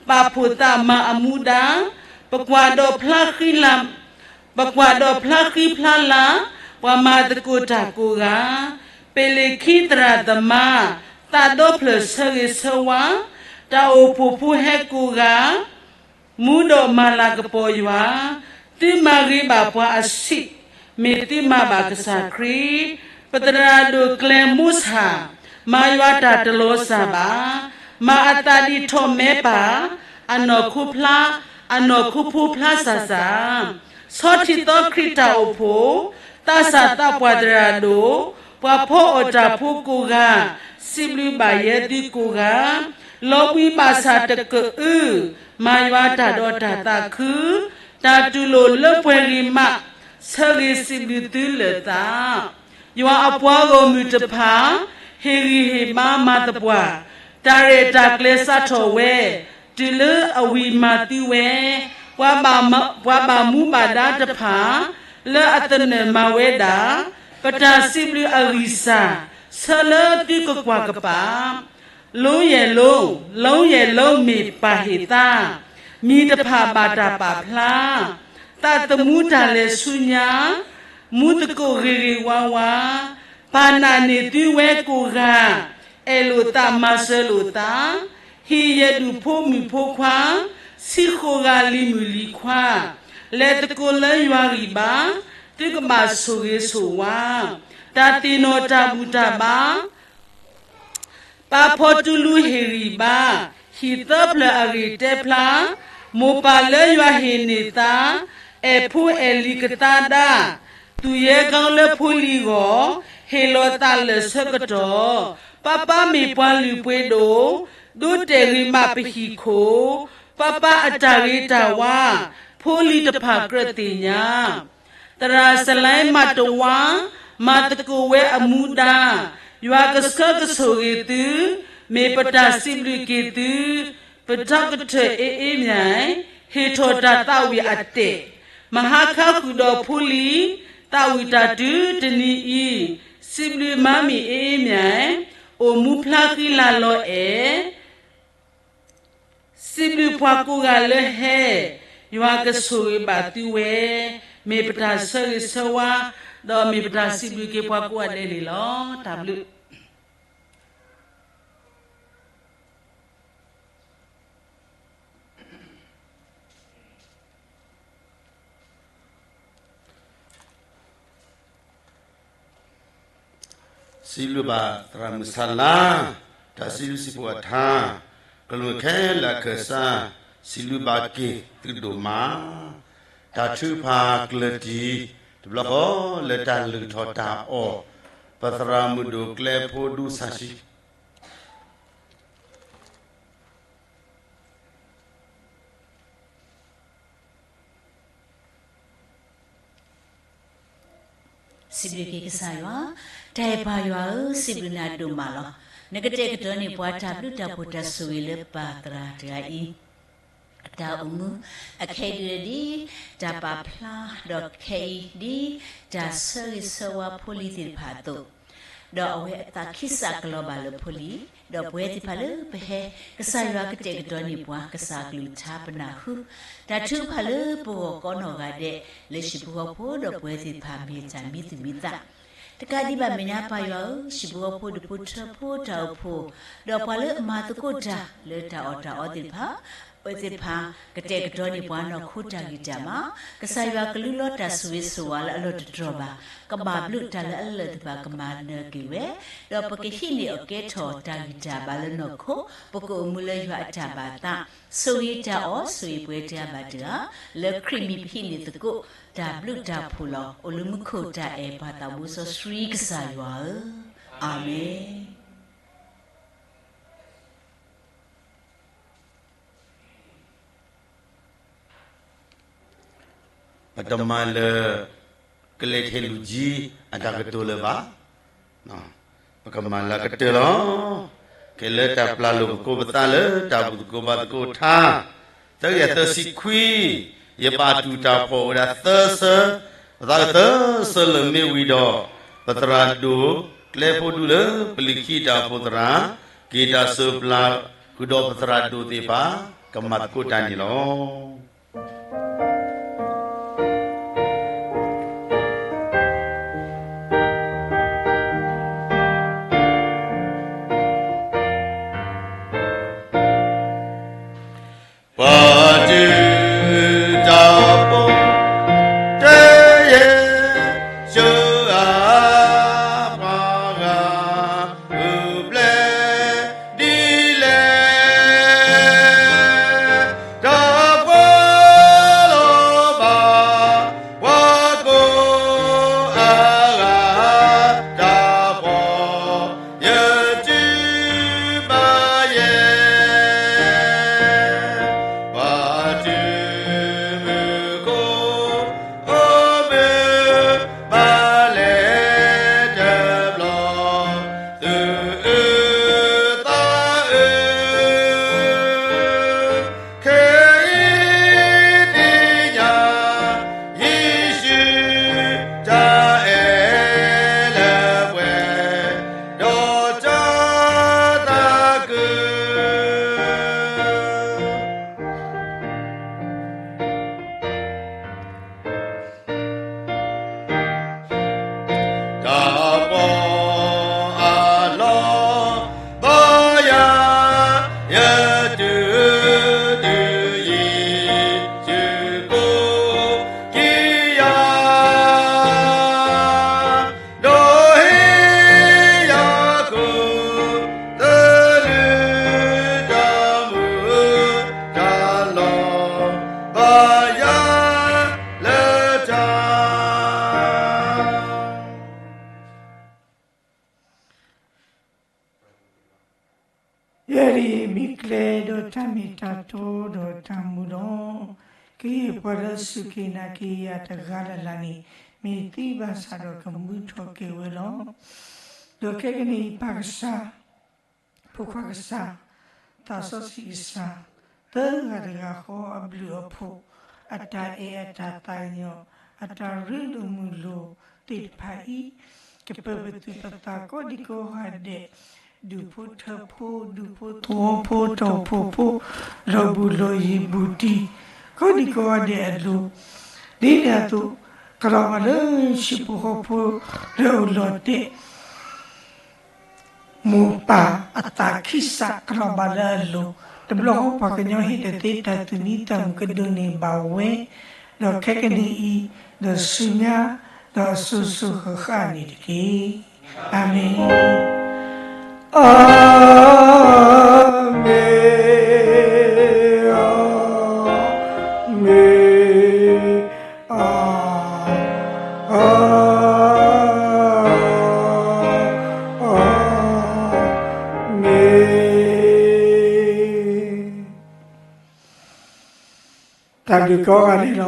ပာ်ဖှိၣ်သးမၤအမူဒါ, ပကွၢ်ဒီးဖျါဃံလၤ, ပကွၢ်ဒီးဖျါဃံဖျါလၤ, ပှၤမၤသကိးတၢ်ကိးဂၤ, ပ့ၤလ့ၣ်ခံသရၣ်သမါ, သးဒီဖျၢၣ်ဆၢဂ့ၤဆၢဝါ, တၢ်အိၣ်ဖှိၣ်ဖိဟဲကိးဂၤ မူဒီးမၤလၤကပီၤယွၤ, သုမၤဂ့ၤဘၣ်ပှၤအဆံး, မ့ၢ်သုမၤဘၣ်ကစၢ်ခရံာ်, ပသရၣ်ဒိၣ်ကျဲၤမိၢ်ဆၣ်, မၤယွၤတၢ်တလီၤစၢ်ဘၣ်, မၤအသးဒ်ထီၣ်မဲပၢ်, အနီၢ်ခိဖျါ, အနီၢ်ခိဖိဖျါစၢ်စၢ်, ဆီထံးသီခရံာ်တၢ်အိၣ်ဖှိၣ်, သးစၢ်သးပှၢ်သရၣ်ဒိၣ်, ပှၤဖီအီၣ်တၢ်ဖိကိးဂၤ, စံးဘျုးဘၣ်ယဲသုကိးဂၤ, လီၤဘှံးဘၣ်ဆၣ်တကအု, မၤယွၤတၢ်ဒီးတၢ်သးခု, တၢ်တူၢ်လိာ်လၢပှဲၤဂ့ၤမး, ဆၢဂ့ၤစံးဘျုးသုလၢာ်သး. ယွၤအပှၤဂီၢ်မုၢ်တဖၣ်, ဟ့ၣ်ဂံၢ်ဟ့ၣ်ဘါမၤသပှၢ်, တၢ်ရဲၣ်တၢ်ကျဲၤစးထီၣ်ဝဲ, တုၤလၢအဝံၤမၤသံဝဲ, ပှၤဘၣ်မူဘၣ်ဒါတဖၣ်, လၢအသနၢၣ်မၤဝဲဒၣ်, ပတၢ်စံးဘျုးအဂံၢ်စၢ်, ဆၢလၢသုကကွၢ်ကပၤ လီယဲၢ်လီ, လီယဲၢ်လီမ့ၢ်ပၢ်ဟ့ၣ်သါ, မံၤတဖၣ်ဘၣ်တၢ်ပာ်ဖျါ, သးသမူတၢ်လဲၤဆူညါ, မူသကိးဂ့ၤဂ့ၤဝါဝါ, ပၢ်နာ်န့ၢ်သုဝဲကိးဂၤ, အဲၣ်လိာ်သးမၤစၢၤလိာ်သး, ဟံၣ်ယဲၢ်ဒူၣ်ဖိမုၣ်ဖိခွါ, ဆံဃိးဂၤလံၤမုၣ်လံၤခွါ, လဲၤသကိးလၢယွၤဂံၢ်ဘါ, သုကဘၣ်ဆိၣ်ဂ့ၤဆိၣ်ဝါ, တၢ်သ့ၣ်နီၣ်တၢ်ဘူၣ်တၢ်ဘါ ပာ်ဖီတူၢ်လူဟ့ၣ်ဂံၢ်ဘါ, ဟံၣ်သၢဖျၢၣ်အဂ့ၢ်တဲဖျါ, မိၢ်ပၢ်လၢယွၤဟ့ၣ်န့ၢ်သါ, အဲၣ်ဖိအဲၣ်လံၤကသါဒၣ်, သူၣ်ယဲၢ်ကီလၢဖိလံၤဂီၢ်, ဟ့ၣ်လီၤသးလၢာ်ဆၢကတီၢ်, ပၢ်ပၢ်မ့ၢ်ပှၤလုၢ်ပှ့ၤဒိၣ်, ဒိးတဲာ်ဂ့ၤမးပဟံၣ်ခိၣ်, ပၢ်ပၢ်အတၢ်ဂ့ၤတၢ်ဝါ, ဖိလံၤတဖၣ်ကြၢးသ့ၣ်ညါ သရၣ်စလဲမးတဝါ, မၤသကိးဝဲအမူဒါ, ယွၤကဆှၢကဆိၣ်ဂ့ၤသု, မ့ၢ်ပတၢ်စံးဘျုးက့ၤသု, ပထီၣ်ကထၢၣ်အ့အ့မၠဲၣ်, ဟ့ၣ်ထီၣ်တၢ်သးဝံၣ်အတဲာ်, မဟါခါဃုာ်ဒီးဖိလံၤ, သးဝံၣ်တၢ်တုၤတနံၤအံၤ, စံးဘျုးမၤမံၤအ့အ့မၠဲၣ်, အိၣ်မူဖျါဃံလၤလီၤအဲၣ် စံးဘျုးပှၤကိးဂၤလၢဟဲ, ယွၤကဆိၣ်ဂ့ၤဘၣ်သုဝဲ, မ့ၢ်ပတၢ်ဆၢဂ့ၤဆၢဝါ, ဒီးမ့ၢ်ပတၢ်စံးဘျုးက့ၤပှၤကိးဂၤဒဲးန့ၣ်လီၤ. တၢ်ဘျုး စံးဘျုးဘၣ်သရၣ်မုၣ်ဆၣ်လါ, တၢ်စံးဘျုးစံးဖှိၣ်အထါ, ကလူးခဲလၢာ်အခၢၣ်စး, စံးဘျုးဘၣ်က့ၤသုဒိၣ်မး, တၢ်ထုကဖၣ်ကျၢၢ်တံၢ်, တဘျီဃီလၢတၢ်လုၢ်ထီၣ်တၢ်အီၣ်, ပသရၣ်မုၣ်ဒိၣ်ကျဲဖိဒူစၢ်ဆံ စံးဘျုးက့ၤကစၢ်ယွၤ, တၢ်အဲၣ်ပၢ်ယွၤဧၢ, စံးဘျုးနၤဒိၣ်မးလီၤ. နကတဲာ်ကတီၤန့ၢ်ပှၤတၢ်ဘျုးတၢ်ဖှိၣ်တၢ်ဆိၣ်ဂ့ၤလၢပၢ်သရၣ်တဂၤအံၤ အတၢ်အိၣ်မူ, အခဲအံၤဒ် တၢ်ပာ်ဖျါ, ဒီးခဲအံၤဒ် တၢ်ဆၢဂ့ၤဆၢဝါဖိလံၤသ့ၣ်တဖၣ်အသိး, ဒီးအဝဲအသးခံစးကလီၤဘၣ်လၢဖိလံၤ, ဒီးပဝဲသ့ၣ်တဖၣ်လၢပဟဲ ကစၢ်ယွၤကတဲာ်ကတီၤန့ၢ်ပှၤ ကစၢ်အကလုၢ်ကထါပနၢ်ဟူ, တၢ်ထုကဖၣ်လၢပဂီၢ်ကိးနီၢ်ဂၤဒဲး လၢဟံၣ်ဖိဃီဖိ ဒီးပဝဲသ့ၣ်တဖၣ်မ့ၢ်တၢ်မံသူၣ်မံသး တကးဒံးဘၣ်မဲာ်ညါပၢ်ယွၤဧၢ, ဟံၣ်ဖိဃီဖိဒူၣ်ဖိထၢဖိတၢ်အိၣ်ဖှိၣ်, ဒီးပှၤလၢအမၤသကိးတၢ်လၢတၢ်အီၣ်တၢ်အီသ့ၣ်တဖၣ်, အဝဲသ့ၣ်တဖၣ် ကတဲာ်ကတီၤန့ၢ်ပှၤနီၢ်ခိတၢ်ဂံၢ်တၢ်ဘါ, ကစၢ်ယွၤကလူလီၤတၢ်ဆိၣ်ဂ့ၤဆိၣ်ဝါလၢအလီၢ်တတြီၢ်ဘၣ်, ကဘၣ်ဘျုးတၢ်လၢအလၢာ်သ့ၣ်တဖၣ်ကမၤနၢၤက့ၤဝဲ, ဒီးပကဟံးန့ၢ်အီၣ်ကဲထီၣ်တၢ်ဂံၢ်တၢ်ဘါလၢနီၢ်ခိ, ပကအိၣ်မူလၢယွၤအတၢ်ဘၣ်သး, ဆိၣ်ဂ့ၤတၢ်အီၣ် ဆိၣ်ဂ့ၤပှၤတဂၤဘၣ်တဂၤ, လၢခရံာ်မံၤပဟံးန့ၢ်သကိး တၢ်ဘျုးတၢ်ဖှိၣ်လီၤ. အိၣ်လၢမူခိၣ်တၢ်အဲၣ်ပၢ်သးဘိစီဆှံကစၢ်ယွၤဧၢ, အၤမ့ၣ်. ပတမၤလၢ ကလဲၤထဲလူၤကၠံအတၢ်ကတိၤလၢၤဘၣ်, ပကမၤလၢကတၢၢ်လီၤ. ကဲလၢတၢ်ပျၢ်လိာ်ပကိးပသးလၢတၢ်ဘူၣ်သကိးဘါသကိးထါ, သၢကယၤသၢဆံခွံ, ယပာ်တူၢ်တၢ်ဖှီၣ်ဝဲဒၣ်သၢဆၢ, ပသးကသၢဆၢလၢမ့ၢ်ဝံၤဒီး, ပသရၣ်ဒိၣ်ကျဲဖိဒူလၢပလံၤခံတၢ်အိၣ်ဖှိၣ်သရၣ်, က့ၤတၢ်စၢပျၢ်ဃုာ်ဒီးပသရၣ်ဒိၣ်သ့ၣ်တဖၣ်, ကမၤသကိးတၢ်န့ၣ်လီၤ. ပှၤတၢ်ပိာ်တဲယဲၢ် စၢအါပှၤဂၤ ဂုာ်ကျဲဒ်လဲၣ်, တၢ်ပှီၤလီၤဘၣ် ပှၤကိးအဂၤ တၢ်ပှီၤ ယတုၤဘၣ်ယဲၢ်, ပှၤတၢ်မုၢ်ခိၣ် အိၣ်မုာ်ဘၣ်လဲၤတဘျီ, သုးအုးသးအုး ခဲအံၤသ့ၣ်ညါ ယ့ၣ်ၡူးတၢ်အဲၣ်လၢပှဲၤ ဒီးတၢ်သးခု တၢ်ပှီၤအလီၢ် ဘၣ်ယၤ ယတုၤတုၤ ယ့ၣ်ၡူးကိးက့ၤယၤ, ဒီးဟ့ၣ်ယၤခိၣ် သလုးတၢ်မုာ်တၢ်လီၤ ဘၣ်ယၤလၢတၢ် ယဲဒၣ်အံၤမ့ၢ်ကျဲဒီးတၢ်မ့ၢ်တၢ်တီဒီးတၢ်မူလီၤ. ကယဲၢ်ပှၤလၢအစူၢ်က့ၤနာ်က့ၤယၤတဂၤလၢ်လၢ်န့ၣ် မ့ၢ်သံဘၣ်ဆၣ်ဒီးကမူထီၣ်က့ၤဝဲလီၤ. ဒီးခဲကနံၣ်အံၤပၢ်ကစၢ် ဖိခွါကစၢ်, သးစီဆှံကစၢ်, သၢဂၤတဂၤဃီအဘျုးအဖှိၣ်, အတၢ်အဲၣ်အတၢ်သးကညီၤ, အတၢ်ရ့လိာ်မုာ်လိာ်သ့ၣ်တဖၣ်အံၤ, ကပၢၤပသူၣ်ပသးကိးဒံကိးဂၤဒဲး, ဒူၣ်ဖိထၢဖိ, ဒူၣ်ဖိသဝီဖိ, တီၢ်ဖိဖိ, လီၤဘူၣ်လီၤယံၤဘူၣ်တံၢ်, ကိးဒံကိးဂၤဒဲးအလိၤ, ဒ်န့ၣ်အသိး, ကလီၤဘၣ်လၢဟံၣ်ဖိဃီဖိလၢအိၣ်လီၤတဲာ် မိၢ်ပၢ်အသးခံစးကလီၤဘၣ်လၢအလိၤ, တဘျီဃီပှၤကညီဟ့ၣ်တသ့တၢ်သူၣ်မံသးမုာ်ကဒိးန့ၢ်ဘၣ်ဝဲ, ဒီးခဲကနံၣ်အံၤ, ဒီးဆူညါ, ဒီးအစိၤစိၤဃၣ်ဃၣ်န့ၣ်တက့ၢ်. အၤမ့ၣ်, အၤမ့ၣ်, အၤမ့ၣ်. အၤ, အၤ, အၤမ့ၣ်. တၢ်ဘျုးကိးဂၤဒဲးလီၤ.